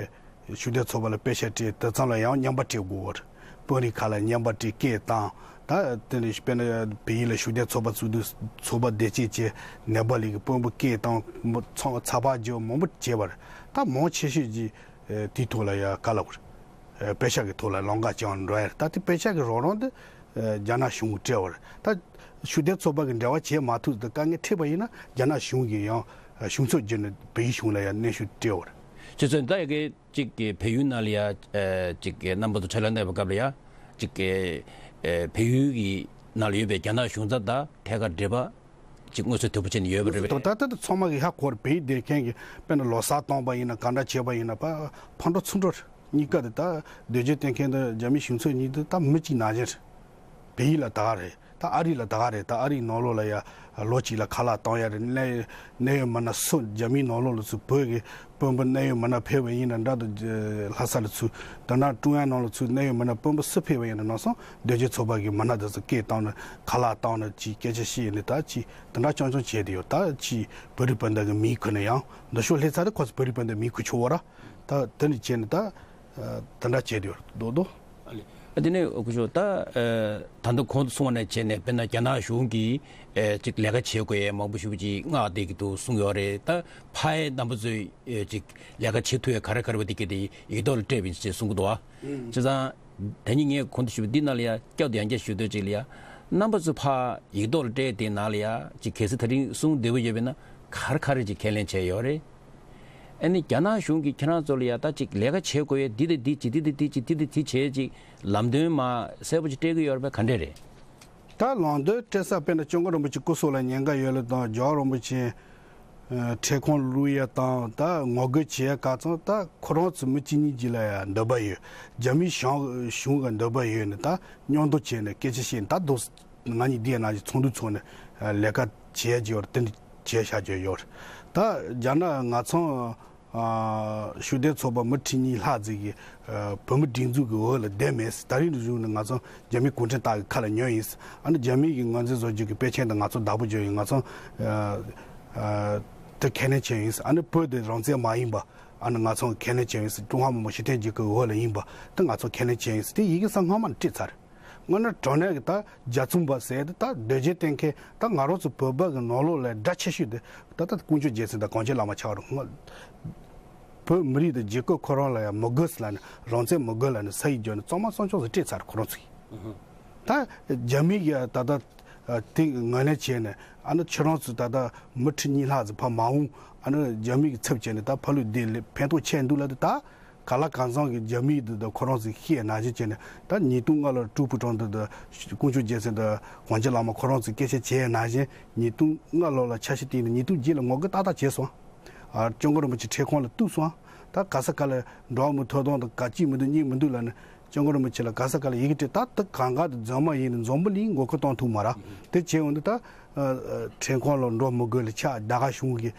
ཤུགས་ལྡན་ཚོགས་པ་ལ་པེ་ཤག་སྤྲད། དེ་ཚང་ལ་ཡང་རྔན་པ་སྤྲད་དགོས་པ་རེད། དཔོན་རིགས་ཁག་ལ་རྔན་པ་སྤྲད། སྐད་བཏང་། ད་དེ་ནས་དཔེར་ན་བལ་ཡུལ་ལ་ཤུགས་ལྡན་ཚོགས་པ་བཙུགས་དུས་ཚོགས་པ་བདེ་སྐྱིད་ཅེས་ནེ་པ་ལི་གི་དཔོན་པོ་སྐད་བཏང་། མོ་ཚང་ཚགས་པར་བརྒྱབ། མང་པོ་བྱས་པ་རེད། ད་མང་ཆེ་ཤོས་ཀྱིས་ཨེ་དེའི་ཐོག་ལ་ཡ་ག་ལབ་དགོས་རེད། ཨེ་པེ་ཤག་གི་ཐོག་ལ་ལམ་ཁ་བྱང་འགྲོ་ཡ་རེད། ད་དེ་པེ་ཤག་གི་རོགས་རམ་དེ་ཨེ་རྒྱ་ནག་གཞུང་གིས་སྤྲད་པ་རེད། ད་ཤུགས་ལྡན་ཚོགས་པ་གིས་འབྲེལ་བ་བྱེད་མ་ཐུབ་དུས་དཀའ་ངལ་འཕྲད་པ་ཡིན་ན་རྒྱ་ནག་གཞུང་གིས་ཡང་གཞུང་ཚབ་བརྒྱུད་ནས་བལ་ཡུལ་གཞུང་ལ་ཡང་གནོན་ཤུགས་སྤྲད་པ་རེད། ཁྱེད་ཚོས་ད་ཡ་གི་གཅིག་གི་བལ་ཡུལ་ནང་ལ་ཡ་ཨེ་གཅིག་གི་རྣམ་པ་ཚོ་ཕྱག་ལས་གནང་བའི་སྐབས་ལ་ཡ་གཅིག་གི་ཨེ་བལ་ཡུལ་གྱི་ནང་ལ་ཡོད་པའི་རྒྱ་ནག་གཞུང་ཚབ་དང་ཐད་ཀར་འབྲེལ་བ་གཅིག་མངོན་གསལ་དོད་པོ་བྱས་ནས་ཡོད་པ་རེད་པས། ད་ལྟ་ད་ཚང་མ་གིས་ཧ་གོ་རེད། བལ་ཡུལ་སྡོད་མཁན་གྱིས་དཔེར་ན་ལོ་གསར་བཏང་པ་ཡིན་ན། གང་འདྲ་བྱས་པ་ཡིན་ན། ཕ་ཕར་འགྲོ་ཚུར་འགྲོ་རེད། གཉིས་ཀ་དེ་ད་སྡོད་བྱེད་སྡོད་མཁན་དང་རྒྱ་མི་གཞུང་ཚབ་གཉིས་དེ་ད་མི་གཅིག་ནང་བཞིན་རེད། བལ་ཡུལ་ལ་ད་ག་རེད། ད་ཨ་རི་ལ་ད་ག་རེད། ད་ཨ་རིའི་ནང་ལོགས་ལ་ཡ་ལོ་གཅིག་ལ་ཁ་ལག་བཏང་ཡ་རེད། གནད་གནད་ཡོད་མི་སྣ་སུ་རྒྱ་མིའི་ནང་ལོགས་ལ་ཚུར་བོད་ཀྱི་དཔོན་པོ་གནད་ཡོད་མི་སྣ་ཕེབས་པ་ཡིན་ན་འདྲ། ད་ལྷ་ས་ལ་ཚུར། ད་ནང་ཀྲུང་དབྱང་ནང་ལ་ཚུར་གནད་ཡོད་མི་སྣ་དཔོན་པོ་སུ་ཕེབས་པ་ཡིན་ན་ནང་སོང་སྡོད་བྱེད་ཚོགས་པ་གི་མི་སྣ་དེ་ཚོ་སྐད་བཏང་ནས་ཁ་ལག་བཏང་ནས་ཅིག་སྐད་ཆ་བཤད་ནས་ད་ཅིག་དེ་འདྲ་རྐྱང་རྐྱང་བྱས་ཏེ་ཡོད། ད་ཅིག་བོད་རིགས་སྤུན་ཟླ་གི་མིང་ཁུར་ནས་ཡང་འདི་ཤོག་སླེབས་ཚར་དུས་ཁོ་ཚོ་བོད་རིགས་སྤུན་ཟླའི་མིང་ཁུར་ཆོག་པ་ར། ད་དེ་ནས་བྱས་ནས་ད་དེ་འདྲ་བྱས་ཏེ་ཡོད་རེད། རྡོག་རྡོག་ཨ་ལེ། ཨ་དེ་ནས་སྐུ་ཞབས་ད་ཨ་ད་ལྟ་གོང་དུ་གསུངས་པ་ནང་བྱས་ནས་དཔེར་ན་རྒྱ་ནག་གཞུང་གིས་ཨེ་ཅིག་ལས་ཀ་བྱེད་དགོས་ཡས་མང་པོ་ཞེ་པོ་ཅིག་མངགས་བསྡད་ཀྱི་འདུག་གསུངས་ཡོད་རེད། ད་ཕར་ཡས་རྣམ་པ་ཚོས་ཨེ་ཅིག་ལས་ཀ་བྱེད་ཐུབ་ཡས་ག་རེ་ག་རེ་བ་དེ་གས་དེ་ཡིག་ཐོག་ལ་སྤྲད་པ་ཡིན་ཅེས་གསུང་གི་འདུག་བ། བྱས་ཙང་ད་ནི་ངས་གོང་དུ་ཞུས་པ་འདི་ནང་ལ་ཡ་བསྐྱར་དུ་ཡང་བསྐྱར་ཞུ་འདོད་ཅིག་ལ་ཡ། རྣམ་པ་ཚོས་ཕར་ཡིག་ཐོག་ལ་སྤྲད་དེ་ནང་ལ་ཡ་ཅིག་གལ་སྲིད་ད་རིང་གསུང་བདེ་པོ་ཡོད་པས་ན་ག་རེ་ག་རེ་ཅིག་ཁས་ལེན་བྱས་ཡོད་རེད། ཨ་ནི་རྒྱ་ནག་གཞུང་གིས་ཁྱེད་རང་ཚོ་ལ་ཡ་ད་ཅིག་ལས་ཀ་བྱེད་དགོས་ཡས་འདི་དང་འདི་བྱེད། འདི་དང་འདི་བྱེད། འདི་དང་འདི་བྱེད་ཅིག་ལམ་སྟོན་མར་གསལ་པོ་ཅིག་སྤྲད་ཀྱི་ཡོད་རེད་པས། ག་འདྲས་རེད། ད་ལམ་སྟོན་སྤྲད་ས་དཔེར་ན་སྐྱབས་མགོན་རིན་པོ་ཆེ་སྐུ་སྲོག་ལ་ཉེན་ཁ་ཡོད་ལ་དང་། རྒྱལ་བ་རིན་པོ་ཆེ་ ཁྲལ་ཁང་བླུག་ཡ་དང་ད་ངོ་རྒོལ་བྱེད་ཡ་ག་ཚང་ད་ཁོ་རང་ཚོ་མི་གཅིག་གཉིས་ཀྱི་ལ་ཡ་འདོད་པ་ཡོད། རྒྱ་མིའི་གཞུང་གཞུང་གི་འདོད་པ་ཡོད་ནི་ད་མཉམ་དུ་བྱས་ནས་སྐད་ཆ་བཤད་ནས་ད་དུ་ང་གཉིས་འདི་ཡ་ནང་བཞིན་ཚོགས་འདུ་ཚོགས་ནས་ལས་ཀ་བྱེད་ཡ་ཅིག་ཡོད་རེད། དེ་འདྲ་བྱས་བཞག་རྒྱུ་ཡོད་རེད། ད་རྒྱ་ནག་ང་ཚང་ཤུགས་ལྡན་ཚོགས་པ་མི་ཁྲི་གཉིས་ལྷག་ཙམ་གྱི་བོད་མི་སྒྲིག་འཛུགས་ཀྱི་འོག་ལ་བསྡད་མེད། ད་རིང་གཞུག་ནས་ང་ཚང་རྒྱ་མིའི་གུང་ཁྲན་ཏང་གི་ཁ་ལ་ཉོན་ཡིན། ཨ་ནི་རྒྱ་མི་གི་ངོས་འཛིན་བཟོ་རྒྱུ་གི་དཔེ་ཆེན་དང་ང་ཚོ་བདག་པོ་བརྗོད་ཡིན། ང་ཚང་དེ་ཁས་ལེན་བྱས་ཡིན། ཨ་ནི་བོད་དེ་རང་བཙན་མ་ཡིན་པ་ཨ་ནི་ང་ཚང་ཁས་ལེན་བྱས་ཡིན། ཀྲུང་ཧྭ་མི་དམངས་སྤྱི་མཐུན་རྒྱལ་ཁབ་འོག་ལ་ཡིན་པ་དེ་ང་ཚང་ཁས་ལེན་བྱས་ཡིན། དེ་ཡི་གེ་ས་སྔ་མ་ནས་བྲིས་ཚར། དངོས་གནས་དྲང་གནས་ཀྱི་ད་རྒྱ་ཚུམ་པ་ཟེར་དེ་ད་སྡོད་རྗེས་བསྟན་མཁན་ད་ང་རང་ཚོ་བོད་པ་གི་ནང་ལོགས་ལ་དགྲ་ཆེ་ཤོས་དེ་ད་ད་དཀོན་མཆོག་རྒྱལ་མཚན་དང་གངས་ཅན་བླ་མ་ཆགས་རུང་བོད་མི་རིགས་དང་རྒྱལ་ཁབ་ཁོ་རང་ལ་ཡང་མི་དགོས་ཟེར་ལ་ནི་རང་བཙན་མི་དགོས་ལ་ནི་ས་ཡིག་བརྒྱབ་ནས་གཙང་མ་གཙང་ཆོག་ཟེར་སྤྲད་ཚར་ཁོ་རང་ཚོ་གིས། ད་རྒྱ་མི་གིས་ད་ད་དེ་ངོས་ལེན་བྱས་ནས་ཨ་ནི་ཁྱེད་རང་ཚོ་ད་ད་མི་ཁྲི་གཉིས་ལྷག་ཙམ་ཕར་མ་འོང་། ཨ་ནི་རྒྱ་མི་གི་ཚབ་བྱས་ནས་ད་ཕ་ལུས་དེ་ལས་ཕན་ཐོགས་ཆེ་འདུག་ལབ་དུས་ད། ག་ལ་གང་འཚམ་གྱི་རྒྱ་མིའི་འདི་དང་ཁོ་རང་ཚོས་ཤེས་ནང་བཞིན་བྱས་ནས་ད་ཉིས་སྟོང་ལྔ་ལོར་ཀྲུའུ་ཕུའུ་ཀྲང་འདི་དང་དཀོན་མཆོག་རྒྱལ་མཚན་དང་གངས་ཅན་བླ་མ་ཁོ་རང་ཚོས་སྐད་ཆ་བྱས་ནང་བཞིན་ཉིས་སྟོང་ལྔ་ལོ་ལ་ཆ་ཤས་བཏིང་ནས་ཉིས་སྟོང་བརྒྱད་ལ་ངོ་རྒོལ་ཏག་ཏག་བྱས་སོང་། ཨ་སྐྱབས་མགོན་རིན་པོ་ཆེ་ཁྲིད་ཁང་ལ་གཏུགས་སོང་། ད་ག་ས་ག་ལ་འགྲོ་བ་མིའི་ཐོབ་ཐང་དང་ག་གཅིག་མི་འདུག་གཉིས་མི་འདུག་ལབ་ནས་སྐྱབས་མགོན་རིན་པོ་ཆེ་ལ་ག་ས་ག་ལ་ཡི་གེ་སྤྲད། ད་ད་གང་ག་དུ་རྫུན་མ་ཡིན་ནས་འཛམ་བུ་གླིང་མགོ་སྐོར་གཏོང་ཐུབ་མ་རེད། དེ་བྱས་འོང་དུས་ད་ཁྲིད་ཁང་ལ་འགྲོ་མི་དགོས་ལ་ཆགས། རྒྱ་གར་གཞུང་གིས་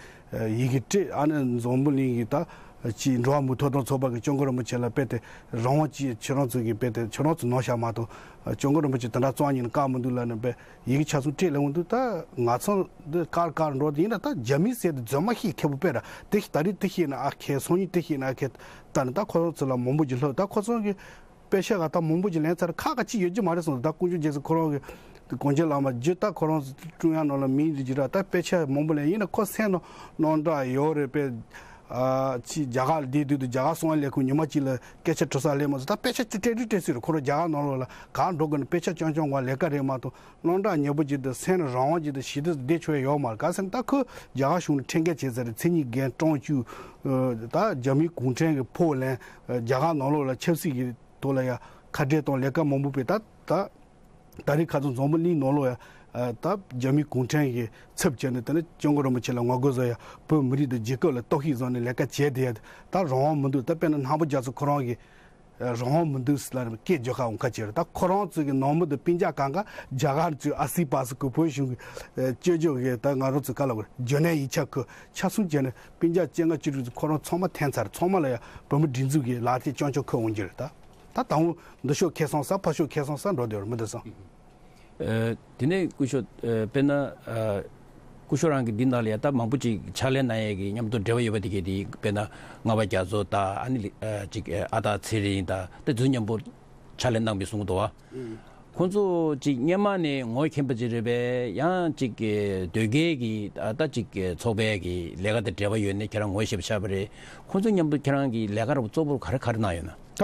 ཡི་གེ་སྤྲད། ཨ་ནི་འཛམ་བུ་གླིང་གི་ད་ཅིག་འགྲོ་བ་མིའི་ཐོབ་ཐང་ཚོགས་པ་གི་སྐྱབས་མགོན་རིན་པོ་ཆེ་ལ་དཔེ་དེ་རང་དབང་ཅིག་ཁྱེད་རང་ཚོ་གི་དཔེ་དེ་ཁྱེད་རང་ཚོ་ནང་བཞག་མ་གཏོགས་སྐྱབས་མགོན་རིན་པོ་ཆེ་དེ་འདྲ་རྩ་ཉིད་ནས་བཀག་མི་འདུག་ལབ་ནས་དཔེ་ཡི་གེ་ཆ་ཚང་སྤྲད་ལེ་འོང་དུས་ད་ང་ཚོ་འདི་ཀར་ཀར་འགྲོ་དེ་ཡིན་ན་ད་རྒྱ་མིའི་ཟེར་དེ་རྫུན་མ་ཤེས་མཁས་པོ་དཔེ་ར་དེ་ད་རེས་དེ་ཤེས་ན་ཨ་ཁེ་སང་ཉིན་དེ་ཤེས་ན་ཨ་ཁེ་ད་ནི་ད་ཁོ་རང་ཚོ་ལ་མང་པོ་ཅིག་ལྷོད། ད་ཁོ་ཚོ་གི་དཔེ་ཆ་ག་ད་མང་པོ་ཅིག་ལེན་ཚར། ཁག་ཁག་ཅིག་ཡོད་རྒྱུ་མ་རེད་གསུངས། ད་དཀོན་མཆོག་རྒྱལ་མཚན་ཁོ་རང་གི་གངས་ཅན་བླ་མ་རྒྱུད་ད་ཁོ་རང་ཀྲུང་དབྱང་ནང་ལ་མིང་རེ་རྒྱུ་ར་ད་དཔེ་ཆ་མང་པོ་ལེན་ཡིན་ན་ཁོ་སེམས་ནང་རྣམ་དག་ཡོད་རེད་པས། ཨ་ཅི་རྒྱ་གར་ལ་བསྡད་དུས་དུ་རྒྱ་གར་གསང་བའི་ལས་ཁུངས་ཉི་མ་གཅིག་ལ་སྐད་ཆ་དྲི་ས་སླེབས་མ་སོང་། ད་དཔེ་ཆ་ཅི་སྤྲད་རེ་སྤྲད་སྲིད་རེད། ཁོ་རང་རྒྱ་གར་ནང་ལོགས་ལ་གང་འགྲོ་དགོས་ན་དཔེ་ཆ་རྐྱང་རྐྱང་ག་ལས་ཀ་རེད་མ་གཏོགས་རྣམ་དག་ཉེ་པོ་ཅིག་དང་སེམས་ནང་རང་དབང་ཅིག་དང་ཞི་བདེ་བདེ་ཆོག་ཡ་ཡོད་མ་རེད། ག་ཟེར་ན་ད་ཁོས་རྒྱ་གར་གཞུང་ལ་ཁྲིམས་འགལ་བྱས་ཚར་རེད། མཚན་ཉིད་འགན་གྲངས་བཅུ་ད་རྒྱ་མིའི་གུང་ཁྲན་གྱི་ཕོགས་ལེན་རྒྱ་གར་ནང་ལོགས་ལ་ཆབ་སྲིད་ཀྱི་ཐོག་ལ་ཡ་ཁ་བྲལ་གཏོང་ལས་ཀ་མང་པོ་སྤེལ། ད་ད་ད་རེས་ཁ་སང་འཛམ་བུ་གླིང་ནང་ལོགས་ཡ་ད་རྒྱ་མིའི་གུང་ཁྲན་གྱི་ཚབ་བྱས་ནས་དེ་ནས་སྐྱབས་མགོན་རིན་པོ་ཆེ་ལ་ངོ་རྒོལ་བཟོ་ཡ་བོད་མི་རིགས་དང་རྒྱལ་ཁབ་ལ་གཏོར་བཤིག་བཟོ་ནས་ལས་ཀ་བྱས་བསྡད་ཡ་ད་རང་དབང་མི་འདུག་ད་དཔེར་ན་སྣང་བ་རྒྱ་མཚོ་ཁོ་རང་གི་རང་དབང་མི་འདུག་ཟེར་ལ་སྐད་རྒྱག་ཁ་འོང་ཁ་བྱས་རེད། ད་ཁོ་རང་ཚོ་གི་ནང་མི་དང་སྤུན་ཀྱག་གང་ག་རྒྱ་གར་ཚོའི་ཨ་སི་པ་སི་ཁོ་བོད་གཞུང་གི་སྤྱོད་ཕྱོགས་གི་ད་ང་རང་ཚོ་ག་ལ་གོ་ཇོ་ནན་ཡིག་ཆ་ཁོ་ཆ་ཚང་བྱས་ནས་སྤུན་ཀྱག་སྤྱན་སྔ་བཅུ་དྲུག་ཚོ་ཁོ་རང་ཚང་མ་འཐེན་ཚར། ཚང་མ་ལ་ཡ་བོད་མི་སྒྲིག་འཛུགས་ཀྱི་ལག་དེབ་རྐྱང་རྐྱང་ཁུར་འོང་རྒྱུ་རེད། ད་ད་དང་པོ་འདི་ཤོག་ཁེ་སང་ས་ཕ་ཤོག་ཁེ་སང་ས་འགྲོ་བསྡད་རེད་མི་འདི་སང་། ཨ། དེ་ནས་སྐུ་ཞབས་ཨ། དཔེར་ན་ཨ། སྐུ་ཞབས་རང་གི་འདི་ནང་ལ་ཡ་ད་མང་པོ་ཅིག་ཕྱག་ལས་གནང་ཡས་ཀྱི་མཉམ་དུ་འབྲེལ་བ་ཡོད་པ་དེ་གས་དེ་དཔེར་ན་ལྔ་པ་རྒྱ་མཚོ་དང་ཨ་ནི་ཨ། ཅིག་ཨ་སྟག་ཚེ་རིང་དང་དེ་ཚོ་མཉམ་པོ་ཕྱག་ལས་གནང་བའི་གསུང་གི་འདུག་བ། ཁོང་ཚོ་ཅིག་སྔོན་མ་ནས་ངོ་མཁྱེན་པ་ཅིག་རེད་པས། ཡང་ཅིག་དོལ་རྒྱལ་གྱི་ཨ་ད་ཅིག་ཚོགས་པའི་གི་ལས་ཀ་དང་འབྲེལ་བ་ཡོད་ནས་ཁྱེད་རང་ངོ་ཤེས་པ་ཆགས་པ་རེད། ཁོང་ཚོ་མཉམ་དུ་ཁྱེད་རང་གི་ལས་ཀ་ར་བ་གཙོ་བོར་ག་རེ་ག་རེ་གནང་ཡོད་ན། ད་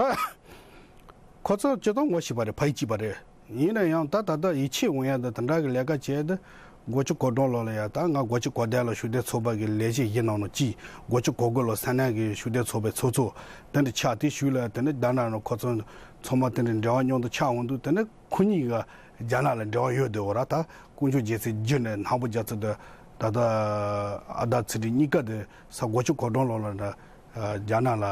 ཁོ་ཚོ་སྤྱིར་བཏང་ངོ་ཤེས་པ་རེད། ཕ་ཡུལ་གཅིག་པ་རེད། ཡིན་ན་ཡང་ད་ད་ལྟ་ཡིད་ཆེས་འོང་ཡ་ད་དེ་འདྲ་གི་ལས་ཀ་བྱས་ཏེ་སྒོ་ཕྱུགས་གོ་སྒྲོན་ལོག་ལ་ཡ་ད་ང་སྒོ་ཕྱུགས་གོ་དན་ལ་ཤུགས་ལྡན་ཚོགས་པ་གི་ལས་བྱེད་གཞི་ནང་ནང་གཅིག་སྒོ་ཕྱུགས་གོ་དགུ་ལོ་ས་གནས་གི་ཤུགས་ལྡན་ཚོགས་པའི་ཚོགས་གཙོ་དེ་འདྲ་ཆགས། དེ་ཤུལ་ལ་དེ་ནས་རྒྱ་ནག་ནང་ཁོ་ཚོ་ཚང་མ་དེ་འདྲ་འབྲེལ་བ་མཉམ་དུ་ཆགས་འོང་དུས་དེ་ནས་ཁོ་གཉིས་ཀ་རྒྱ་ནག་ལ་འབྲེལ་བ་ཡོད་དེ་འོ་ར། ད་དཀོན་མཆོག་རྒྱལ་མཚན་བརྒྱུད་ནས་སྣང་བ་རྒྱ་མཚོ་དང་ད་ལྟ་ཨ་ད་ཚེ་རིང་གཉིས་ཀ་དེ་ས་སྒོ་ཕྱུགས་གོ་སྒྲོན་ལོག་ལ་འདྲ། རྒྱ་ནག་ལ་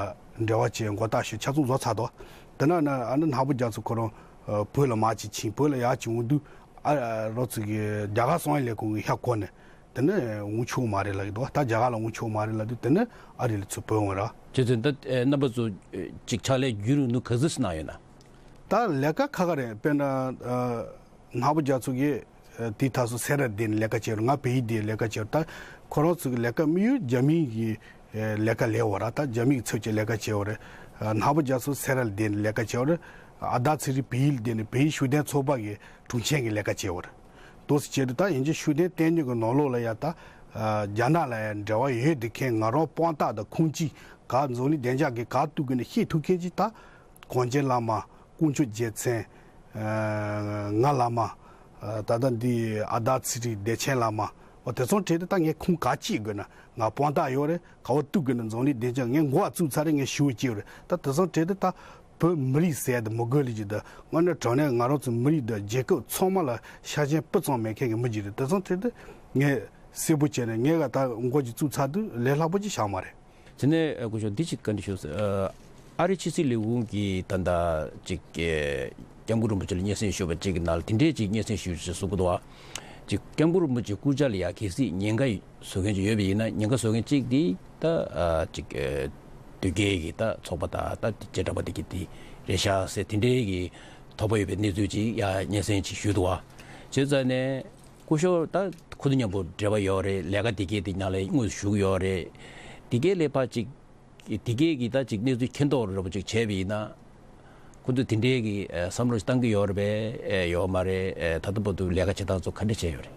འབྲེལ་བ་བྱས་མགོ་བཏགས་ཞིག་ཆ་ཚང་བཟོ་ཚར་འདུག་དེ་ན་ན་ཨ་ནི་སྣང་བ་རྒྱ་མཚོ་ཁོ་རང་བོད་ལ་མར་ཅིག་ཕྱིན། བོད་ལ་ཡར་ཅིག་འོང་དུས་ཨ་རོ་ཚིག་གི་རྒྱ་གར་གསང་བའི་ལས་ཁུངས་ཀྱི་ཤ་གོ་ནས་དེ་ནས་འོང་ཆོག་མ་རེད་ལབ་ཀྱི་འདུག་ད་རྒྱ་གར་ལ་འོང་ཆོག་མ་རེད་ལབ་དུས་དེ་ནས་ཨ་རི་ལ་ཚུར་བུད་འོང་ར། བྱས་ཙང་ད་རྣམ་པ་ཚོ་ཅིག་ཕྱག་ལས་བརྒྱུད་རིང་ནུ་ག་ཚོད་ཞིག་གནང་ཡོད་ན། ད་ལས་ཀ་ཁག་ཁག་རེད། དཔེར་ན་ཨ། སྣང་བ་རྒྱ་མཚོ་གིས་དེའི་ཐག་སོ་སེ་ར་བསྡད་ནས་ལས་ཀ་བྱས་རེད། ང་བལ་ཡུལ་བསྡད་ལས་ཀ་བྱས་རེད། ད་ཁོ་རང་ཚོ་གི་ལས་ཀ་དམིགས་ཡུལ་རྒྱ་མིའི་གི་ལས་ཀ་ལས་འོ་ར། ད་རྒྱ་མིའི་གི་ཚབ་བྱས་ལས་ཀ་བྱས་འོ་རེད། སྣང་བ་རྒྱ་མཚོ་སེ་ར་ལ་བསྡད་ནས་ལས་ཀ་བྱས་འོ་རེད། ཨ་ད་ཚེ་རིང་བལ་ཡུལ་བསྡད་ནས་བལ་ཡུལ་ཤུགས་ལྡན་ཚོགས་པ་གི་དྲུང་ཆེ་གི་ལས་ཀ་བྱས་འོ་རེད། དོ་སི་བྱས་དུས་ད་ཡིན་གྱི་ཤུགས་ལྡན་བསྟན་སྨྱོན་གི་ནང་ལོགས་ལ་ཡ་ད་རྒྱ་ནག་ལ་ཡ་འབྲེལ་བ་ཡོད་དེ་མཁན་ང་རང་དཔང་རྟགས་དང་ཁུངས་སྐྱེལ་ག་འཛམ་གླིང་བདེ་འཇགས་ཀྱི་ག་ཐུག་གི་ནས་ཤེས་ཐུབ་མཁན་ཅིག་ད། གངས་ཅན་བླ་མ། དཀོན་མཆོག་རྒྱལ་མཚན། ང་བླ་མ། ད་ལྟ་འདི་ཨ་ད་ཚེ་རིང་བདེ་ཆེན་བླ་མ། འོ་དེ་ཚོ་གྲས་དེ་ད་ངས་ཁུངས་ག་ཅིག་དགོས་ན་ང་དཔང་རྟགས་ཡོད་རེད། ག་བ་གཏུག་དགོས་ན་འཛམ་གླིང་བདེ་འཇགས་ངས་མགོ་བ་བཙུགས་ཚར་རེད། ངས་ཞུ་བ་ཅིག་ཡོད་རེད། ད་དེ་ཚོ་གྲས་དེ་ད་བོད་མི་རིགས་ཟེར་དེ་མི་དགོས་ལས་ཀྱི་ད་དངོས་གནས་དྲང་གནས་ང་རང་ཚོ་མི་རིགས་དང་རྒྱལ་ཁབ་ཚང་མ་ལ་ཤ་ཞེན་སྤུ་ཙམ་མེད་མཁན་གྱི་མི་ཅིག་རེད། དེ་ཚོ་གྲས་དེ་ངས། གསལ་པོ་བྱས་ནས་ངས་ག་ད་མགོ་ཅིག་བཙུགས་ཚར་དུས་ལས་སླ་པོ་ཅིག་བཞག་མ་རེད། དེ་ནས་ཨ་སྐུ་ཞབས་འདི་ཅིག་བཀའ་འདྲི་ཞུ། ཨ་རི་ཕྱི་སྲིད་ལས་ཁུངས་ཀྱིས་ད་ལྟ་ཅིག་ཨ་སྐྱབས་མགོན་རིན་པོ་ཆེ་ལ་སྙན་སེང་ཞུས་པ་ཅིག་གི་ནང་ལ་དེ་འདྲས་ཅིག་སྙན་སེང་ཞུས་ཞེས་གསུངས་ཀྱི་འདུག་བ། ཅིག་སྐྱབས་མགོན་རིན་པོ་ཆེ་སྐུ་ཕྱྭ་ལ་ཡ་གལ་སྲིད་ཉེན་ཁ་བཟོ་མཁན་ཅིག་ཡོད་པ་ཡིན་ན། ཉེན་ཁ་བཟོ་མཁན་གཅིག་དེ་ད་ཨ་ཅིག་ཨ་དོལ་རྒྱལ་གྱི་ད་ཚོགས་པ་དང་ད་བྱེ་བྲག་པ་དེ་གི་དེ་རེད་ཤག་ཟེར་དེ་འདྲའི་གི་དོགས་པ་ཡོད་པའི་གནས་ཚུལ་ཅིག་ཡ་སྙན་སེང་ཅིག་ཞུས་འདུག་བ། བྱས་ཙང་ནས་སྐུ་ཞབས་ད་ཁོ་ཚོ་མཉམ་པོ་འབྲེལ་བ་ཡོད་རེད། ལས་ཀ་དེ་གའི་དེ་ནང་ལ་དངོས་སུ་ཞུགས་ཡོད་རེད། དེ་གའི་ལས་ཕར་ཅིག་དེ་གའི་གི་ད་ཅིག་གནས་ཚུལ་མཁྱེན་རྟོགས་རོབ་ཅིག་བྱས་པ་ཡིན་ན། ཁོ་ཚོས་དེ་འདྲའི་གི་ཨ་བསམ་བློ་ཞིག་བཏང་གི་ཡོད་རེད་པས། ཨེ་ཡོད་མ་རེད། ཨེ་ད་ལྟ་བར་དུ་ལས་ཀ་བྱེད་སྟངས་ཚོ་ག་འདྲ་བྱས་ཡོད་རེད།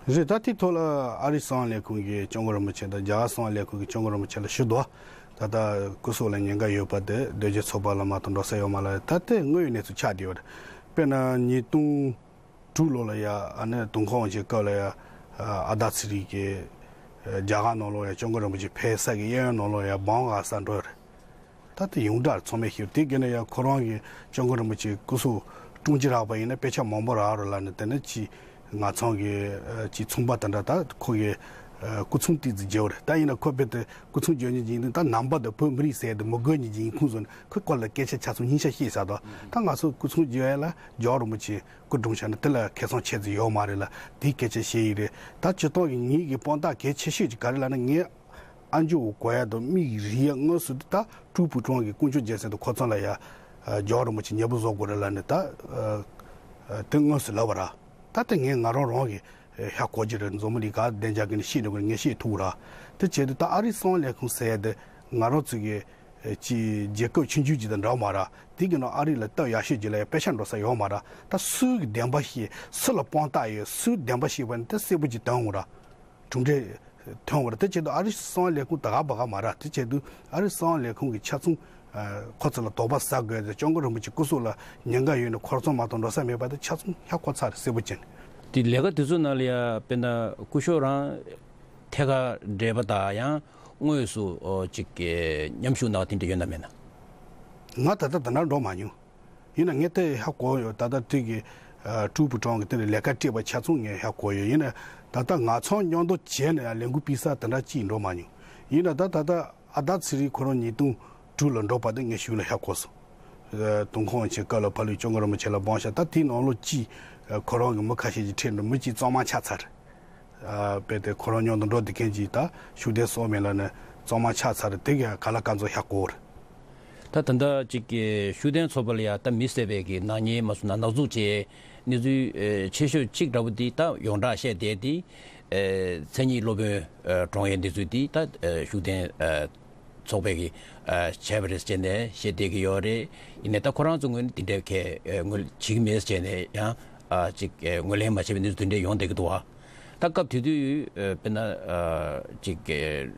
རེད། ད་དེའི་ཐོག་ལ་ཨ་རིའི་གསང་བའི་ལས་ཁུངས་ཀྱི་སྐྱབས་མགོན་རིན་པོ་ཆེ་དང་རྒྱ་གར་གསང་བའི་ལས་ཁུངས་ཀྱི་སྐྱབས་མགོན་རིན་པོ་ཆེ་ལ་ཞུ་འདུག། ད་ལྟ་སྐུ་སྲོག་ལ་ཉེན་ཁ་ཡོད་པ་དེ་དོལ་རྒྱལ་ཚོགས་པ་ལ་མ་གཏོགས་འགྲོ་ས་ཡོད་མ་རེད། ད་ལྟའི་དངོས་ཡོད་གནས་ཚུལ་ཆགས་བསྡད་ཡོད་རེད། དཔེར་ན་ཉིས་སྟོང་དྲུག་ལོ་ལ་ཡ་ཨ་ནི་དུང་ཁང་དབང་ཆེན་སྐབས་ལ་ཡ་ཨ་ཨ་ད་ཚེ་རིང་གིས་ཨ་རྒྱ་གར་ནང་ལོགས་ཡ་སྐྱབས་མགོན་རིན་པོ་ཆེ་ཕེབས་ས་གི་གཡས་གཡོན་ནང་ལོགས་ཡ་བང་ག་ས་འགྲོ་ཡོད་རེད། ད་དེ་ཡོངས་གྲགས་ཚང་མས་ཤེས། དེ་ག་ནས་ཡང་ཁོ་རང་གི་སྐྱབས་མགོན་རིན་པོ་ཆེ་སྐུ་སྲོག་བཀྲོངས་ཀྱི་རག་པ་ཡིན་ན་དཔེ་ཆ་མང་པོ་རག་རེད་ལབ་ནས། དེ་ནས་ཅི་ང་ཚང་གི་ཨ་ཅི་ཚོང་པ་དེ་འདྲ་ད་ཁོ་གི་ཨ་སྐུ་ཚོང་ཏིག་ཙི་བརྗེ་བ་རེད། ད་ཡིན་ན་ཁོ་རྦད་དེ་སྐུ་ཚོང་བརྗེ་ཉེན་ཅིག་ཡིན་དུས་ད་ནང་པ་དང་བོད་མི་རིགས་ཟེར་དེ་མི་དགོས་ཉེན་ཅིག་ཡིན་ཁུངས་སོང་ནས་ཁོས་ཁོ་ལ་སྐད་ཆ་ཆ་ཚང་སྙིང་ཆ་བཤད་ས་དང་། ད་ང་ཚོ་སྐུ་ཚོང་བརྗེ་ཡ་ལ་རྒྱལ་བ་རིན་པོ་ཆེ་སྐུ་བཀྲོངས་བཞག་ན་དེ་ལ་ཁེ་བཟང་ཆེ་ཙི་ཡོད་མ་རེད་ལ་དེའི་སྐད་ཆ་བཤད་ཡི་རེད། ད་སྤྱིར་བཏང་གི་ངེད་ཀྱི་དཔང་རྟགས་གལ་ཆེ་ཤོས་ཅིག་ག་རེ་ལབ་ན། ངས་ཨ་མཆོག་གོ་ཡ་དང་མིག་རིག་ཡ་དངོས་སུ་ད་ཀྲུའུ་ཕུའུ་ཀྲང་གི་དཀོན་མཆོག་རྒྱལ་མཚན་དང་ཁོ་ཚང་ལ་ཡ་རྒྱལ་བ་རིན་པོ་ཆེ་མཉེས་པོ་བཟོ་དགོས་རེད་ལབ་ནས་ད་དེ་དངོས་སུ་ལབ་པ་ར། ད་དེ་ངས་ང་རང་རང་གི་ཧ་གོ་གི་རེད། མཛོ་མོ་ལི་ག་བདེ་འཇགས་ཀྱི་ནས་ཤེས་འགྲོ་གི་ངས་ཤེས་ཐུབ་ར། དེ་བྱས་དུས་ད་ཨ་རིའི་གསང་བའི་ལས་ཁུངས་ཟེར་ཡ་དེ་ང་རང་ཚོ་གི་ཅི་རྒྱལ་ཁབ་ཆུང་ཆུང་ཅིག་དང་འདྲ་མ་ར། དེ་གི་ནང་ཨ་རི་ལ་སྟབས་ཡག་ཤོས་ཅིག་ལ་ཡ་དཔེ་ཆ་འགྲོ་ས་ཡོད་མ་ར། ད་སུའི་གི་བདེན་པ་ཤེས། སུ་ལ་དཔང་རྟགས་ཡོད། སུའི་བདེན་པ་ཤེས་པ་ནི་དེ་གསལ་པོ་ཅིག་ཐོན་འོང་ར། གྲུབ་འབྲས་ཐོན་འོང་ར། དེ་བྱེད་དུས་ཨ་རི་གསང་བའི་ལས་ཁུངས་ད་ག་བ་ག་མ་ར། དེ་བྱེད་དུས་ཨ་རི་གསང་བའི་ལས་ཁུངས་ཀྱི་ཆ་ཚང་ཁོ་ཚོ་ལ་དོགས་པ་ཟ་དགོས་ཏེ་སྐྱབས་མགོན་རིན་པོ་ཆེ་སྐུ་སྲོག་ལ་ཉེན་ཁ་ཡོད་ནས་ཁོ་རང་ཚོ་མ་གཏོགས་འགྲོ་ས་མེད་པ་དེ་ཆ་ཚང་ཧ་གོ་ཚར་རེད། གསལ་པོ་བྱས་ནས། དེ་ལས་ཀ་དེ་ཚོ་ནང་ལ་ཡ་དཔེར་ན་སྐུ་ཞབས་རང་ཐད་ཀར་འབྲེལ་བ་དང་ཡང་དངོས་སུ་ཨོ་ཅིག་གི་མཉམ་ཞུགས་གནང་བ་དེ་འདྲ་ཡོད་ན་མེད་ན། ང་ད་ལྟ་དེ་འདྲ་འགྲོ་མ་མྱོང་། ཡིན་ན་ངས་དེ་ཧ་གོ་ཡོད། ད་ལྟ་དེ་གི་ཀྲུའུ་ཕུའུ་ཀྲང་གི་དེ་ནས་ལས་ཀ་སྤྲད་པ་ཆ་ཚང་ངས་ཧ་གོ་ཡོད། ཡིན་ན་ད་ལྟ་ང་ཚང་མཉམ་དུ་བྱས་ནས་ཡང་ལས་འགུལ་སྤེལ་ས་དེ་འདྲ་ཅིག་འགྲོ་མ་མྱོང་། ཡིན་ན་ད་ད་ལྟ་ཨ་ད་ཚེ་རིང་ཁོ་རང་ཉིས་སྟོང་དྲུག་ལ་འགྲོ་བ་དེ་ངས་གཞུག་ལ་ཧ་གོ་སོང་། དུང་ཁང་ཆེན་སྐབས་ལ་ཕ་ལུའི་སྐྱབས་མགོན་རིན་པོ་ཆེ་ལ་དབང་ཆ་ད་དེའི་ནང་ལོགས་ཅིག་ཁོ་རང་གི་མི་ཁ་ཤས་ཀྱིས་ཁྲིད་འགྲོ། མི་གཅིག་གཙང་མ་ཆགས་ཚར། ཨ་དཔེ་དེ་ཁོ་རང་མཉམ་དུ་འགྲོ་བསྡད་མཁན་གྱི་ད་ཤུགས་ལྡན་སྲོག་མེད་ལ་ནི་གཙང་མ་ཆགས་ཚར་རེད། དེ་ག་ག་ལ་ག་ཚོད་ཧ་གོ་རེད། ད་ད་ལྟ་ཅིག་གི་ཤུགས་ལྡན་ཚོགས་པ་ལ་ཡ་ད་མི་བསད་པའི་གི་ནག་ཉེས་མ་སོང་ན་ནག་འཛུགས་བྱས་གནས་ཚུལ་ཨེ་ཆེ་ཤོས་གཅིག་འདྲ་བོ་འདི་ད་ཡོངས་གྲགས་བཤད་བསྡད་དེ་ཨེ་མཚན་ཉིད་སློབ་དཔོན་ཨེ་བཀྲོངས་ཡས་འདི་ཚོ་འདི་ད་ཨེ་ཤུགས་ལྡན་ཨེ་ཚོགས་པས་ཀྱི་ཨ་བྱས་པ་རེད་ཟེར་ནས་བཤད་བསྡད་ཀྱི་ཡོད་རེད། ཡིན་ནའི་ད་ཁོ་རང་ཚོ་ངོས་ནས་དེ་འདྲའི་གལ་ཨ་ངོས་བྱེད་ཀྱི་མེད་ཟེར་ནས་ཡང་ཨ་ཅིག་ཨ་ངོས་ལེན་མ་བྱས་པའི་གནས་ཚུལ་དེ་འདྲ་ཡོང་བསྡད་ཀྱི་འདུག་བ། ད་སྐབས་དེ་དུས་ཨ་དཔེར་ན་ཨ་ཅིག་ཨ་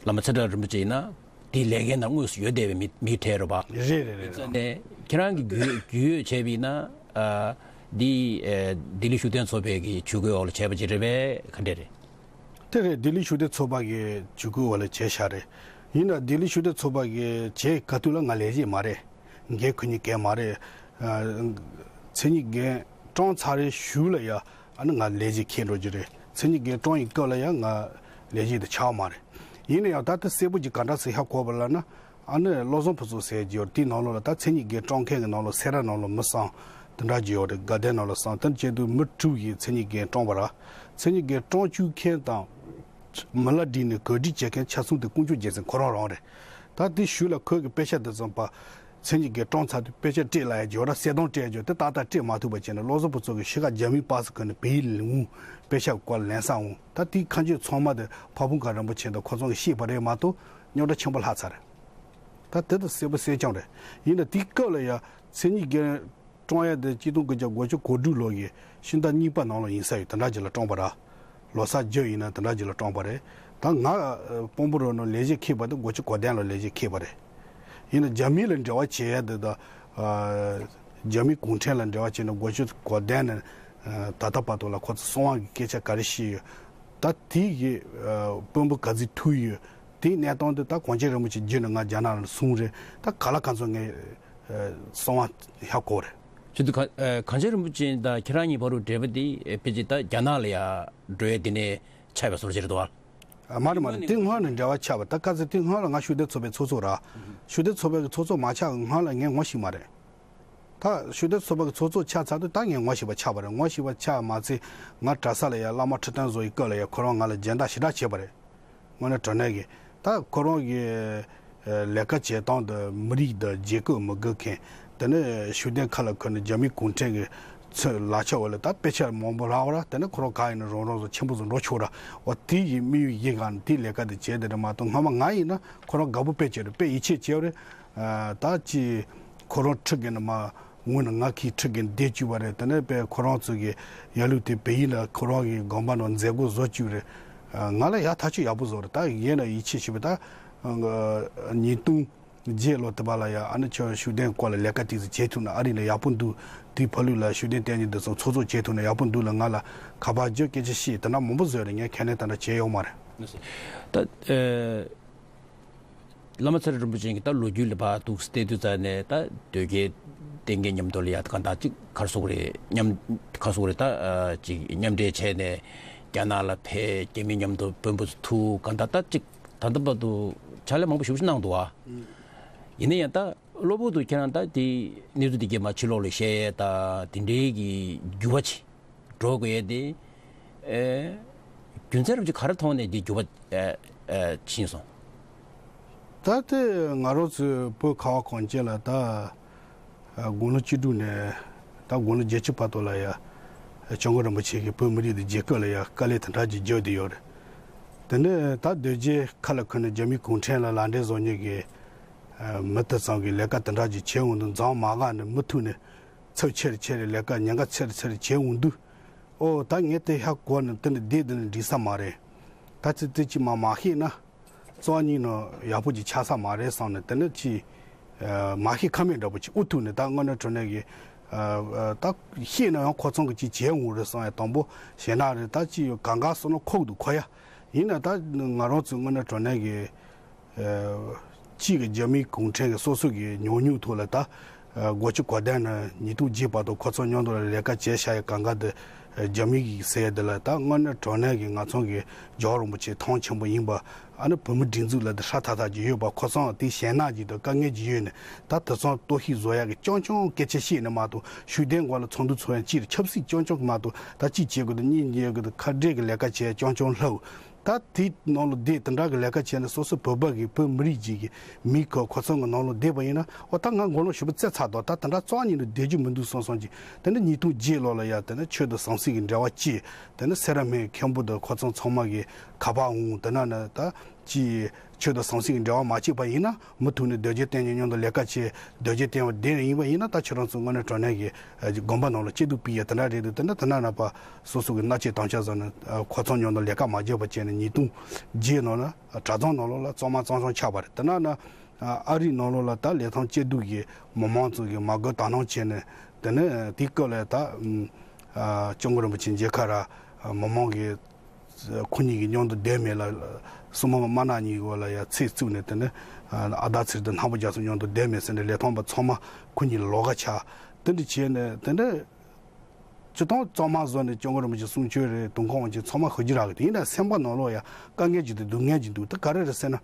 བླ་མ་ཚེ་བཀྲ་རིན་པོ་ཆེ་ཡིན་ན་དེའི་ལས་འགན་ནང་དངོས་སུ་ཡོད་བསྡད་པའི་མི་མི་གྲས་རེད་པ། རེད་རེད་རེད། ཡིན་ཙང་ནས་ཁྱེད་རང་གིས་རྒྱུས་རྒྱུས་ཡོད་བྱས་པ་ཡིན་ན་ཨ་འདི་ཨ་ལྡི་ལི་ཤུགས་ལྡན་ཚོགས་པའི་གི་ཇུས་འགོད་འོག་ལ་བྱས་པ་ཅིག་རེད་པས། ག་འདྲས་རེད། དེ་རེད། ལྡི་ལི་ཤུགས་ལྡན་ཚོགས་པ་གི་ཇུས་འགོད་འོག་ལ་བྱས་ཤག་རེད། ཡིན་ན་ལྡི་ལི་ཤུགས་ལྡན་ཚོགས་པ་གི་བྱས་ག་དུས་ལ་ང་ལས་བྱེད་མ་རེད། འགན་ཁུར་མཁན་གང་མ་རེད། ཨ་མཚན་ཉིད་འགན་བཀྲོངས་ཚར་རེད་གཞུག་ལ་ཡ་ཨ་ནི་ང་ལས་བྱེད་འཁྱེར་འགྲོ་རྒྱུ་རེད། མཚན་ཉིད་འགན་བཀྲོངས་ཡི་སྐབས་ལ་ཡ་ང་ལས་བྱེད་དེ་ཆགས་མ་རེད། ཡིན་ན་ཡང་ད་ལྟ་གསལ་པོ་ཅིག་ག་འདྲ་ཟེར་ཧ་གོ་བ་ལབ་ན། ཨ་ནི་བློ་བཟང་ཕུན་ཚོགས་ཟེར་གྱི་ཡོད་རེད། དེའི་ནང་ལོགས་ལ་ད་མཚན་ཉིད་འགན་བཀྲོངས་མཁན་གྱི་ནང་ལོགས་སེ་ར་ནང་ལོགས་མི་གསུམ་དེ་འདྲ་གྱི་ཡོད་རེད། དགའ་ལྡན་ནང་ལོགས་གསུམ། དེ་བྱས་དུས་མི་དྲུག་གིས་མཚན་ཉིད་འགན་བཀྲོངས་པ་ར། མཚན་ཉིད་འགན་བཀྲོངས་བཅུག་མཁན་དང་མི་ལ་སྒྲིག་ནས་གོ་སྒྲིག་བྱེད་མཁན་ཆ་ཚང་དེ་དཀོན་མཆོག་རྒྱལ་མཚན་ཁོ་རང་རང་རེད། ད་དེ་གཞུག་ལ་ཁོས་གི་དཔེ་ཆ་དེ་བཙོང་པ། མཚན་ཉིད་འགན་བཀྲོངས་ཚར་དུས་དཔེ་ཆ་སྤྲད་ལབ་ཡ་ཅིག་ཡོད་ར། གསལ་སྟོན་སྤྲད་ཡ་ཅིག་ཡོད། དེ་ཏག་ཏག་སྤྲད་མ་ཐུབ་པ་བྱས་ནས་བློ་བཟང་ཕུན་ཚོགས་ཀྱིས་ཕྱི་ཁ་རྒྱ་མིའི་པ་སི་གོན་ནས་བལ་ཡུལ་ལ་འོང་། དཔེ་ཆ་གི་སྐོར་ལ་ལན་གསབ་འོང་། ད་དེའི་ཁ་འབྱོར་ཚང་མ་དེ་ཕ་བོང་ཁ་རིན་པོ་ཆེ་དང་ཁོ་ཚོ་གིས་ཤེས་པ་རེད་མ་གཏོགས་རྙོག་དྲ་ཆེན་པོ་ལྷག་ཚར་རེད། ད་དེ་ད་གསལ་པོ་གསལ་རྐྱང་རེད། ཡིན་ན་དེའི་སྐབས་ལ་ཡ་མཚན་ཉིད་འགན་བཀྲོངས་ཡ་དེ་གཅིག་སྟོང་དགུ་བརྒྱ་དགུ་བཅུ་གོ་དྲུག་ལོ་ཡི་ཕྱི་ཟླ་གཉིས་པ་ནང་ལ་ཡིན་ས་ཡོད། དེ་འདྲ་ཅིག་ལ་བཀྲོངས་པ་ར། ལོ་གསར་རྒྱབ་ཡིན་ན་དེ་འདྲ་ཅིག་ལ་བཀྲོངས་པ་རེད། ད་ང་ཨ་དཔོན་པོ་རོ་ནོ་ལས་བྱེད་འཁྱེར་བ་དེ་དགུ་བཅུ་གོ་བདུན་ལ་ལས་བྱེད་འཁྱེར་བ་རེད། ཡིན་ན་རྒྱ་མི་ལ་འབྲེལ་བ་བྱེད་ཡ་དེ་ད་ཨ་རྒྱ་མི་གུང་ཁྲན་ལ་འབྲེལ་བ་བྱས་ནས་དགུ་བཅུ་གོ་བདུན་ནས་ཨ་ད་ལྟ་བར་དུ་ལ་ཁོ་ཚོ་གསང་བ་གི་སྐད་ཆ་ག་རེ་བཤད་ཡོད། ད་དེ་གི་ཨ་དཔོན་པོ་ག་ཚོད་ཐུག་ཡོད། དེའི་གནས་སྟངས་དེ་ད་གངས་ཅན་རིན་པོ་ཆེ་བརྒྱུད་ནས་ང་རྒྱ་ནག་ལ་སོང་རེད། ད་ག་ལ་ག་ཚོད་ངས་ཨ་གསང་བ་ཧ་གོ་རེད། ཞུ་དུས་ག- ཨ་གངས་ཅན་རིན་པོ་ཆེ་དང་ཁྱེད་རང་གཉིས་བར་དུ་འབྲེལ་བ་དེ་ཨ་ཕལ་ཆེར་ད་རྒྱ་ནག་ལ་ཡ་འགྲོ་ཡ་དེ་ནས་ཆགས་པའི་བཟོ་འདྲ་ཅིག་རེད་འདུག་བ། ཨ་མ་རེད་མ་རེད། དེ་སྔོན་ནས་འབྲེལ་བ་ཆགས་པ། ད་ཁ་སང་དེ་སྔོན་ལ་ང་ཤུགས་ལྡན་ཚོགས་པའི་ཚོགས་གཙོ་ར། ཤུགས་ལྡན་ཚོགས་པའི་ཚོགས་གཙོ་མ་ཆགས་སྔོན་ལ་ངས་ངོ་ཤེས་མ་རེད། ད་ཤུགས་ལྡན་ཚོགས་པ་གི་ཚོགས་གཙོ་ཆགས་ཚར་དུས་ད་ངས་ངོ་ཤེས་པ་ཆགས་པ་རེད། ངོ་ཤེས་པ་ཆགས་མ་ཚད་ང་གྲྭ་ས་ལ་ཡ་བླ་མ་ཁྲི་སྟོན་བཟོ་ཡི་སྐབས་ལ་ཡ་ཁོ་རང་ང་ལ་སྦྱིན་བདག་ཞེ་དྲག་བྱས་པ་རེད། དངོས་གནས་དྲང་གནས་ཀྱི་ད་ཁོ་རང་གི་ཨ་ལས་ཀ་བྱེད་སྟངས་དང་མི་རིགས་དང་བརྗེ་བཀོད་མི་དགོས་མཁན། དེ་ནས་ཤུགས་ལྡན་ཁ་ལ་ཁུར་ནས་རྒྱ་མི་གུང་ཁྲན་གྱི་ཚོའི་ལག་ཆ་འོག་ལ་ད་དཔེ་ཆ་མང་པོ་རག་པ་ར། དེ་ནས་ཁོ་རང་ག་ཡིན་ན་རང་རང་ཚོ་ཆེན་པོ་ཚོ་འགྲོ་ཆོག་ར། འོ་དེ་ཡི་དམིགས་ཡུལ་ཡིན་ག་ནས་དེའི་ལས་ཀ་དེ་བྱས་དེ་རེད་མ་གཏོགས་སྔ་མ་ང་ཡིན་ན་ཁོ་རང་དགའ་པོ་དཔེ་བྱས་རེད། དཔེ་ཡིད་ཆེས་བྱས་རེད། ཨ་ད་ཅི་ཁོ་རང་ཁྲི་གི་ནས་མ་ངུ་ནས་ང་ཁྱི་ཁྲི་གི་བསྡད་བཅུག་པ་རེད། དེ་ནས་དཔེ་ཁོ་རང་ཚོ་གི་ཡ་ལུགས་དེ་བལ་ཡུལ་ལ་ཁོ་རང་གི་དགོན་པ་ནང་མཛད་སྒོ་བཟོ་བཅུག་རེད། ང་ལ་ཡ་ཐག་ཆོད་ཡག་པོ་བཟོ་རེད། ད་ཡིན་ན་ཡིད་ཆེས་ཞུ་བ་ད་ཉིས་སྟོང་བརྒྱད་ལོ་དེ་བ་ལ་ཡ་ཨ་ནི་ཁྱོད་ཤུགས་ལྡན་སྐོར་ལ་ལས་ཀ་ཏིག་ཙམ་བྱེད་ཐུབ་ན་ཨ་རི་ལ་ཡག་པོ་འདུག་དེའི་ཕ་ལུགས་ལ་ཤུགས་ལྡན་བསྟེན་ཉིན་འདི་ཚོ་ཚོགས་གཙོ་བྱེད་ཐུབ་ན་ཡག་པོ་འདུག་ལ་ང་ལ་ཁ་པར་བརྒྱུད་སྐད་ཆ་བཤད་དེ་འདྲ་མང་པོ་བཟོས་རེད། ངས་ཁས་ལེན་དེ་འདྲ་བྱས་ཡོད་མ་རེད། ད་ཨེ། བླ་མ་ཚེ་རིང་རིན་པོ་ཆེ་གིས་ད་ལོ་རྒྱུས་ལ་ཕར་འདུག་བལྟས་དུས་ཙ་ནས་ད་དོལ་རྒྱལ་བསྟེན་མཁན་མཉམ་དུ་ལ་ཡ་གང་ལྟར་ཅིག་ག་རེ་ཟེར་དགོས་རེད། མཉམ་ག་རེ་ཟེར་དགོས་རེད། ད་ཨ་ཅིག་མཉམ་འབྲེལ་བྱས་ནས་རྒྱ་ནག་ལ་ཕེབས། རྒྱ་མི་མཉམ་དུ་དཔོན་པོ་ཚོ་ཐུག་གང་ལྟར་ད་ཅིག་ད་ལྟ་བར་དུ་ཕྱག་ལས་མང་པོ་ཞེ་པོ་ཅིག་གནང་འདུག་ཨ། ཡིན་ན་ཡང་ད་གློ་བུར་དུ་ཁྱེད་རང་ད་དེ་གནས་ཚུལ་དེ་གས་མར་ཕྱི་ལོགས་ལ་བཤད་ཡས་ད་དེ་འདྲའི་གི་འགྱུར་བ་ཅིག་འགྲོ་དགོས་ཡས་དེ། ཨེ། རྒྱུ་མཚན་རབ་ཅིག་ག་རེ་མཐོང་ནས་འདི་འགྱུར་བ་ཨེ་ཨེ་ཕྱིན་སོང་། ད་ལྟ་ང་རང་ཚོའི་བོད་ཁ་བ་གངས་ཅན་ལ་ད་ཨ་དགུང་ལོ་བཅུ་དྲུག་ནས་ད་དགུང་ལོ་བརྒྱད་ཅུ་བར་དུ་ལ་ཡ་སྐྱབས་མགོན་རིན་པོ་ཆེ་གིས་བོད་མི་རིགས་འདི་རྒྱལ་ཁབ་ལ་ཡ་དཀའ་ལས་དེ་འདྲ་ཅིག་བརྒྱབ་བསྡད་ཡོད་རེད། དེ་ནས་ད་དོལ་རྒྱལ་ཁ་ལ་ཁུར་ནས་རྒྱ་མི་གུང་ཁྲན་ལ་ལག་འབྲེལ་བཟོ་མཁན་གྱི་ཨ་མི་དེ་ཚང་གིས་ལས་ཀ་དེ་འདྲ་ཅིག་བྱས་འོང་དུས་འཛམ་མ་ག་ནས་མུ་མཐུད་ནས་ཚབས་ཆེ་རུ་ཆེ་རུ་ལས་ཀ་ཉེན་ཁ་ཆེ་རུ་ཆེ་རུ་བྱས་འོང་དུས། ཨོ་ད་ངས་དེ་ཧ་གོ་ནས་དེ་འདྲ་བསྡད་དེ་འདྲ་འགྲིག་ས་མ་རེད། ད་ཚིག་དེ་ཅིག་མ་མ་ཤེས་ན་རྩ་བ་ཉིད་ནས་ཡག་པོ་ཅིག་ཆགས་ས་མ་རེད་བསམ་ནས་དེ་འདྲ་ཅིག་ཨ་མ་ཤེས་ཁ་མེད་འདྲ་པོ་ཅིག་འུ་ཐུག་ནས་ད་དངོས་གནས་དྲང་གནས་ཀྱི་ཨ་ཨ་ད་ཤེས་ན་ཡང་ཁོ་ཚང་གི་ཅིག་བྱས་འོང་རེད་བསམ་ཡ་དང་པོ་ཞེ་ན་རེད། ད་ཅིག་གང་ག་བསམ་ན་ཁོག་ཏུ་འཁོར་ཡ། ཡིན་ན་ད་ང་རང་ཚོ་དངོས་གནས་དྲང་གནས་ཀྱི་ཨ་གཅིག་གི་རྒྱ་མིའི་གུང་ཁྲན་གྱི་སོ་སོ་གི་ཉམས་མྱོང་ཐོག་ལ་ད་ཨ་དགུ་བཅུ་གོ་བདུན་ནས་ཉིས་སྟོང་བརྒྱད་བར་དུ་ཁོ་ཚོ་མཉམ་དུ་ལ་ལས་ཀ་བྱས་བཞག་ཡ་གང་ག་དེ་ཨ་རྒྱ་མི་གིས་ཟེར་ཡ་དེ་ལ་ད་དངོས་གནས་དྲང་གནས་ཀྱི་ང་ཚོ་གི་རྒྱལ་བ་རིན་པོ་ཆེ་མཐོང་ཆེན་པོ་ཡིན་པ། ཨ་ནི་བོད་མི་སྒྲིག་འཛུགས་ལ་དེ་ཧྲ་ཐག་ཐག་ཅིག་ཡོད་པ་ཁོ་ཚོ་དེ་ཞེད་སྣང་ཅིག་དང་དཀའ་ངལ་ཅིག་ཡོད་ནས་ད་དེ་ཚོ་གཏོར་བཤིག་བཟོ་ཡ་གི་རྐྱང་རྐྱང་སྐད་ཆ་བཤད་ནས་མ་གཏོགས་ཤུགས་ལྡན་སྐོར་ལ་ཚོགས་འདུ་ཚོགས་ཡ་གཅིག་ཆབ་སྲིད་རྐྱང་རྐྱང་གི་མ་གཏོགས་ད་གཅིག་བྱེད་དགོས་དང་གཉིས་བྱེད་དགོས་དང་ཁ་བྲལ་གི་ལས་ཀ་བྱས་རྐྱང་རྐྱང་ལྷག་ད་དེའི་ནང་ལ་བསྡད་དེ་འདྲ་གི་ལས་ཀ་བྱས་ནས་སོ་སོ་བོད་པ་གི་བོད་མི་རིགས་ཅིག་གི་མི་གི་ཁོ་ཚོ་གི་ནང་ལ་བསྡད་པ་ཡིན་ན་འོ་ད་ང་མགོ་ལོག་ཞེ་པོ་བཙལ་ཚར་དོ། ད་དེ་འདྲ་རྩ་བ་ཉིད་ནས་བསྡད་རྒྱུ་མི་འདུག་བསམ་བསམ་གྱི། དེ་ནས་ཉིས་སྟོང་བརྒྱད་ལོ་ལ་ཡ་དེ་ནས་ཆོས་དང་ཟང་ཟིང་གི་འབྲེལ་བ་བཅད། དེ་ནས་སེ་ར་སྨད་མཁན་པོ་དང་ཁོ་ཚོ་ཚང་མ་གི་ཁ་པར་འོང་། དེ་ན་ན་ད་ཅི་ཆོས་དང་ཟང་ཟིང་གི་འབྲེལ་བ་མ་བཅད་པ་ཡིན་ན་མུ་མཐུད་ནས་དོལ་རྒྱལ་བསྟེན་མཁན་མཉམ་དུ་ལས་ཀ་བྱས་དོལ་རྒྱལ་བསྟེན་པ་བསྡད་ཡིན་པ་ཡིན་ན་ད་ཁྱོད་རང་ཚོ་དངོས་གནས་དྲང་གནས་ཀྱི་ཨ་དགོན་པ་ནང་ལ་སྐྱིད་སྡུག་སྤེལ་ཡ་དེ་འདྲ་རེད་འདུག་དེ་འདྲ་དེ་ན་ན་པ་སོ་སོ་གི་མནའ་བཅད་དམ་བཅའ་བཟོ་ནས་ཨ་ཁོ་ཚོ་མཉམ་དུ་ལས་ཀ་མ་བྱས་པ་བྱས་ནས་ཉིས་སྟོང་བརྒྱད་ནང་ལ་ཨ་གྲྭ་ཚང་ནང་ལོགས་ལ་གཙང་མ་གཙང་བཤང་ཆགས་པ་རེད། དེ་ན་ན་ཨ་ཨ་རིའི་ནང་ལོགས་ལ་ད་ལས་ཐམས་ཅད་སྡུག་གི་མི་མང་ཚོ་གི་མ་དགོས་དག་སྣང་བྱས་ནས་དེ་ནས་དེའི་སྐབས་ལ་ད་ཨ་སྐྱབས་མགོན་རིན་པོ་ཆེ་མཇལ་ཁ་ར་མི་མང་གི་ཁོ་གཉིས་ཀྱི་མཉམ་དུ་བསྡད་མེད་ལ་སྲུང་མ་དམར་ནག་གཉིས་འོག་ལ་ཡ་ཚིག་བཙུགས་ནས་དེ་ནས་ཨ་ཨ་ད་ཚེ་རིང་དང་སྣང་བ་རྒྱ་མཚོ་མཉམ་དུ་བསྡད་མེད་ཟེར་ནས་ལས་ཐམས་པ་ཚང་མ་ཁོ་གཉིས་ལ་ལོགས་ཀ་ཆགས། དེ་འདྲ་བྱས་ནས་དེ་འདྲ་སྤྱིར་བཏང་གཙང་མ་བཟོ་ནས་སྐྱབས་མགོན་རིན་པོ་ཆེ་གསུང་ཆོས་རེད། དུང་ཁང་བ་ཅན་ཚང་མ་ཧུ་ཇི་རག་གི་འདུག་ཡིན་ན་སེམས་པ་ནང་ལོགས་ཡ་དཀའ་ངལ་ཅིག་འདུག་སྡུག་བསྔལ་ཅིག་འདུག་ད་ག་རེ་རེད་ཟེར་ན།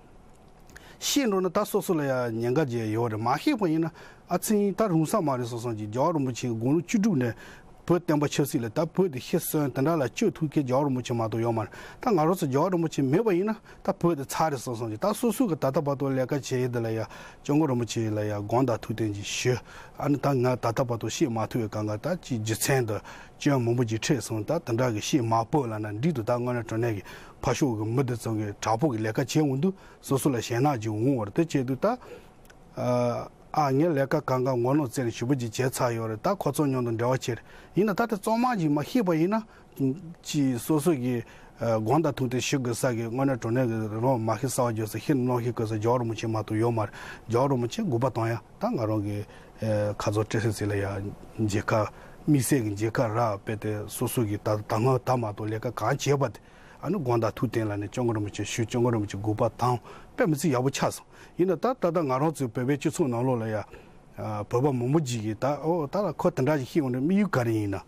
ཤེས་འགྲོ་ན་ད་སོ་སོ་ལ་ཡ་ཉེན་ཁ་ཅིག་ཡོད་རེད། མ་ཤེས་པ་ཡིན་ན་ཨ་ཙི་ད་རུང་ས་མ་རེད་བསམ་བསམ་གྱི། རྒྱལ་བ་རིན་པོ་ཆེ་དགུང་ལོ་བཅུ་དྲུག་ནས་བོད་བསྟན་པ་ཆབ་སྲིད་ལ་ད་བོད་དེ་ཤི་གསོན་དེ་འདྲ་ལ་སྐྱོད་ཐུབ་མཁན་རྒྱལ་བ་རིན་པོ་ཆེ་མ་གཏོགས་ཡོད་མ་རེད། ད་ང་རང་ཚོ་རྒྱལ་བ་རིན་པོ་ཆེ་མེད་པ་ཡིན་ན་ད་བོད་དེ་ཚར་རེད་བསམ་བསམ་གྱི། ད་སོ་སོ་གི་ད་ལྟ་བར་དུ་ལས་ཀ་བྱས་ཡོད་དེ་ལ་ཡ་སྐྱབས་མགོན་རིན་པོ་ཆེ་ལ་ཡ་དགོངས་དག་ཐུགས་བདེན་ཅིག་ཞུ། ཨ་ནི་ད་ང་ད་ལྟ་བར་དུ་བཤད་མ་ཐུབ་པའི་སྒང་ག་ད་ཅིག་རྒྱུ་མཚན་དང་སྐྱོན་མང་པོ་ཅིག་འཕྲད་སོང་། ད་དེ་འདྲ་གི་བཤད་མ་ཕོད་ལབ་ན་འགྲིག་འདུག་ད་དངོས་གནས་དྲང་གནས་ཀྱི་ཕར་ཕྱོགས་ཀྱི་མི་དེ་ཚོ་གི་དྲག་པོ་གི་ལས་ཀ་བྱས་འོང་དུས་སོ་སོ་ལ་ཞེད་སྣང་ཅིག་འོང་བ་རེད། དེ་བྱས་དུས་ད་ཨ་ངས་ལས་ཀ་གང་ག་ངོ་ལོག་བཙལ་ནས་ཞེ་པོ་ཅིག་བྱས་ཚར་ཡོད་རེད། ད་ཁོ་ཚོ་མཉམ་དུ་འབྲེལ་བ་བྱས་རེད། ཡིན་ན་ད་དེ་གཙང་མ་ཅིག་མ་ཤེས་པ་ཡིན་ན་ཅིག་སོ་སོ་གི་ཨ་དགོངས་དག་ཐུགས་བདེན་ཞུ་དགོས་ས་གི་དངོས་གནས་དྲང་གནས་ཀྱི་རང་མ་ཤི་གསར་བ་འགྱོ་ས་ཤི་ནོར་ཤི་དགོས་ས་རྒྱལ་བ་རིན་པོ་ཆེ་མ་གཏོགས་ཡོད་མ་རེད། རྒྱལ་བ་རིན་པོ་ཆེ་དགོངས་པ་གཏོང་ཡ་ད་ང་རང་གི་ཨ་ཁ་རྩང་སྤྲེལ་སེང་ཟེར་ལ་ཡ་མཇལ་ཁ་དམིགས་བསལ་གྱི་མཇལ་ཁ་རག་པས་དེ་སོ་སོ་གི་ད་ད་སྔ་ད་མ་གཏོགས་ལས་ཀ་གང་བྱས་པ་དེ་ཨ་ནི་དགོངས་དག་ཐུགས་བདེན་ལབ་ནས་སྐྱབས་མགོན་རིན་པོ་ཆེ་ཞུ། སྐྱབས་མགོན་རིན་པོ་ཆེ་དགོངས་པ་དང་དཔེ་མི་སྲིད་ཡག་པོ་ཆགས་སོང་། ཡིན་ན་ད་ད་ལྟ་ང་རང་ཚོའི་བོད་པའི་སྤྱི་ཚོགས་ནང་ལོགས་ལ་ཡ་ ཨ། བོད་པ་མང་པོ་ཅིག་གིས་ད་ཨོ་ད་ལ་ཁོ་དེ་འདྲ་ཞིག་ཤེས་འོང་དུས་དམིགས་ཡུལ་ག་རེ་ཡིན་ན།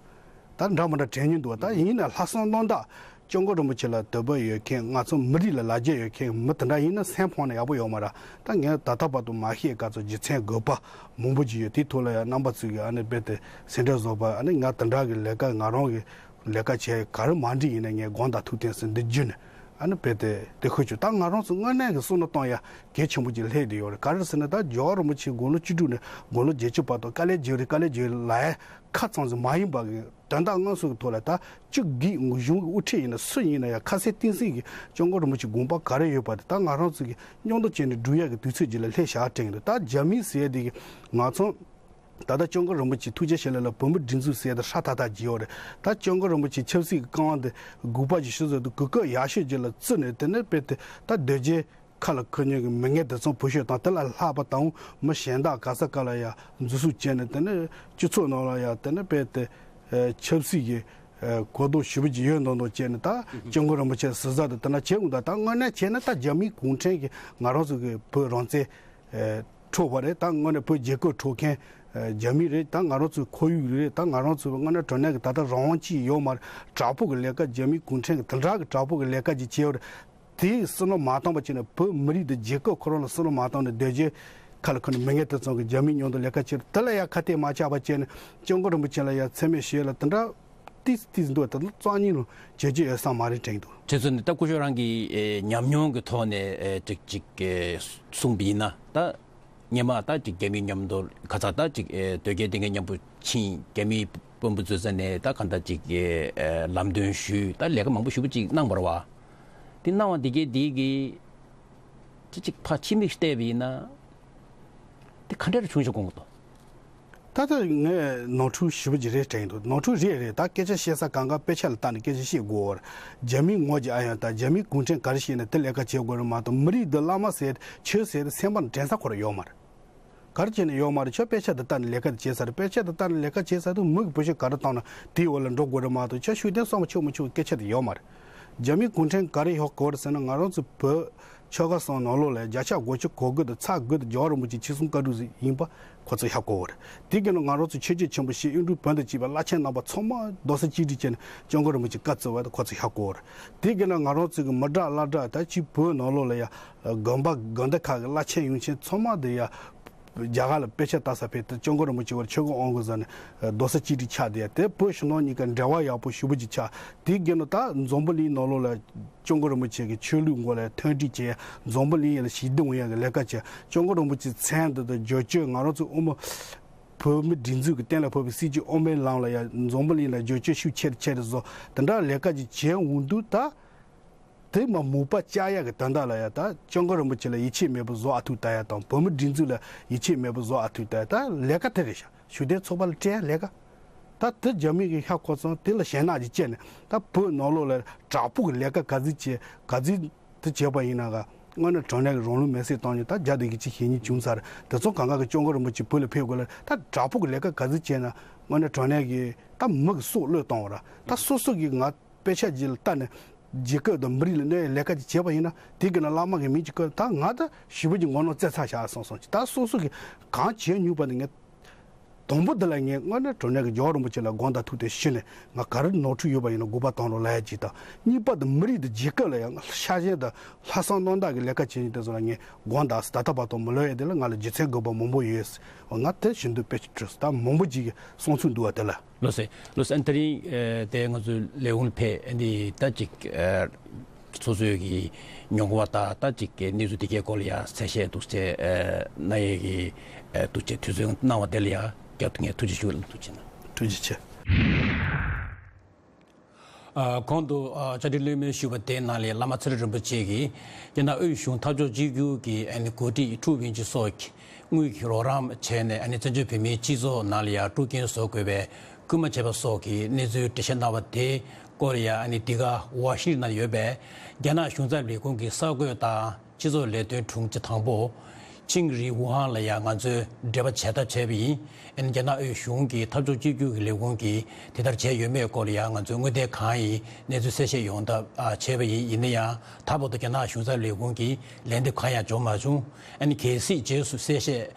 ད་འདྲ་མི་འདྲ་དྲན་མྱོང་འདུག་ད་ཡིན་ན་ལྷག་བསམ་རྣམ་དག་སྐྱབས་མགོན་རིན་པོ་ཆེ་ལ་དད་པ་ཡོད་མཁན། ང་ཚོ་མི་རིགས་ལ་ལབ་རྒྱུ་ཡོད་མཁན་མི་དེ་འདྲ་ཡིན་ན་སེམས་ཕངས་ན་ཡག་པོ་ཡོད་མ་རེད། ད་ངས་ད་ལྟ་བར་དུ་མ་ཤེས་ག་ཚོད་རྒྱུ་མཚན་དགོས་པ་མང་པོ་ཅིག་ཡོད། དེའི་ཐོག་ལ་ཡང་རྣམ་པ་ཚོས་ཀྱི་ཨ་ནི་རྦད་དེ་སེམས་ཁྲལ་བཟོ་པ། ཨ་ནི་ང་དེ་འདྲ་གི་ལས་ཀ་ང་རང་གི་ལས་ཀ་བྱས་ག་རེ་མ་འགྲིག་ཡིན་ན་ངས་དགོངས་དག་ཐུགས་བསྟན་ཟེར་འདི་བརྒྱུད་ནས་ཨ་ནི་རྦད་དེ་དེ་ཧུར་བསྐྱོད། ད་ང་རང་ཚོ་དངོས་གནས་ཀྱི་བསམ་བློ་གཏོང་ཡ་གལ་ཆེན་པོ་ཅིག་སླེབས་བསྡད་ཡོད་རེད། ག་རེ་ཟེར་ན་ད་རྒྱལ་བ་རིན་པོ་ཆེ་དགུང་ལོ་བཅུ་དྲུག་ནས་དགུང་ལོ་བརྒྱད་ཅུ་བར་དུ་དཀའ་ལས་བརྒྱབ་རེད། དཀའ་ལས་བརྒྱབ་རེད་ལབ་ཡ་ཁ་ཙམ་ཞིག་མ་ཡིན་པ་གི་དོན་དག་དངོས་སུ་གི་ཐོག་ལ་ད་སྤྱི་གི་གཞུང་གི་དབུ་ཁྲིད་ཡིན་ན་སུ་ཡིན་ན་ཡང་ཁ་གསལ་གཏིང་ཟབ་གི་སྐྱབས་མགོན་རིན་པོ་ཆེ་དགོངས་པ་ག་རེ་ཡོད་པ་དེ་ད་ང་རང་ཚོ་གི་མཉམ་དུ་བྱས་ནས་སྒྲུབ་ཡ་གི་དུས་ཚོད་ཅིག་ལ་སླེབས་བཞག་དྲན་གི་འདུག་ད་རྒྱ་མི་ཟེར་ཡ་དེ་གི་ང་ཚོ་ད་ལྟ་སྐྱབས་མགོན་རིན་པོ་ཆེ་ཐུགས་རྗེ་ཆེ་ལབ་ལ་བོད་མི་སྒྲིག་འཛུགས་ཟེར་ཡ་དེ་ཧྲ་ཐག་ཐག་བརྗེ་ཡོད་རེད། ད་སྐྱབས་མགོན་རིན་པོ་ཆེ་ཆབ་སྲིད་ཀྱི་རྐང་དབང་དེ་དགོས་པ་ཅིག་ཞུ་ཟེར་དུས་གོ་སྐབས་ཡག་ཤོས་ཅིག་ལ་བརྩིས་ནས་དེ་ནས་རྦད་དེ་ད་སྡོད་རྗེས། ཁ་ལ་ཁུར་མཁན་གྱི་མི་ངན་དེ་ཚོ་བུ་ཤོད་དང་། དེ་ལ་ལྷག་པ་དང་མི་གཞན་དག་ག་ས་ག་ལ་ཡང་འཛུལ་ཞུགས་བྱས་ནས། དེ་ནས་སྤྱི་ཚོགས་ནང་ལ་ཡང་དེ་ནས་རྦད་དེ་ཨ་ཆབ་སྲིད་ཀྱི་ཨ་གོ་རྟོགས་ཞེ་པོ་ཅིག་ཡོད་མདོག་མདོག་བྱས་ནས། ད་སྐྱབས་མགོན་རིན་པོ་ཆེ་གཟིགས་གཟིགས་དང་དེ་འདྲ་བྱེད་འོང་། ད་ད་དངོས་གནས་བྱས་ན་ད་རྒྱ་མིའི་གུང་ཁྲན་གྱིས་ང་རང་ཚོ་གི་བོད་རང་བཙན་ཨ་འཕྲོག་པ་རེད། ད་དངོས་གནས་བོད་རྒྱལ་ཁབ་འཕྲོག་མཁན་ཨ་རྒྱ་མི་རེད། ད་ང་རང་ཚོའི་ཁོར་ཡུག་རེད། ད་ང་རང་ཚོ་དངོས་གནས་དྲང་གནས་ཀྱི་ད་ལྟ་རང་དབང་ཅིག་ཡོད་མ་རེད། དྲག་པོ་གི་ལས་ཀ། རྒྱ་མིའི་གུང་ཁྲན་གྱི་དེ་འདྲ་གི་དྲག་པོ་གི་ལས་ཀ་ཅིག་བྱས་ཡོད་རེད། དེའི་བསམ་བློ་མ་བཏང་བ་བྱས་ནས་བོད་མི་རིགས་དང་རྒྱལ་ཁབ་ཁོ་རང་ལ་བསམ་བློ་མ་བཏང་ནས་སྡོད་རྗེས་ཁ་ལ་ཁུར་ནས་མི་ངན་དེ་ཚོ་གིས་རྒྱ་མིའི་མཉམ་དུ་ལས་ཀ་བྱས། དེ་ལ་ཡང་ཁ་གཏད་མ་བཅག་པ་བྱས་ནས་སྐྱབས་མགོན་རིན་པོ་ཆེ་ལ་ཡང་མཚན་སྨད་ཞུ་ཡ་ལ་དེ་འདྲ་ཏིས་ཏིས་འདུག་ད་རྩ་ཉིད་ལ་བྱེད་རྒྱུ་ཡོད་ས་མ་རེད་དྲན་འདུག་དེ་ཚོ་ནི་ད་སྐུ་ཞབས་རང་གི་ཨེ་ཉམས་མྱོང་གི་ཐོག་ནས་ཨེ་ཅིག་ཅིག་ཨེ་གསུངས་པ་ཡིན་ན། ད་སྔོན་མ་ད་ཅིག་རྒྱ་མིའི་མཉམ་དུ་ཁ་ཚ་ད་ཅིག་ཨེ་དོལ་རྒྱལ་བསྟེན་མཁན་མཉམ་པོ་ཕྱིན། རྒྱ་མིའི་དཔོན་པོ་བཟོས་ས་ནས་ད་གང་ལྟར་ཅིག་ཨེ་ལམ་སྟོན་ཞུས། ད་ལས་ཀ་མང་པོ་ཞེ་པོ་ཅིག་གནང་བ་རེད་བ། དེ་གནང་བ་དེ་གས་དེ་གི་ཅི་ཅིག་ཕར་ཕྱི་མིག་བལྟས་པ་ཡིན་ན། དེ་ག་འདྲ་རེ་བྱུང་ཤག་དགོངས་ཀྱི་འདུག་ད་ལྟ་ངས་ནོར་འཁྲུལ་ཞེ་པོ་ཅིག་རེད་དྲན་གྱི་འདུག་ནོར་འཁྲུལ་རེད་རེད། ད་སྐད་ཆ་བཤད་ས་གང་ག་དཔེ་ཆ་ལ་བལྟས་ནས་སྐད་ཆ་བཤད་དགོས་པ་རེད། རྒྱ་མིའི་ངོ་ཅིག་ཨ་ཡང་ད་རྒྱ་མིའི་གུང་ཁྲན་ག་རེ་བཤད་ན་དེ་ལས་ཀ་བྱེད་དགོས་རེད་མ་གཏོགས། མི་རིགས་འདི་བླ་མ་ཟེར་ཆོས་ཟེར་སེམས་པ་ནང་དྲན་ས་ཁོ་རང་ཡོད་མ་རེད། ག་རེ་བྱས་ནས་ཡོད་མ་རེད། ཁྱོད་དཔེ་ཆ་འདི་ལྟ་ནས་ལས་ཀ་འདི་བྱས་ས་རེད། དཔེ་ཆ་འདི་ལྟ་ནས་ལས་ཀ་བྱས་ས་དུས་མི་གི་བུ་ཤོད་ག་རེ་བཏང་ན་དེའི་འོག་ལ་འགྲོ་དགོས་རེད་མ་གཏོགས། ཁྱོད་ཤུགས་ལྡན་བསམ་པ་ཆོག་མི་ཆོག་གི་སྐད་ཆ་དེ་ཡོད་མ་རེད། རྒྱ་མིའི་གུང་ཁྲན་ག་རེ་ཡོད་གོ་རེད་ཟེར་ན། ང་རང་ཚོ་བོད་ཆོལ་ཁ་གསུམ་ནང་ལོགས་ལ་བརྒྱ་ཆ་དགུ་བཅུ་གོ་དགུ་དེ་ཚ་དགུ་དེ་རྒྱལ་བ་རིན་པོ་ཆེ་ཆོལ་གསུམ་བཀའ་སྒྲུབ་ཟིག་ཡིན་པ་ཁོ་ཚོ་ཧ་གོ་གི་རེད། དེ་གི་ནང་ང་རང་ཚོ་ཆོས་བརྒྱུད་ཆེན་པོ་བཞི་དབྱིན་ཀྲུང་བོན་དང་བཅས་པའི་བླ་ཆེན་རྣམ་པ་ཚང་མ་རྡོག་རྩ་གཅིག་སྒྲིལ་བྱས་ནས་སྐྱབས་མགོན་རིན་པོ་ཆེ་བཀའ་སྩལ་བ་དེ་ཁོ་ཚོ་ཧ་གོ་གི་རེད། དེ་གི་ནང་ང་རང་ཚོ་གི་མི་དྲག་བླ་དྲག་ད་ཅིག་བོད་ནང་ལོགས་ལ་ཡ་དགོན་པ་དགོན་སྡེ་ཁག་གི་བླ་ཆེན་ཡོངས་ཆེན་ཚང་མ་དེ་ཡ་རྒྱ་གར་ལ་དཔེ་ཆ་ལྟ་ས་ཕེབས་ཏེ་སྐྱབས་མགོན་རིན་པོ་ཆེ་བར་ཆོས་གོས་ཨང་དགོས་ཟེར་ནས་རྡོག་རྩ་གཅིག་སྒྲིལ་ཆགས་བསྡད་ཡ། དེ་བོད་ཕྱི་ནང་གཉིས་ཀ་འབྲེལ་བ་ཡག་པོ་ཞེ་པོ་ཅིག་ཆགས། དེ་གི་ནང་ད་འཛམ་བུ་གླིང་ནང་ལོགས་ལ་སྐྱབས་མགོན་རིན་པོ་ཆེ་གི་ཆོས་ལུགས་སྐོར་ལ་མཐུན་སྒྲིལ་བྱས། འཛམ་བུ་གླིང་ཡ་ལ་ཞི་བདེ་ཡོང་ཡ་གི་ལས་ཀ་བྱས། སྐྱབས་མགོན་རིན་པོ་ཆེའི་མཚན་དེ་དང་བརྗོད་བྱ། ང་རང་ཚོ་དབུ་མ་བོད་མི་སྒྲིག་འཛུགས་ཀྱི་གཏན་ལ་ཕབ་པའི་སྲིད་བྱུས་དབུ་མའི་ལམ་ལ་ཡ་འཛམ་བུ་གླིང་ལ་བརྗོད་བྱ་ཤུགས་ཆེ་རུ་ཆེ་རུ་བཟོ། དེ་འདྲ་ལས་ཀ་ཅིག་བྱས་འོང་དུས་ད། དེ་མ་མོས་པ་བཅག་ཡག་གི་དོན་དག་ལ་ཡ་ད་སྐྱབས་མགོན་རིན་པོ་ཆེ་ལ་ཡིད་ཆེས་མེད་པ་བཟོ་ཨ་ཐུག་ལྟ་ཡ་དང་། བོད་མི་སྒྲིག་འཛུགས་ལ་ཡིད་ཆེས་མེད་པ་བཟོ་ཨ་ཐུག་ལྟ་ཡ། ད་ལས་ཀ་དེ་རེད་ཤག་ཤུགས་ལྡན་ཚོགས་པ་ལ་སྤྲད་ཡ་ལས་ཀ། ད་དེ་རྒྱ་མི་གི་ཤ་ཁོ་ཚང་དེ་ལ་ཞེད་སྣང་ཅིག་སྐྱེས་ནས། ད་བོད་ནང་ལོགས་ལ་དྲག་པོ་གི་ལས་ཀ་ག་ཚོད་བྱས་ག་ཚོད་དེ་བྱས་པ་ཡིན་ན་ག་དངོས་གནས་དྲང་གནས་ཀྱི་རང་ལུས་མེར་སྲེག་བཏང་ནས་ད་རྒྱ་དེ་གི་ཅིག་ཞེ་ཉིན་བྱུང་ཚར། དེ་ཚོ་གང་ག་གི་སྐྱབས་མགོན་རིན་པོ་ཆེ་བོད་ལ་ཕེབས་དགོས་ལ། ད་དྲག་པོ་གི་ལས་ཀ་ག་ཚོད་བྱས་ན་དངོས་གནས་དྲང་གནས་ཀྱི་ད་མི་གི་སྲོག་བློས་གཏོང་བ་ར། ད་སོ་སོ་གི་ང་དཔེ་ཆ་ཅིག་ལ་ལྟ་ནས་རྒྱལ་ཁབ་དང་མི་རིགས་ལ་གནོད་ཡའི་ལས་ཀ་ཅིག་བྱས་པ་ཡིན་ན། དེ་གི་ནང་བླ་མ་གི་མིང་ཅིག་བཀོད། ད་ང་ད་ཞེ་པོ་ཅིག་ངོ་ནོར་བཙལ་ཚར་བཞག་སོང་སོང་ཅིག་ད་སོ་སོ་གི་གང་བྱས་མྱོང་པ་ནི་ངས་དང་པོ་འདི་ལ་ངས་དངོས་གནས་དྲང་གནས་ཀྱི་རྒྱལ་བ་རིན་པོ་ཆེ་ལ་དགོངས་དག་ཐུགས་གཏད་ཞུས་ནས་ང་ག་རེ་ནོར་འཁྲུལ་ཡོད་པ་ཡིན་ན་དགོངས་པ་དག་རོགས་ལབ་ཡ་ཅིག་དང་། གཉིས་པ་དེ་མི་རིགས་དང་རྒྱལ་ཁབ་ལ་ཡང་ཤ་ཞེན་དང་ལྷག་བསམ་རྣམ་དག་གི་ལས་ཀ་བྱེད་མཁན་དེ་ཚོ་ལ་ངས་དགོངས་དག་ཟེར། ད་ལྟ་བར་དུ་མི་ལོ་ཡས་དེ་ལ་ང་ལ་རྒྱུ་མཚན་དགོས་པ་མང་པོ་ཡོད་ཟེར། ང་དེ་བཞིན་དུ་དཔེ་ཅིག་བྲིས་སོང་། ད་མང་པོ་ཅིག་གི་བསམ་ཚུལ་འདུག་བ་དེ་ལ། ལགས་སོ། ལགས་སོ། ཨ་ནི་དེ་རིང་ཨ་དེ་ང་ཚོའི་ལས་ཁུངས་ཕེབས། ཨ་ནི་ད་ཅིག་ཨ་སོ་སོའི་གི་མྱོང་བ་དང་ད་ཅིག་གི་གནས་ཚུལ་དེ་གའི་སྐོར་ལ་ཡང་གསལ་བཤད་འདུག་སེ་ཨ་གནང་ཡས་ཀྱི་ཨ་འདུག་སེ་དུས་ཚོད་གནང་བ་དེ་ལ་ཡང་བསྐྱར་དུ་ངས་ཐུགས་རྗེ་ཞུ། ཐུགས་རྗེ་གནང་། ཐུགས་རྗེ་ཆེ། ཨ་གོང་དུ་ཨ་བཅར་འདྲི་གླེང་མོལ་ཞུས་པ་དེའི་ནང་ལས་བླ་མ་ཚེ་རིང་རིན་པོ་ཆེ་གིས་རྒྱ་ནག་དབུས་གཞུང་འཐབ་ཕྱོགས་གཅིག་གྱུར་གྱི་ཨ་ནི་འགོ་ཁྲིད་ཀྲུའུ་ཝེ་ཆུན་སོགས་ཀྱིས་དངུལ་གྱི་རོགས་རམ་བྱས་ནས། ཨ་ནི་བཙན་བྱོལ་བོད་མིའི་སྤྱི་ཚོགས་ནང་ལ་ཡང་དཀྲུག་རྐྱེན་བཟོ་དགོས་པའི་སྐུལ་མ་བྱས་པ་སོགས་ཀྱི་གནས་ཚུལ་འགྲེལ་བཤད་གནང་བ་དེའི་སྐོར་ཡང་། ཨ་ནི་འདི་ག་ཝ་ཤིང་ཊོན་ནང་ཡོད་པའི་རྒྱ་ནག་གཞུང་ཚབ་ལས་ཁུངས་ཀྱི་གསར་འགོད་དང་སྤྱི་ཚོགས་ལས་དོན་དྲུང་ཆེ་དང་པོ་ ཅིང་རི་ཝུ་ཧན་ལ་ཡང་ང་ཚོས་འབྲེལ་བ་བྱས་ཐབས་བྱས་པ་ཡིན། ཨ་ནི་རྒྱ་ནག་དབུས་གཞུང་གི་འཐབ་ཕྱོགས་གཅིག་གྱུར་གྱི་ལས་ཁུངས་ཀྱིས་དེ་ལྟར་བྱས་ཡོད་མེད་སྐོར་ལ་ཡང་ང་ཚོས་དངོས་བདེན་གང་ཡིན་གནས་ཚུལ་གསལ་བཤད་ཡོང་ཐབས་ཨ་བྱས་པ་ཡིན། ཡིན་ན་ཡང་ད་བར་དུ་རྒྱ་ནག་གཞུང་ཚབ་ལས་ཁུངས་ཀྱིས་ལན་འདེབས་གང་ཡང་འབྱོར་མ་བྱུང་། ཨ་ནི་གལ་སྲིད་རྗེས་སུ་གསལ་བཤད་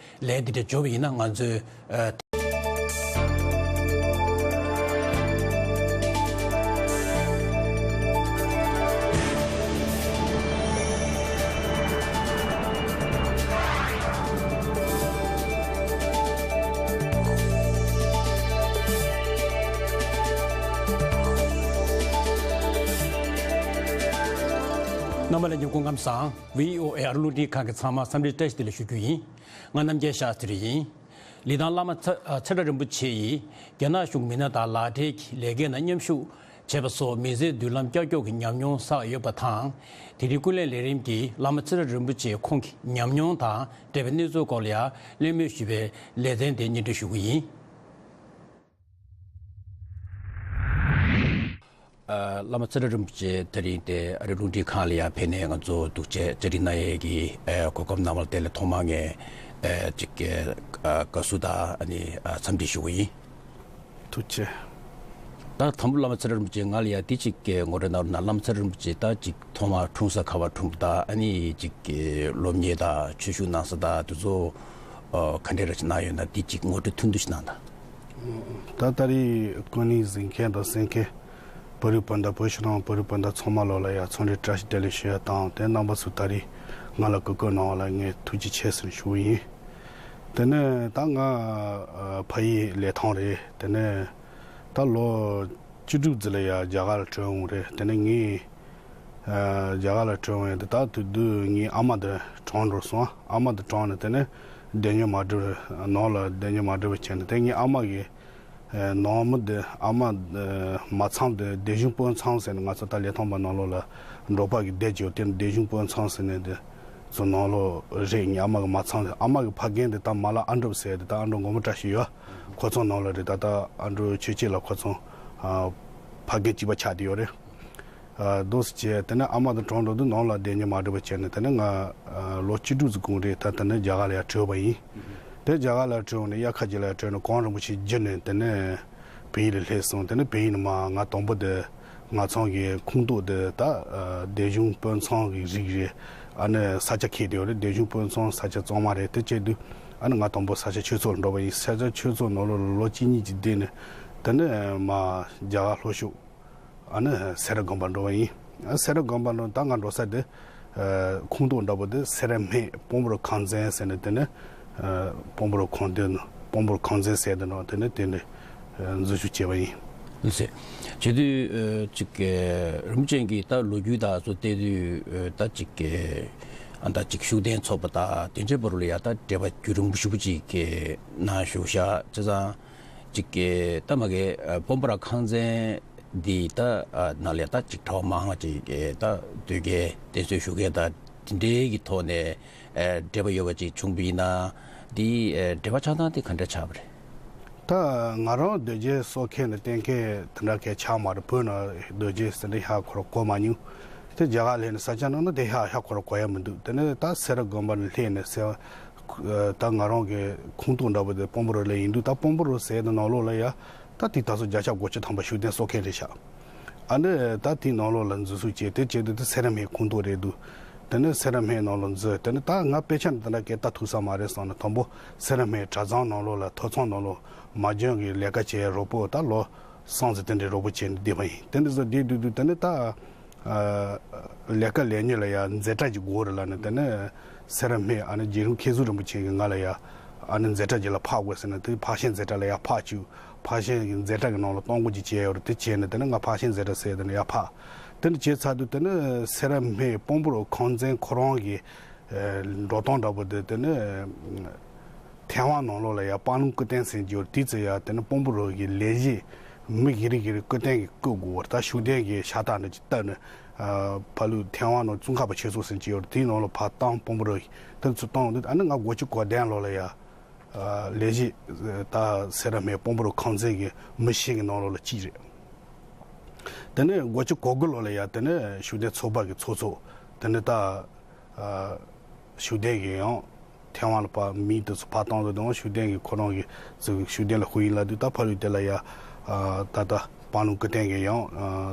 ལན་འདི་འདྲ་འབྱོར་བ་ཡིན་ན་ང་ཚོས་ཨ། རྣམ་པ་ལྷན་རྒྱས་སྐུ་ཁམས་བཟང་། ཝི་ཨོ་ཨེ་ཨ་རི་རླུང་འཕྲིན་ཁང་གི་ཚང་མ་འཚམས་འདྲི་བཀྲ་ཤིས་བདེ་ལེགས་ཞུ་རྒྱུ་ཡིན། ང་རྣམ་རྒྱལ་ཤཱསྟྲི་ཡིན། ལི་ཐང་བླ་མ་ཚ་ཨ་ཚེ་བཀྲ་རིན་པོ་ཆེ་ཡིས་རྒྱ་ནག་གཞུང་མི་སྣ་དང་ལག་སྦྲེལ་གྱིས་ལས་ཀའི་ནང་མཉམ་ཞུགས་བྱས་པ་སོགས་མི་ཚེའི་མདུན་ལམ་ཀྱག་ཀྱོག་གི་ཉམས་མྱོང་བསགས་ཡོད་པ་དང་། དེ་རིང་ཀུན་གླེང་ལས་རིམ་གྱིས་བླ་མ་ཚེ་བཀྲ་རིན་པོ་ཆེ་ཁོང་གི་ཉམས་མྱོང་དང་འབྲེལ་བའི་གནས་ཚུལ་སྐོར་ལ་ཡང་གླེང་མོལ་ཞུས་པའི་ལེ་ཚན་དེ་སྙན་སྒྲོན་ཞུ་གི་ཡིན། ཨ། བླ་མ་ཚེ་བཀྲ་རིན་པོ་ཆེ་དེ་རིང་དེ་ཨ་རི་རླུང་འཕྲིན་ཁང་ལ་ཡང་ཕེབས་ནས་ང་ཚོ་ཐུགས་རྗེ་བཅར་འདྲི་གནང་ཡས་ཀྱི་ཨ་གོ་སྐབས་གནང་བ་དེ་ལ་ཐོག་མར་ངས་ཨ་ཅིག་ཨ་དགའ་བསུ་དང་ཨ་ནི་ཨ་འཚམས་འདྲི་ཞུ་གི་ཡིན། ཐུགས་རྗེ་ཆེ། ད་དང་པོ་བླ་མ་ཚེ་བཀྲ་རིན་པོ་ཆེ་ང་ལ་ཡང་འདི་ཅིག་ངོ་སྤྲོད་གནང་རོགས་གནང་། བླ་མ་ཚེ་བཀྲ་རིན་པོ་ཆེ་ད་ཅིག་ཐོག་མར་འཁྲུངས་ས་ག་པར་འཁྲུངས་པ་དང་ཨ་ནི་ཅིག་སློབ་གཉེར་དང་ཆོས་ཞུགས་གནང་ས་དང་དེ་ཚོ་ཨ་ག་འདྲས་ར་ཅིག་གནང་ཡོད་ན་འདི་ཅིག་ངོ་སྤྲོད་ཐུང་ཐུང་ཞིག་གནང་དང་། ད་ད་རེས་ཀུན་གླེང་གཟིགས་མཁན་དང་གསན་མཁན་བོད་རིགས་སྤུན་ཟླ་བོད་ཕྱི་ནང་བོད་རིགས་སྤུན་ཟླ་ཚང་མ་ལོ་ལ་ཡང་འཚམས་འདྲི་བཀྲ་ཤིས་བདེ་ལེགས་ཞུ་ཡ་དང་དེ་རྣམ་པ་ཚོས་ད་རེས་ང་ལ་གོ་སྐབས་གནང་བ་ལ་ངས་ཐུགས་རྗེ་ཆེ་ཟེར་ཞུ་གི་ཡིན། དེ་ནས་ད་ང་ཨ་ཕ་ཡུལ་ལི་ཐང་རེད། དེ་ནས་ད་ལོ་བཅུ་དྲུག་ཙམ་ལ་ཡང་རྒྱ་གར་ལ་བྲོས་འོང་རེད། དེ་ནས་ངས་ཨ་རྒྱ་གར་ལ་བྲོས་འོང་ཡས་དེ་ད་དུས་དུས་ངའི་ཨ་མ་དེ་གྲོངས་འགྲོ་སོང་། ཨ་མ་དེ་གྲོངས་ནས་དེ་ནས་བསྡད་ཉན་མ་འགྲིག་པ་ནང་ལ་བསྡད་ཉན་མ་འགྲིག་པ་བྱས་ནས་དེ་ངའི་ཨ་མ་གི་ཨ་ནང་མི་དེ་ཨ་མ་ཨ་མ་ཚང་དེ་སྡེ་གཞུང་དཔོན་ཚང་ཟེར་ནས་ང་ཚོ་ད་ལི་ཐང་པ་ནང་ལོགས་ལ་འབྲོག་པ་གི་སྡེ་ཅིག་ཡོད། དེ་ནས་སྡེ་གཞུང་དཔོན་ཚང་ཟེར་ནས་དེ་ཚོ་ནང་ལོགས་རེད། ངའི་ཨ་མ་གི་མ་ཚང་རེད། ཨ་མ་གི་ཕ་རྒན་དེ་ད་མ་ལ་ཨ་འབྲུག་ཟེར་དེ་ད་ཨ་འབྲུག་མགོན་པོ་བཀྲ་ཤིས་ཡོད། ཁོ་ཚོ་ནང་ལ་རེད། ད་ད་ཨ་འབྲུག་ཆོས་སྐྱིད་ལ་ཁོ་ཚོ་ཨ་ཕ་རྒན་གཅིག་པ་ཆགས་བསྡད་ཡོད་རེད། ཨ་དོ་སི་བྱས་དེ་ནས་ཨ་མ་དང་གྲོངས་འགྲོ་དུས་ནང་ལ་བསྡད་ཉན་མ་འགྲིག་པ་བྱས་ནས་དེ་ནས་ང་ཨ་ལོ་བཅུ་དྲུག་ཙམ་གོང་རེད། ད་དེ་ནས་རྒྱ་གར་ལ་ཡར་བྲོས་པ་ཡིན། དེ་རྒྱ་གར་ལ་བྲོས་ནས་དབྱར་ཁ་རྗེས་ལ་ཡར་བྲོས་ནས་གངས་རིན་པོ་ཆེ་བརྒྱུད་ནས་དེ་ནས་བལ་ཡུལ་ལ་སླེབས་སོང་། དེ་ནས་བལ་ཡུལ་ནས་མར་ང་དང་པོ་དེ་ང་ཚང་གི་ཁོངས་གཏོགས་དེ་ད་ཨ་སྡེ་གཞུང་དཔོན་ཚང་གི་རིགས་རེད། ཨ་ནི་ས་ཆ་ཁེལ་བསྡད་ཡོད་རེད། སྡེ་གཞུང་དཔོན་ཚང་ས་ཆ་གཙང་མ་རེད། དེ་བྱས་དུས་ཨ་ནི་ང་དང་པོ་ས་ཆ་ཆོས་ཚོགས་ལ་འགྲོ་བ་ཡིན། ས་ཆ་ཆོས་ཚོགས་ནང་ལོགས་ལ་ལོ་གཅིག་གཉིས་ཀྱི་སྡེ་ནས་དེ་ནས་མར་རྒྱ་གར་ལྷོ་ཕྱོགས་ཨ་ནི་སེ་ར་དགོན་པ་འགྲོ་བ་ཡིན། ཨ་སེ་ར་དགོན་པ་འགྲོ་ད་ང་འགྲོ་ས་དེ་ཨ་ཁོངས་གཏོགས་འདྲ་པོ་དེ་སེ་ར་སྨད་སྤོམ་རོ་ཁང་ཚན་ཟེར་ནས་དེ་ནས་ཨ་སྤོམ་རོ་ཁང་དེ་ནས་སྤོམ་རོ་ཁང་ཚན་ཟེར་དེ་ནང་དེ་ནས་དེ་ནས་ཨ་འཛུལ་ཞུགས་བྱས་པ་ཡིན། ལགས་སེ། བྱེད་དུས་ཨ་ཅིག་ཨ་རིན་པོ་ཆེ་གིས་ད་ལོ་རྒྱུས་དག་ཚོ་བལྟས་དུས་ཨ་ད་ཅིག་ཨ་ད་ཅིག་ཤུགས་ལྡན་ཚོགས་པ་དང་དེ་འདྲའི་བར་ལ་ཡ་ད་འབྲེལ་བ་རྒྱུན་རིང་པོ་ཞེ་པོ་ཅིག་གནང་བཞུགས་ཤག་བྱས་ཙང་། ཅིག་གི་ད་མ་གི་ཨ་སྤོམ་པོ་ར་ཁང་ཚན་འདི་ད་ཨ་ནང་ལས་ད་ཅིག་གྲྭ་པ་མང་ང་ཅིག་གི་ད་སྡོད་མཁན་བསྟེན་གསོལ་ཞུ་མཁན་ད་དེ་འདྲའི་གི་ཐོག་ནས་ཨ་འབྲེལ་བ་ཡོད་པ་ཅིག་བྱུང་བ་ཡིན་ན་འདི་ཨ་འབྲེལ་བ་ཆགས་སྟངས་དེ་ག་འདྲ་ཆགས་པ་རེད། ད་ང་རང་སྡོད་རྒྱུ་གསོལ་མཁན་ནི་གཏན་འཁེལ་དེ་འདྲ་གས་ཆགས་མ་རེད། བོད་ནང་སྡོད་རྒྱུ་ཟེར་འདྲ་ཧ་གོ་ར་གོ་མ་མྱོང་། དེ་རྒྱ་གར་སླེབས་ནས་ས་ཆ་ནང་ན་དེ་ཧ་ཧ་གོ་ར་གོ་ཡ་མི་འདུག་དེ་ནས་ད་སེ་ར་དགོན་པ་ནས་སླེབས་ནས་སེ་ད་ང་རང་གི་ཁོངས་གཏོགས་འདྲ་པོ་དེ་སྤོམ་པོ་རུ་ལ་ཡིན་དུས་ད་སྤོམ་པོ་རུ་ཟེར་དེ་ནང་ལོགས་ལ་ཡ་ད་དེ་ད་སོ་བརྒྱ་ཆ་དགུ་བཅུ་ཐམ་པ་ཤུགས་ལྡན་གསོལ་མཁན་རེད་ཤག་ཨ་ནི་ད་དེའི་ནང་ལོགས་ལ་འཛུལ་ཞུགས་བྱས་དེ་བྱས་དུས་དེ་སེ་ར་སྨད་ཁོངས་གཏོགས་རེད་འདུག་དེ་ནས་སེ་ར་སྨད་ནང་ལ་འཛུལ། དེ་ནས་ད་ང་དཔེ་ཆ་ནས་དེ་འདྲ་སྐད་ལྟ་ཐུབ་ས་མ་རེད་བསམ་ནས་དང་པོ་སེ་ར་སྨད་གྲྭ་ཚང་ནང་ལོགས་ལ་ཐོ་ཚང་ནང་ལོགས་མ་འཇོན་གྱི་ལས་ཀ་བྱས་རོགས་པོ་ད་ལོ་སང་ཟེར་དེ་འདྲའི་རོགས་པོ་བྱས་ནས་བསྡད་པ་ཡིན། དེ་འདྲ་ཟེར་བསྡད་དུས་དུས་དེ་ནས་ད། ཨ་ལས་ཀ་ལས་ཉེ་ལ་ཡ་མཛད་གྲྭ་ཅིག་དགོས་རེད་ལབ་ནས་དེ་ནས་སེ་ར་སྨད་ཨ་ནི་རྗེ་རིན་མཁན་ཟུར་རིན་པོ་ཆེ་གིས་ང་ལ་ཡ་ཨ་ནི་མཛད་གྲྭ་ཅིག་ལ་ཕར་དགོས་ཟེར་ནས་དེ་ཕར་ཤན་མཛད་གྲྭ་ལ་ཡ་ཕར་བཅུག་ཕར་ཤན་གྱི་མཛད་གྲྭ་གི་ནང་ལ་གཏོང་སྒོ་ཅིག་བྱས་ཡོད་རེད། དེ་བྱས་ནས་དེ་ནས་ང་ཕར་ཤན་མཛད་གྲྭ་ཟེར་དེ་ནས་ཡ་ཕར་དེ་ནས་བྱས་ཚར་དུས་དེ་ནས་སེ་ར་སྨད་སྤོམ་པོ་རུ་ཁང་ཚན་ཁོ་རང་གི་ཨ་འགྲོ་སྟངས་འདྲ་པོ་དེ་དེ་ནས། ཐེ་ཝན་ནང་ལོགས་ལ་ཡ་པང་ལུང་སྐུ་རྟེན་ཟེར་གྱི་ཡོད་རེད། དེའི་ཚེ་ཡ་དེ་ནི་སྤོམ་པོ་རུ་གི་ལས་བྱེད་མི་གི་རིགས་ཀྱི་རིགས་སྐུ་རྟེན་གྱི་བརྐོ་དགོས་པ་རེད། ད་ཤུགས་ལྡན་གྱི་ཤ་སྟག་འདྲ་ཅིག་བཏབ་ནས་ཨ་ཕ་ལུག་ཐེ་ཝན་ནང་ཙུང་ཁ་པ་ཆོས་ཚོགས་ཟེར་གྱི་ཡོད་རེད། དེའི་ནང་ལ་ཕར་བཏང་སྤོམ་པོ་རུ་གི་དེ་ཚོ་བཏང་འདུག་ཨ་ནི་ང་སྒོ་ཁྱི་གོ་ལྡན་ལོགས་ལ་ཡ་ཨ་ལས་བྱེད་ད་སེ་ར་སྨད་སྤོམ་པོ་རུ་ཁང་ཚན་གྱི་མི་ཤེས་ཀྱི་ནང་ལོགས་ལ་གཅིག་རེད། དེ་ནས་སྒོ་ཁྱི་གོ་དགུ་ལོགས་ལ་ཡ་དེ་ནས་ཤུགས་ལྡན་ཚོགས་པ་གི་ཚོགས་གཙོ་དེ་ནས་ད། ཨ་ཤུགས་ལྡན་གྱི་ཡང་ ཐེ་ཝན་ལ་ཕར་མི་དེ་ཚོ་ཕར་བཏང་དུས་དང་ཤུགས་ལྡན་གྱིས་ཁོ་རང་གི་ཚུར་ཤུགས་ལྡན་ལ་ཧུའུ་ཡིན་ལབ་དུས། ད་ཕ་ལུའི་དེ་ལ་ཡ་ད་ལྟ་པང་ལུང་ཀི་ཏན་གྱིས་ཡང་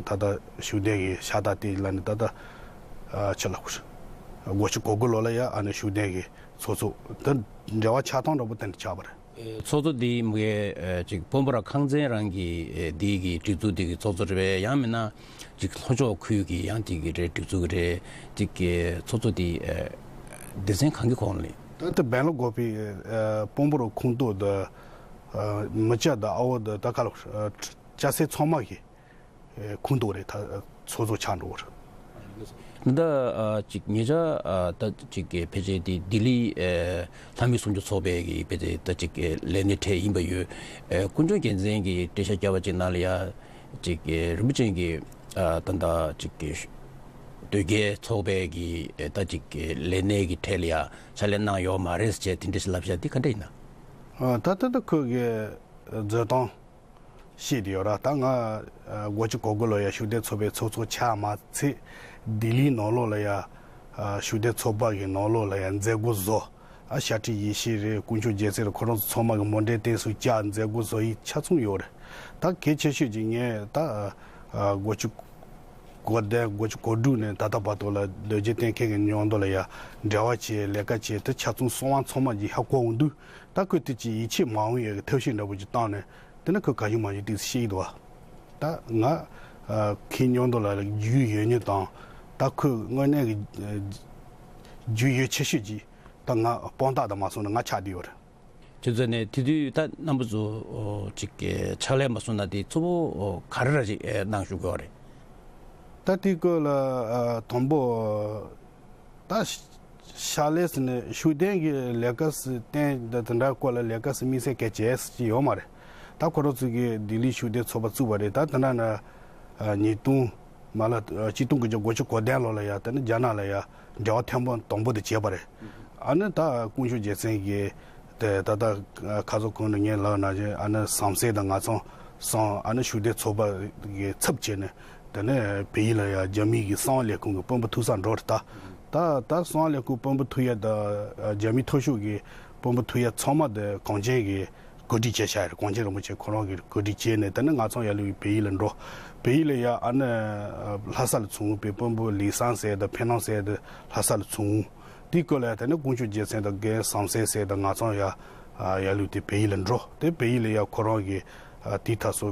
ད་ལྟ་ཤུགས་ལྡན་གྱི་ཤ་སྟག་དེ་ལ་ནི་ད་ལྟ་ཆི་ལ་དགུ་བཅུ་གོ་དགུ་ལོ་ལ་ཡ་ཨ་ནི་ཤུགས་ལྡན་གྱི་ཚོགས་གཙོ་དེ་འབྲེལ་བ་ཆགས་སྟངས་འདྲ་པོ་དེ་འདྲ་ཆགས་པ་རེད། ཚོགས་གཙོ་འདི་མི་གའི་ཅིག་དཔོན་པོ་ར་ཁང་ཚན་རང་གི་འདི་གི་སྒྲིག་འཛུགས་འདི་གི་ཚོགས་གཙོ་རེད་པས། ཡང་མིན་ན་ཅིག་ལྷོ་ཕྱོགས་ཁུལ་གྱི་ཡང་འདི་གི་རེད་སྒྲིག་འཛུགས་ཀྱི་རེད། ཅིག་གི་ཚོགས་གཙོ་འདི་སྡེ་ཚན་གང་གི་ཁོངས་ལ་ཡིན། ད་ལྟ་སྦེང་ལ་གོ་པའི་དཔོན་པོ་ར་ཁོངས་གཏོགས་དང་མི་སྐྱ་དང་ཨ་བོ་དང་ད་ག་ལ་སྐྱ་སེར་ཚང་མ་གི་ཁོངས་གཏོགས་རེད། ད་ཚོགས་གཙོ་ཆགས་འགྲོ་བ་རེད། ད་ཅིག་ཉེ་ཆར་ད་ཅིག་གི་ཕལ་ཆེར་དེ་ལྡི་ལི་ལྷ་མི་སུམ་ཅུ་ཚོགས་པའི་གི་ཕལ་ཆེར་ད་ཅིག་གི་ལས་སྣེ་གྲས་ཡིན་པ་ཡོད། དཀོན་མཆོག་རྒྱལ་མཚན་གྱིས་འགྲེལ་བཤད་བརྒྱབ་པ་ཅིག་ནང་ལ་ཡ་ཅིག་གི་རིན་པོ་ཆེ་གིས་ད་ད་ཅིག་གི་དོལ་རྒྱལ་ཚོགས་པའི་གི་ད་ཅིག་གི་ལས་སྣེ་གི་གྲས་ལ་ཡ་ཕྱག་ལས་གནང་ཡོད་མ་རེད་ཟེར་དེ་འདྲ་ཞིག་ལབ་བཞག་དེ་ག་འདྲ་ཡིན་ན། ད་ལྟ་ད་ཁོས་གི་བཟོ་སྟངས། ཤེས་དེ་ཡོད་ར། ད་ང་དགུ་བཅུ་གོ་དགུ་ལོ་ཡ་ཤུགས་ལྡན་ཚོགས་པའི་ཚོགས་གཙོ་ཆགས་མ་ཚད་ལྡི་ལིའི་ནང་ལོགས་ལ་ཡ་ཤུགས་ལྡན་ཚོགས་པ་གི་ནང་ལོགས་ལ་ཡ་མཛད་སྒོ་བཟོ། ཨ་ཤ་ཁྲི་ཡེ་ཤེས་རེད། དཀོན་མཆོག་རྒྱལ་མཚན་རེད། ཁོ་རང་ཚོ་ཚང་མ་གི་མོ་འདྲེན་བསྟན་སྲུང་བཅའ་མཛད་སྒོ་བཟོ་ཡི་ཆ་ཚང་ཡོད་རེད། ད་གལ་ཆེ་ཤོས་ཀྱི་ངས་ད་དགུ་བཅུ་གོ་བདུན་དགུ་བཅུ་གོ་དྲུག་ནས་ད་ལྟ་བར་དུ་ལ་སྡོད་རྒྱུ་གཏན་འཁེལ་གི་མཉམ་དུ་ལ་ཡ་འབྲེལ་བ་བྱས་ལས་ཀ་བྱས་དེ་ཆ་ཚང་གསང་བ་ཚང་མ་གྱི་ཧ་གོ་འོང་དུས། ད་ཁོས་དེ་ཅི་ཡིད་ཆེས་མ་འོང་ཡས་ཀྱི་ཐབས་ཤེས་འདྲ་པོ་ཅིག་བཏང་ནས་དེ་ནི་ཁོས་ག་ཞུ་མ་ཞུ་ཏིག་ཤེས་ཀྱི་འདུག་བ། ད་ང་ཁོའི་མཉམ་དུ་ལ་རྒྱུས་ཡོད་མྱོང་དང་། ད་ཁོས་དངོས་གནས་ཀྱི་རྒྱུས་ཡོད་ཆེ་ཤོས་ཀྱི་ད་ང་དཔང་རྟགས་དང་མ་སོང་ན་ང་ཆགས་བསྡད་ཡོད་རེད། ཁྱེད་ཚོ་ནས་དེ་དུས་ད་རྣམ་པ་ཚོ་ཅིག་གི་ཕྱག་ལས་མ་སོང་ན་དེ་གཙོ་བོ་ག་རེ་ར་ཅིག་གནང་བཞུགས་དགོས་བ་རེད། ད་དེ་སྐོར་ལ་དང་པོ། ད་ཤ་ལས་ཟེར་ནས་ཤུགས་ལྡན་གྱི་ལས་ཀ་སི་བརྟེན་ད་དེ་འདྲ་སྐོར་ལ་ལས་ཀ་སི་དམིགས་བསལ་གལ་ཆེ་ཞིག་ཡོད་མ་རེད། ད་ཁོ་རང་ཚོ་གིས་ལྡི་ལི་ཤུགས་ལྡན་ཚོགས་པ་བཙུགས་པ་རེད། ད་དེ་འདྲ་ན་ཉིས་སྟོང་མ་ལ་གཅིག་སྟོང་དགུ་བརྒྱ་དགུ་བཅུ་གོ་བདུན་ལོ་ལ་ཡ་དེ་ནི་རྒྱ་ནག་ལ་ཡ་འབྲེལ་བ་ཐེངས་དང་པོ་དེ་བྱས་པ་རེད། ཨ་ནི་ད་དཀོན་མཆོག་རྒྱལ་མཚན་གྱིས་དེ་ད་ལྟ་ཁ་སང་གོང་ནས་ངས་ལབ་ན་ཨ་ནི་ཟམ་གསལ་དང་ང་ཚོ་སང་ཨ་ནི་ཤུགས་ལྡན་ཚོགས་པ་གི་ཚབ་བྱས་ནས། དེ་ནས་བལ་ཡུལ་ལ་ཡང་རྒྱ་མི་གི་གསང་བ་ལས་ཁུངས་ཀྱི་དཔོན་པོ་ཐུག་སར་འགྲོ་རེད་ད། ད་ད་གསང་བ་ལས་ཁུངས་དཔོན་པོ་ཐུག་ཡ་ད་རྒྱ་མི་མཐོ་ཤོས་ཀྱི་དཔོན་པོ་ཐུག་ཡ་ཚང་མ་དེ་གངས་ཅན་གྱི་གོ་སྒྲིག་བྱས་བཞག་ཡོད་རེད། གངས་ཅན་རིན་པོ་ཆེ་ཁོ་རང་གི་གོ་སྒྲིག་བྱས་ནས་དེ་ནས་ང་ཚོ་ཡར་ལ་བལ་ཡུལ་ལ་འགྲོ། བལ་ཡུལ་ལ་ཡ་ཨ་ནི་ལྷ་ས་ལ་ཚུར་བའི་དཔོན་པོ་ལི་སང་ཟེར་དང་ཕེ་ནང་ཟེར་དང་ལྷ་ས་ལ་ཚུར། དེའི་སྐོར་ལ་ཡ་དེ་ནས་དཀོན་མཆོག་རྒྱལ་མཚན་དང་རྒན་ཟམ་གསལ་ཟེར་དང་ང་ཚོ་ཡ་ཡར་ལ་དེ་བལ་ཡུལ་ལ་འགྲོ། དེ་བལ་ཡུལ་ལ་ཡ་ཁོ་རང་གི་དེའི་ཐ་སོ།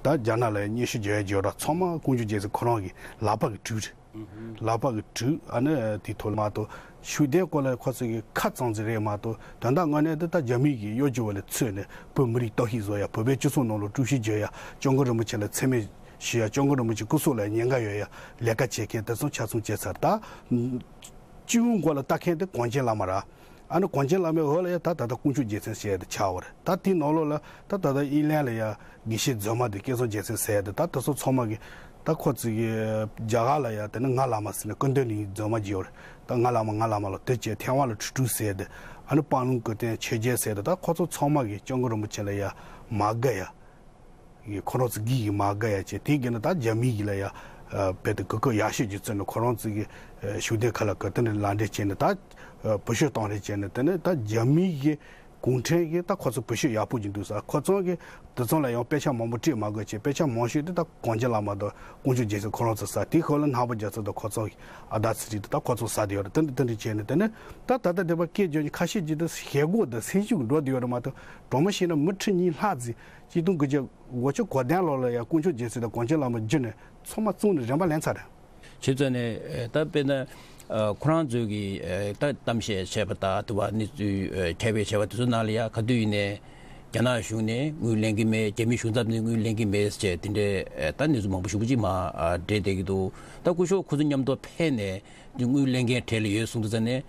ད་རྒྱ་ནག་ལ་སྙན་ཞུ་རྒྱག་ཡ་རྒྱག་ར་ཚང་མ་དཀོན་མཆོག་རྒྱལ་མཚན་ཁོ་རང་གི་ལག་པ་གི་དྲུག་རེད། ལག་པ་གི་དྲུག་ཨ་ནི་དེའི་ཐོག་ལ་མ་གཏོགས་ཤུགས་ལྡན་སྐོར་ལ་ཁོ་ཚོ་གི་ཁ་ཙམ་ཙམ་རེད་མ་གཏོགས་དོན་དག་དངོས་གནས་དེ་ད་རྒྱ་མི་གི་གཡོ་སྒྱུ་བ་ལ་ཚུད་ནས་བོད་མི་རིགས་གཏོར་བཤིག་བཟོ་ཡ། བོད་པའི་སྤྱི་ཚོགས་ནང་ལ་དཀྲུག་ཤིང་རྒྱག་ཡ། སྐྱབས་མགོན་རིན་པོ་ཆེ་ལ་མཚན་སྨད་ཞུ་ཡ། སྐྱབས་མགོན་རིན་པོ་ཆེ་སྐུ་སྲོག་ལ་ཉེན་ཁ་ཡོད་ཡ་ལས་ཀ་བྱེད་མཁན་དེ་ཚོ་ཆ་ཚང་བྱས་ཚར་ད། སྤྱི་བོའི་མགོ་ལ་ལྟ་མཁན་དེ་གངས་ཅན་བླ་མ་ར། ཨ་ནི་གངས་ཅན་བླ་མའི་འོག་ལ་ཡ་ད་ད་ལྟ་དཀོན་མཆོག་རྒྱལ་མཚན་ཟེར་ཡ་དེ་ཆགས་པ་རེད། ད་དེའི་ནང་ལོགས་ལ་ད་ད་ལྟ་ཨི་ལན་ལ་ཡ་དགེ་བཤེས་རྫུན་མ་དེ་སྐལ་བཟང་རྒྱལ་མཚན་ཟེར་ཡ་དེ་ད་དེ་ཚོ་ཚང་མ་གི་ད་ཁོ་ཚོ་གི་རྒྱ་གར་ལ་ཡ་དེ་ནི་ང་བླ་མ་ཟེར་ནས་སྐུ་མདུན་ནས་རྫུན་མ་བརྗོད་པ་རེད། ད་ང་བླ་མ་ང་བླ་མ་ལ་དེ་བྱས་ཐེ་ཝན་ལ་ཁྲི་སྤྲུག་ཟེར་ཡ་དེ། ཨ་ནི་སྤང་ལུང་ཀུན་བསྟན་ཆོས་རྒྱལ་ཟེར་ཡ་དེ་ད་ཁོ་ཚོ་ཚང་མ་གི་སྐྱབས་མགོན་རིན་པོ་ཆེ་ལ་ཡ་མ་དགའ་ཡ། ཡི་ཁོ་རང་ཚོ་གི་ཡི་མ་དགའ་ཡ་བྱས་དེ་གི་ན་ད་རྒྱ་མི་ཡི་ལ་ཡ་བེད་དེ་གུ་གུ་ཡག་ཤོས་ཀྱི་བརྩོན་ནས་ཁོ་རང་ཚོ་གི་ཤུགས་ལྡན་ཁ་ལ་ག་དེ་འདྲ་ལག་འབྲེལ་བྱས་ནས་ད་བུ་ཤོད་གཏོང་རེས་བྱས་ནས་དེ་ནས་ད་རྒྱ་མི་གི་གུང་ཁྲན་གི་ད་ཁོ་ཚོ་བུ་ཤོད་ཡག་པོ་ཅིག་འདུག་ས། ཁོ་ཚོ་གི་དེ་ཚོ་ལ་ཡང་དཔེ་ཆ་མང་པོ་སྤྲད་མ་དགོས་བྱས་དཔེ་ཆ་མང་ཤོས་དེ་ད་གངས་ཅན་བླ་མ་དང་དཀོན་མཆོག་རྒྱལ་མཚན་ཁོ་རང་ཚོ་ས། དེ་ཁོ་ལ་ནང་པ་རྒྱལ་ཚོགས་དང་ཁོ་ཚོ་གི་ཨ་ད་ཚི་རི་དེ་ད་ཁོ་ཚོ་ས་དེ་ཡོད་རེད། དེ་འདྲ་དེ་འདྲ་བྱས་ནས་དེ་ནས་ད་ད་ལྟ་དེ་བ་སྐད་བརྗོད་ཀྱི་ཁ་ཤས་ཀྱི་དེ་ཞེ་སྒོ་དང་སེམས་ཤུགས་འགྲོ་དེ་ཡོད་རེད་མ་གཏོགས་གྲོགས་མོ་བཤད་ན་མི་ཁྲི་གཉིས་ལྷག་ཙམ། གཅིག་སྟོང་དགུ་བརྒྱ་དགུ་བཅུ་གོ་བདུན་ལོ་ལ་ཡང་དཀོན་མཆོག་རྒྱལ་མཚན་དང་གངས་ཅན་བླ་མ་བརྒྱུད་ནས་ཚང་མ་བཙོང་ནས་རིན་པ་ལེན་ཚར་རེད། ཁྱེད་ཚོ་ནས་ད་དཔེར་ན་ཁོ་རང་ཚོས་ཀྱི་ད་གཏམ་བཤད་བྱས་པ་དང་དུ་བ་གནས་ཚུལ་ཁྱབ་སྤེལ་བྱས་པ་དེ་ཚོ་ནང་ལ་ཡང་ག་དུས་ཡིན་ནས་རྒྱ་ནག་གཞུང་ནས་དངུལ་ལེན་གྱི་མེད། རྒྱ་མི་གཞུང་ཚབ་ནས་དངུལ་ལེན་གྱི་མེད་ཅེས་དེ་འདྲའི་ད་གནས་ཚུལ་མང་པོ་ཞེ་པོ་ཅིག་མར་སྤྲད་བསྡད་ཀྱི་འདུག་ད་སྐུ་ཞབས་ཁོ་ཚོ་མཉམ་དུ་ཕེབས་ནས་དངུལ་ལེན་མཁན་གྲས་ལ་ཡོད་གསུངས་དུས་ཙ་ནས་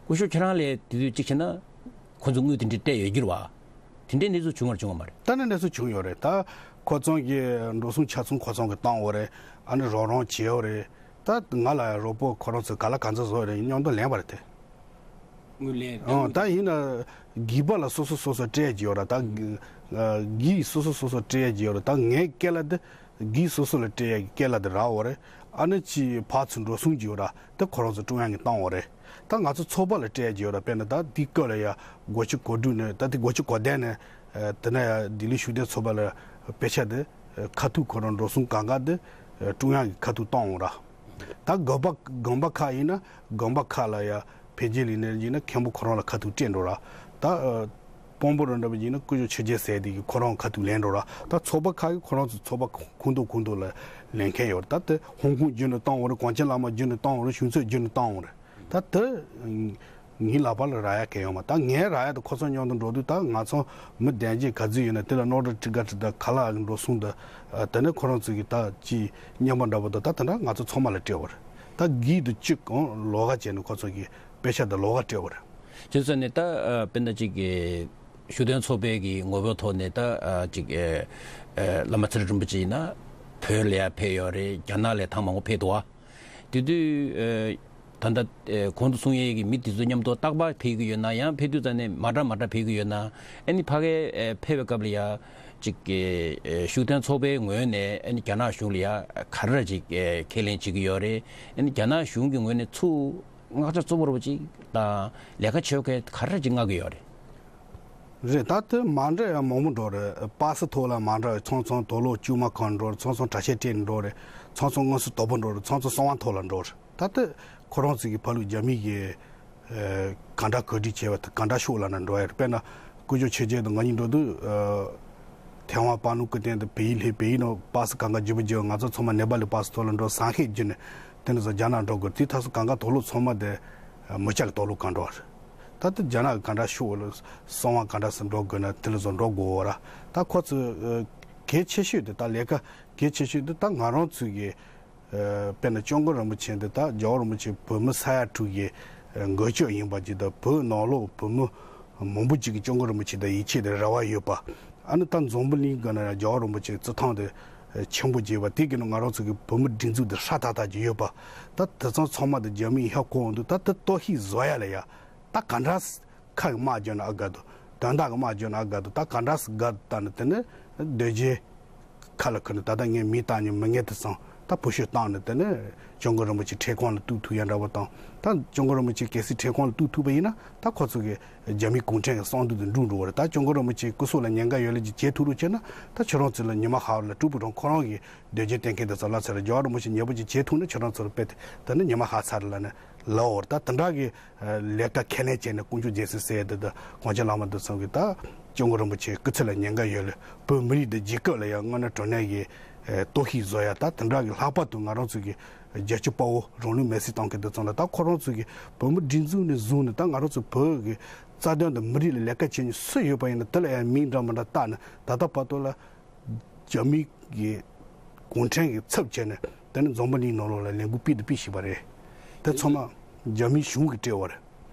སྐུ་ཞབས་ཁྱེད་རང་ལས་དེ་དུས་གཅིག་བྱས་ན། ཁོ་ཚོ་དངུལ་དེ་འདྲ་སྤྲད་ཡོད་རྒྱུ་རེད་བ། དེ་འདྲའི་གནས་ཚུལ་བྱུང་བར་བྱུང་བ་མ་རེད། ད་ནི་གནས་ཚུལ་བྱུང་ཡོད་རེད། ད་ཁོ་ཚོ་གི་འགྲོ་སོང་ཆ་ཚང་ཁོ་ཚོ་གི་བཏང་བ་རེད། ཨ་ནི་རོགས་རམ་བྱས་པ་རེད། ད་ང་ལ་རོགས་པོ་ཁོ་རང་ཚོས་ག་ལ་ག་ཚོད་བཟོ་རེད་མཉམ་དུ་ལེན་པ་རེད་དེ། དངུལ་ལེན་ཨང་ད་ཡིན་ན་གིས་པ་ལ་སོ་སོ་སོ་སོ་སྤྲད་ཀྱི་ཡོད་ར། ད་གིས་སོ་སོ་སོ་སོ་སྤྲད་ཀྱི་ཡོད་ར། ད་ངའི་སྐད་ལ་དེ་གིས་སོ་སོ་ལ་སྤྲད་ཡ་གི་སྐད་ལ་དེ་རག་བ་རེད། ཨ་ནི་ཅིག་ཕར་ཚུར་འགྲོ་སོང་གི་ཡོད་ར། དེ་ཁོ་རང་ཚོ་ཀྲུང་དབྱང་གིས་བཏང་བ་རེད། ད་ང་ཚོ་ཚོགས་པ་ལ་སྤྲད་ཀྱི་ཡོད་ར། དཔེར་ན་ད་དེའི་སྐབས་ལ་ཡ་སྒོ་ཕྱི་གོ་སྒྲིག་ནས། ད་དེ་སྒོ་ཕྱི་གོ་བདེ་ནས་དེ་ནས་ཡ་ལྡི་ལི་ཤུགས་ལྡན་ཚོགས་པ་ལ་དཔེ་ཆ་དེ་ཁ་ཐུག་ཁོ་རང་འགྲོ་སོང་གང་ག་དེ་ཀྲུང་དབྱང་གིས་ཁ་ཐུག་བཏང་འོང་ར། ད་དགོན་པ་དགོན་པ་ཁག་ཡིན་ན་དགོན་པ་ཁག་ལ་ཡ་འཕེལ་རྒྱས་ལས་ནས་ཡིན་ན་མཁན་པོ་ཁོ་རང་ལ་ཁ་ཐུག་སྤྲད་འགྲོ་ར། ད་དཔོན་པོ་རང་འདྲ་པོ་ཡིན་ན་སྐུ་ཞབས་ཆོས་རྒྱལ་ཟེར་དེ་གི་ཁོ་རང་ཁ་ཐུག་ལེན་འགྲོ་ར། ད་ཚོགས་པ་ཁག་གི་ཁོ་རང་ཚོ་ཚོགས་པ་ཁོངས་གཏོགས་ཁོངས་གཏོགས་ལ་ལེན་མཁན་ཡོད་ར། ད་དེ་ཧོང་ཀོང་བརྒྱུད་ནས་བཏང་འོང་ར། གངས་ཅན་བླ་མ་བརྒྱུད་ནས་བཏང་འོང་ར། ཞུང་ཚོས་བརྒྱུད་ནས་བཏང་འོང་ར། ད་དེ་ངའི་ལག་པ་ལ་རག་ཡ་གང་ཡོད་མ། ད་ངའི་རག་ཡ་དེ་ཁོ་ཚོ་མཉམ་དུ་འགྲོ་དུས་ད་ང་ཚོ་མི་གདན་རྒྱས་ག་ཚོད་ཡོད་ན་དེ་ལ་སྣོག་ཁྲི་ཁྲི་དགའ་ཁྲི་དང་ཁ་ལག་འགྲོ་སོང་དང་། དེ་ནས་ཁོ་རང་ཚོ་གི་ད་ཅི་རྔན་པ་འདྲ་པོ་དང་ད་དེ་འདྲ་ང་ཚོ་ཚང་མ་ལ་སྤྲད་པ་རེད། ད་གིས་དུ་གཅིག་གང་ལོགས་ཀ་བྱས་ནས་ཁོ་ཚོ་གི་དཔེ་ཆ་དང་ལོགས་ཀ་སྤྲད་པ་རེད། བྱས་ཙང་ནས་ད་ཨ་དཔེར་ན་ཅིག་གི་ཤུགས་ལྡན་ཚོགས་པའི་གི་ངོ་བོའི་ཐོག་ནས་ད་ཨ་ཅིག་ཨ་ཨ་བླ་མ་ཚེ་རིང་རིན་པོ་ཆེ་ཡིན་ན་བོད་ལ་ཡ་ཕེབས་ཡོད་རེད། རྒྱ་ནག་ལ་ཐེངས་མང་པོ་ཕེབས་འདུག་ཨ། དེ་དུས་ཨ་ད་ལྟ་ཨ་གོང་དུ་གསུང་ཡས་ཀྱི་མི་དེ་ཚོ་མཉམ་དུ་རྟག་པར་ཕེབས་ཀྱི་ཡོད་ན། ཡང་ཕེབས་དུས་ཙམ་ནས་མ་འདྲ་མ་འདྲ་ཕེབས་ཀྱི་ཡོད་ན། ཨ་ནི་ཕ་གིར་ཨ་ཕེབས་པའི་སྐབས་ལ་ཡ་ཅིག་གི་ཨ་ཤུགས་ལྡན་ཚོགས་པའི་ངོས་ནས་ཨ་ནི་རྒྱ་ནག་གཞུང་ལ་ཡ་ག་རེ་ཅིག་ཨ་ཁས་ལེན་བྱེད་ཀྱི་ཡོད་རེད། ཨ་ནི་རྒྱ་ནག་གཞུང་གི་ངོས་ནས་ཚུར་མངགས་ཆ་གཙོ་བོ་ར་བ་ཅིག་དང་ལས་ཀ་བྱེད་མཁན་ག་རེ་ཅིག་མངགས་ཀྱི་ཡོད་རེད། རེད། ད་དེ་མ་འདྲ་ཡང་མང་པོ་འགྲོ་རེད། པ་སེ་ཐོག་ལ་མ་འདྲ་བའི་ཚང་ཚང་དུག་ལོག་དཀྱུས་མ་གང་འགྲོ་རེད། ཚང་ཚང་གྲྭ་ཆས་སྤྲད་ནས་འགྲོ་རེད། ཚང་ཚང་དངོས་སུ་དོ་པོ་འགྲོ་རེད། ཚང་ཚང་གསང་བ་ཐོག་ལ་འགྲོ་རེད། ད་དེ་ཁོ་རང་ཚོ་གི་ཕ་ལུགས་རྒྱ་མི་གི་ཨ་གང་འདྲ་གོ་སྒྲིག་བྱས་པ་དེ་གང་འདྲ་ཤོག་ལབ་ན་འགྲོ་ཡ་རེད། དཔེར་ན་སྐུ་ཞབས་ཆོས་རྒྱལ་དང་ང་གཉིས་འགྲོ་དུས་ཨ་ཐེ་ཝན་པ་ནུ་ཀུ་ཏན་དུ་བལ་ཡུལ་སླེབས། བལ་ཡུལ་ནང་པ་སེ་གང་ག་བརྗེ་པོ་བརྗེ་བ། ང་ཚོ་ཚང་མ་ནེ་པ་ལི་པ་སེ་ཐོག་ལ་འགྲོ། ཟངས་ཤིང་བརྒྱུད་ནས་དེ་ནས་བཟོ་རྒྱ་ནག་འགྲོ་དགོས། དེ་ཐག་སོ་གང་ག་དུག་ལོག་ཚང་མ་དེ་མི་སྐྱ་གི་དུག་ལོག་གང་འགྲོ་བ་རེད། ད་ལྟ་རྒྱ་ནག་གི་གང་འདྲ་ཤོག་ལ་གསང་བ་གང་འདྲ་སེ་འགྲོ་དགོས་ན་དེ་ལ་བཟོ་འགྲོ་དགོས་བ་ར། ད་ཁོ་ཚོ་ཨ་གལ་ཆེ་ཤོས་དེ་ད་ལས་ཀ་གལ་ཆེ་ཤོས་དེ་ད་ང་རང་ཚོ་གི་ཨ་དཔེར་ན་སྐྱབས་མགོན་རིན་པོ་ཆེ་འདི་ད་རྒྱལ་བ་རིན་པོ་ཆེ་བོད་མི་ས་ཡ་དྲུག་གི་ཨ་མགོན་སྐྱབས་ཡིན་པ་ཅིག་དང་། བོད་ནང་ལོགས་བོད་མི་མང་པོ་ཅིག་གི་སྐྱབས་མགོན་རིན་པོ་ཆེ་དང་ཡིད་ཆེས་དང་རེ་བ་ཡོད་པ། ཨ་ནི་ད་འཛམ་བུ་གླིང་གི་ནང་ཡང་རྒྱལ་བ་རིན་པོ་ཆེ་རྩི་ཐང་དེ་ཨ་ཆེན་པོ་བྱས་པ་དེ་གི་ནང་ང་རང་ཚོ་གི་བོད་མི་སྒྲིག་འཛུགས་དེ་སྲ་ཐག་ཐག་ཅིག་ཡོད་པ། ད་དེ་ཚང་ཚང་མ་དེ་རྒྱ་མིས་ཧ་གོ་འོང་དུས་ད་དེ་གཏོར་བཤིག་བཟོ་ཡ་ལ་ཡ་ད་ག་འདྲ་ཁ་གི་དམག་རྒྱག་ན་ཨ་དགའ་འདུག་དོན་དག་གི་དམག་རྒྱག་ན་ཨ་དགའ་འདུག་ད་ག་འདྲ་སེ་དགའ་འདུག་ད་ནི་དེ་ནི་སྡོད་རྗེས་ཁ་ལ་ཁུར་ནས་ད་ལྟ་ངས་མིང་བཏགས་མྱོང་མི་ངན་དེ་ཚང་ད་ཕུ་ཤུ་བཏང་ནས་དེ་ནི་སྐྱབས་མགོན་རིན་པོ་ཆེ་ཁྲིམས་ཁང་ལ་གཏུག་ཐུབ་ཡ་འདྲ་པོ་དང་། ད་སྐྱབས་མགོན་རིན་པོ་ཆེ་གལ་སྲིད་ཁྲིམས་ཁང་ལ་གཏུག་ཐུབ་པ་ཡིན་ན་ད་ཁོ་ཚོ་གི་རྒྱ་མིའི་གུང་ཁྲན་གི་བསམ་འདུན་དེ་འགྲུབ་འགྲོ་བ་རེད། ད་སྐྱབས་མགོན་རིན་པོ་ཆེ་སྐུ་སྲོག་ལ་ཉེན་ཁ་ཡོད་ལ་ཅིག་བྱེད་ཐུབ་རོགས་བྱས་ན་ད་ཁྱོད་རང་ཚོ་ལ་ཉི་མ་ཧ་ལ་སྤྲུལ་པོ་རང་ཁོ་རང་གི་སྡོད་རྗེས་བསྟེན་མཁན་དེ་ཚོ་ལ་ཚར་རྒྱལ་བ་རིན་པོ་ཆེ་ཉེ་པོ་ཅིག་བྱེད་ཐུབ་ན་ཁྱོད་རང་ཚོར་དཔེ་དེ་ནི་ཉི་མ་ཧ་ཚར་ལ་ནི་ལའོ་བར་ད་དེ་འདྲ་གི་ལས་ཀ་ཁས་ལེན་བྱས་ནས་དཀོན་མཆོག་རྒྱལ་མཚན་ཟེར་ཡ་དེ་དང་གངས་ཅན་བླ་མ་དེ་ཚོ་གི་ད་སྐྱབས་མགོན་རིན་པོ་ཆེ་སྐུ་ཚེ་ལ་ཉེན་ཁ་ཡོད་ལ་བོད་མི་རིགས་དེ་རྒྱལ་ཁབ་ལ་ཡང་དངོས་གནས་དྲང་གནས་ཀྱི་གཏོར་བཤིག་བཟོ་ཡ། ད་དེ་འདྲ་གི་ལྷག་པར་དུ་ང་རང་ཚོ་གི་རྒྱལ་གཅེས་དཔའ་བོ་རང་ལུས་མེར་སྲེག་བཏང་མཁན་དེ་ཚོ་ལ་ད་ཁོ་རང་ཚོ་གི་བོད་མི་སྒྲིག་འཛུགས་ནས་བཟུང་ནས་ད་ང་རང་ཚོ་བོད་ཀྱི་རྩ་དོན་དང་མི་རིགས་ལ་ལས་ཀ་བྱེད་མཁན་སུ་ཡོད་པ་ཡིན་ན་དེ་ལ་ཡང་མིང་འདྲ་མི་འདྲ་བཏགས་ནས་ད་ལྟ་བར་དུ་ལ། རྒྱ་མི་གི་གུང་ཁྲན་གྱི་ཚབ་བྱས་ནས་དེ་ནི་འཛམ་བུ་གླིང་ནང་ལོགས་ལ་ལས་འགུལ་སྤེལ་དང་སྤེལ་བཞིན་པ་རེད། དེ་ཚང་མ་རྒྱ་མིའི་གཞུང་གིས་སྤྲད་པ་རེད།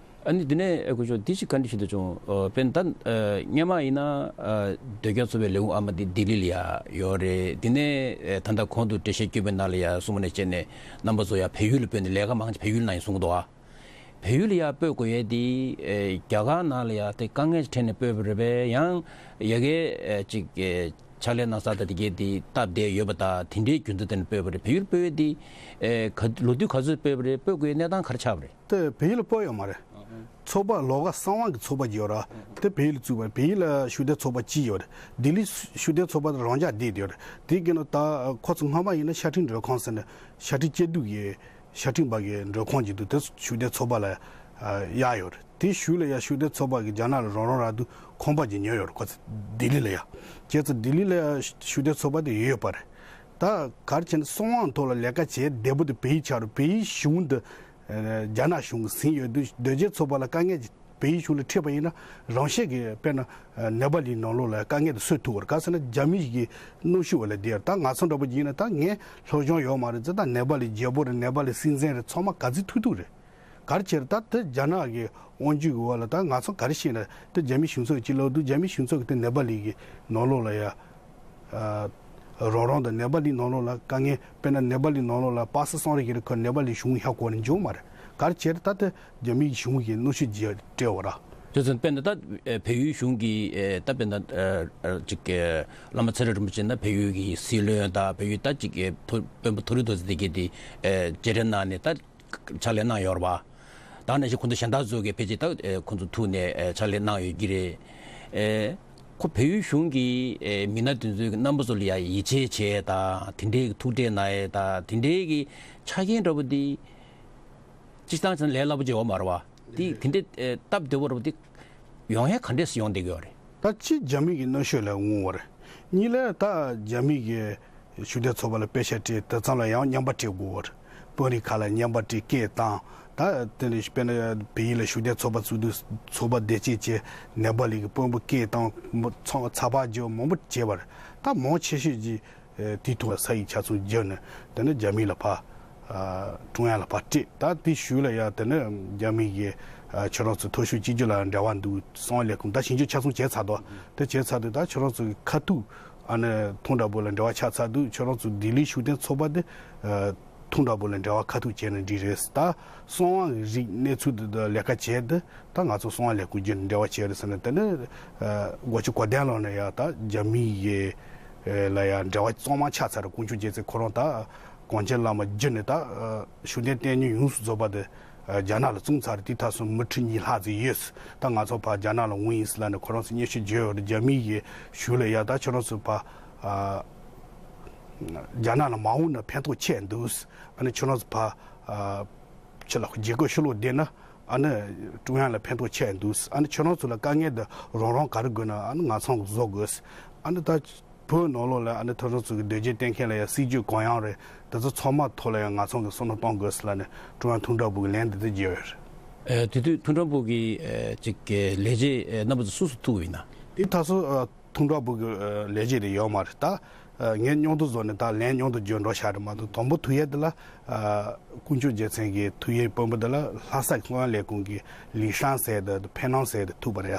ཨ་ནི་དེ་ནས་ཨ་སྐུ་ཞབས་འདི་ཞིག་བཀའ་འདྲི་ཞུ་འདོད་བྱུང་། ཨ་དཔེར་ན་ད་ཨ་སྔོན་མ་ཡིན་ན་ཨ་སྡོད་སྐྱོང་ཚོགས་པའི་ལས་ཁུངས་ཨ་མ་འདི་ལྡི་ལི་ལ་ཡ་ཡོད་རེད། དེ་ནས་ཨ་ད་ལྟ་གོང་དུ་འགྲེལ་བཤད་བསྐྱོན་པའི་ནང་ལ་ཡ་གསུངས་པ་ནང་བཞིན་བྱས་ནས་རྣམ་པ་ཚོ་ཡ་བལ་ཡུལ་ལ་སྤོས་ནས་ལས་ཀ་མང་ཆེ་བལ་ཡུལ་ནང་ཡིན་གསུངས་འདུག་ཨ། བལ་ཡུལ་ལ་ཡར་སྤོས་དགོས་ཡས་དེ་ཨེ་རྒྱ་གར་ནང་ལ་ཡར་དེ་དཀའ་ངལ་འཕྲད་ནས་སྤོས་པ་རེད་པས། ཡང་ཡ་གིའི་ཨེ་ཅིག་ཨེ་ཕྱག་ལས་གནང་ས་དང་དེ་གའི་དེ་སྟབས་བདེ་ཡོད་པ་དང་དེ་འདྲའི་རྒྱུ་མཚན་དེ་ནས་སྤོས་པ་རེད། བལ་ཡུལ་སྤོས་ཡས་དེ་ཨེ་ག་ལོ་དུས་ག་ཚོད་སྤོས་པ་རེད། སྤོས་དགོས་ཡས་གནས་སྟངས་ག་རེ་ཆགས་པ་རེད། དེ་བལ་ཡུལ་ལ་སྤོས་ཡོད་མ་རེད། ཚོགས་པ་ལོགས་ཀ་གསང་བ་གི་ཚོགས་པ་ཅིག་ཡོད་ར། དེ་བལ་ཡུལ་ལ་བཙུགས་པ་རེད། བལ་ཡུལ་ལ་ཤུགས་ལྡན་ཚོགས་པ་གཅིག་ཡོད་རེད། ལྡི་ལི་ཤུགས་ལྡན་ཚོགས་པ་དེ་རང་འཇགས་བསྡད་ཡོད་རེད། དེ་གི་ནང་ད་ཁོ་ཚོ་སྔོན་མ་ཡིན་ན་ཤ་ཁྲག་མགྲོན་ཁང་ཟེར་ནས་ཤ་ཁྲག་སྐྱེ་དུས་ཀྱི་ཤ་ཁྲག་འབག་གི་མགྲོན་ཁང་ཅིག་འདུག་དེ་ཤུགས་ལྡན་ཚོགས་པ་ལ་ཨ་གཡར་ཡོད་རེད། དེའི་གཞུག་ལ་ཡ་ཤུགས་ལྡན་ཚོགས་པ་གིས་རྒྱ་ནག་ལ་རོགས་རམ་རག་དུས་ཁང་པ་ཅིག་ཉོས་ཡོད་རེད། ཁོ་ཚོ་ལྡི་ལི་ལ་ཡ། བྱས་ཙང་ལྡི་ལི་ལ་ཡ་ཤུགས་ལྡན་ཚོགས་པ་དེ་ཡོད་ཡོད་པ་རེད། ད་ག་རེ་བྱས་ན་གསང་བའི་ཐོག་ལ་ལས་ཀ་བྱེད་བདེ་པོ་དེ་བལ་ཡུལ་ཆགས་རེད། བལ་ཡུལ་གཞུང་དེ་ཨ་རྒྱ་ནག་གཞུང་གིས་ཟིན་ཡོད་དུས་སྡོད་བྱེད་ཚོགས་པ་ལ་དཀའ་ངལ་ཅིག་བལ་ཡུལ་གཞུང་ལ་འཕྲད་པ་ཡིན་ན་རང་བཞིན་གྱིས་དཔེར་ན་ཨ་ནེ་པ་ལི་ནང་ལོགས་ལ་དཀའ་ངལ་དེ་སེལ་ཐུབ་པ་རེད། ག་ཟེར་ན་རྒྱ་མི་ཞིག་གི་གནོན་ཤུགས་འོག་ལ་བསྡད་ཡོད་རེད། ད་ང་ཚོ་འདྲ་པོ་ཡིན་ན་ད་ངས་སློབ་སྦྱོང་ཡོད་མ་རེད་ཟེར། ད་ནེ་པ་ལི་རྒྱལ་པོ་རེད། ནེ་པ་ལི་སྲིད་འཛིན་རེད། ཚང་མ་ག་ཚོད་ཐུག་ཐུག་རེད། ག་རེ་བྱས་རེད། ད་དེ་རྒྱ་ནག་གི་དབང་སྒྱུར་གྱི་འོག་ལ་ད་ང་ཚོ་ག་རེ་བཤད་ན་དེ་རྒྱ་མི་གཞུང་ཚབ་ཀྱིས་ལབ་དུས་རྒྱ་མི་གཞུང་ཚབ་ཀྱིས་དེ་ནེ་པ་ལི་གི་ནང་ལོགས་ལ་ཡ་ཨ་རོགས་རམ་དང་། ནེ་པ་ལི་ནང་ལོགས་ལ་དཀའ་ངལ་དཔེར་ན་ནེ་པ་ལི་ནང་ལོགས་ལ་པ་སེ་གསང་རེ་ཡོད་རེད། ཁོ་ནེ་པ་ལི་གཞུང་ཧ་གོ་ནས་འཇོག་མ་རེད། ག་རེ་བྱས་རེད། ད་དེ་རྒྱ་མི་གཞུང་གིས་གནོན་ཤུགས་ཀྱིས་སྤྲད་པ་རེད། དེ་ཚོ་དཔེར་ན་ད་བལ་ཡུལ་གཞུང་གི་ད་དཔེར་ན་ཅིག་བླ་མ་ཚེ་རིང་རིན་པོ་ཆེ་ན་བལ་ཡུལ་གྱི་སྲིད་བློན་དང་བལ་ཡུལ་ད་ཅིག་དཔོན་པོ་མཐོ་རིམ་དེ་ཚོ་དེ་གས་དེ་མཇལ་འཕྲད་གནང་ནས་ད་ཕྱག་ལས་གནང་ཡོད་རེད་པ། ད་ནང་བཞིན་ཁོང་ཚོ་གཞན་དག་ཚོ་གིས་ཕལ་ཆེར་ད་ཁོང་ཚོ་ཐུག་ནས་ཕྱག་ལས་གནང་ཡོད་ཀྱི་རེད། ཁོ་བལ་ཡུལ་གཞུང་གི་མི་སྣ་དེ་ཚོའི་རྣམ་པ་ཚོ་ལ་ཡ་ཡིད་ཆེས་བྱས་དང་དེ་འདྲའི་ཐུག་འཕྲད་གནང་ཡས་དང་དེ་འདྲའི་གི་ཆ་རྐྱེན་འདྲ་པོ་དེ་སྤྱིར་བཏང་བྱས་ན་ལས་སླ་པོ་ཅིག་ཡོད་མ་རེད་པ། དེ་དེ་འདྲའི་སྟབས་བདེ་པོ་འདྲ་པོ་དེ་ཡོང་ཡས་ག་འདྲས་སེ་ཡོང་བསྡད་ཀྱི་ཡོད་རེད། ད་གཅིག་རྒྱ་མི་གི་གནོན་ཤུགས་ལ་འོང་བ་རེད། གཉིས་ལ་ད་རྒྱ་མི་གི་ཤུགས་ལྡན་ཚོགས་པ་ལ་དཔེ་ཆ་སྤྲད་དེ་ཙམ་ལ་ཡང་རྔན་པ་སྤྲད་དགོས་པ་རེད། དཔོན་རིགས་ཁག་ལ་རྔན་པ་སྤྲད་སྐད་བཏང་། ད་དེ་ནས་དཔེར་ན་བལ་ཡུལ་ལ་ཤུགས་ལྡན་ཚོགས་པ་བཙུགས་དུས་ཚོགས་པ་བདེ་སྐྱིད་ཀྱི་ནེ་པ་ལི་གི་དཔོན་པོ་སྐད་བཏང་། མོ་ཚོང་ཚགས་པར་བརྒྱབ། མང་པོ་བྱས་པ་རེད། ད་མང་ཆེ་ཤོས་ཀྱིས་དེའི་ཐོག་ས་ཡིག་ཆ་ཚང་བརྒྱབ་ནས་དེ་ནས་རྒྱ་མི་ལ་ཕར་ཀྲུང་དབྱང་ལ་ཕར་སྤྲད། ད་དེའི་གཞུག་ལ་ཡ་དེ་ནས་རྒྱ་མི་གིས་ཁྱེད་རང་ཚོ་མཐོ་ཤོས་གཅིག་གྱུར་ལ་འབྲེལ་བ་འདུག། གསང་བ་ལས་ཁུངས་ད་ཞིབ་འཇུག་ཆ་ཚང་བྱས་ཚར་འདུག། དེ་བྱས་ཚར་དུས་ད་ཁྱེད་རང་ཚོ་གི་ཁ་ཐུག་ཨ་ནི་ཐུང་དྲག་པོ་ལ་འབྲེལ་བ་ཆགས་ཚར་དུས་ཁྱེད་རང་ཚོ་ལྡི་ལི་ཤུགས་ལྡན་ཚོགས་པ་དེ་ཐུང་དྲག་པོ་ལ་འབྲེལ་བ་ཁ་ཐུག་བྱས་ན་འགྲིག་རེད། ད་གསང་བ་གི་རིགས་གནས་ཚུལ་དེ་དག་ལས་ཀ་བྱས་ཏེ་ད་ང་ཚོ་གསང་བ་ལས་ཁུངས་བརྒྱུད་ནས་འབྲེལ་བ་བྱས་རེད་ཟེར་ནས། དེ་ནས་སྒོ་ཕྱི་གོ་དན་ལོག་ནས་ཡ་ད་རྒྱ་མི་ཡི་ལ་ཡ་འབྲེལ་བ་གཙང་མ་ཆགས་ཚར་རེད། དཀོན་མཆོག་རྒྱལ་མཚན་ཁོ་རང་ད་གངས་ཅན་བླ་མ་བརྒྱུད་ནས་ད་ཤུགས་ལྡན་བསྟེན་ཉོན་ཡོངས་སུ་རྫོགས་པ་དེ་རྒྱ་ནག་ལ་བཙོང་ཚར་རེད། དེ་ད་སོང་མི་ཁྲི་གཉིས་ལྷག་ཙམ་ཡོད། ད་ང་ཚོ་ཕར་རྒྱ་ནག་ལ་འོང་ཡིན་ཟེར་ལབ་ནས་ཁོ་རང་ཚོ་སྙན་ཞུ་བརྗོད་ཡོད་རེད། རྒྱ་མི་ཡི་ཤུགས་ལ་ཡ་ད་ཁྱོད་རང་ཚོ་ཕར་རྒྱ་ནག་ལ་མ་འོང་ན་ཕན་ཐོགས་ཆེ་འདུག། ཨ་ནི་ཁྱོད་རང་ཚོ་ཕར་ཕྱི་ལ་རྒྱལ་ཁབ་ཕྱི་ལོགས་བསྡད་ན་ཨ་ནི་ཀྲུང་དབྱང་ལ་ཕན་ཐོགས་ཆེ་འདུག། ཨ་ནི་ཁྱོད་རང་ཚོ་ལ་དཀའ་ངལ་འདི་རང་རང་ག་རེ་དགོས་ན་ཨ་ནི་ང་ཚོ་བཟོ་དགོས། ཨ་ནི་ད་བོད་ནང་ལོགས་ལ་ཨ་ནི་ཁྱོད་རང་ཚོ་གི་དོལ་རྒྱལ་བསྟེན་མཁན་ལ་ཡང་སྲིད་ཇུས་གང་ཡང་རེད། དེ་ཚོ་ཚང་མ་ཐོག་ལ་ཡང་ང་ཚོ་གི་བསམ་བློ་གཏོང་དགོས་ཟེར་ལབ་ནས་ཀྲུང་དབྱང་ཐུང་ཀྲའོ་པུའུ་གི་ལན་འདི་འདྲ་བརྒྱབ་ཡོད་རེད། ཨེ། དེ་དུས་ཐུང་ཀྲའོ་པུའུ་གི་ཨེ་ཅིག་གི་ལས་བྱེད་ཨེ་རྣམ་པ་ཚོ་སུ་སུ་ཐུག་ཡིན་ན། དེ་ད་སོ་ཨ། ཐུང་ཀྲའོ་པུའུ་གི་ཨ་ལས་བྱེད་དེ་ཡོད་མ་རེད། ད་ཨ་ངས་མཉམ་དུ་བཟོས་ནས་ད་ལན་མཉམ་དུ་བརྗོད་འགྲོ་བྱ་རེད་མ་གཏོགས། དང་པོ་ཐུག་ཡས་དེ་ལ་ཨ་དཀོན་མཆོག་རྒྱལ་མཚན་གྱི་ཐུག་ཡས་དཔོན་པོ་དེ་ལ་ལྷ་ས་གསང་བ་ལས་ཁུངས་ཀྱི་ལི་ཧྲན་ཟེར་དེ་ཕེ་ནང་ཟེར་དེ་ཐུག་པ་རེད།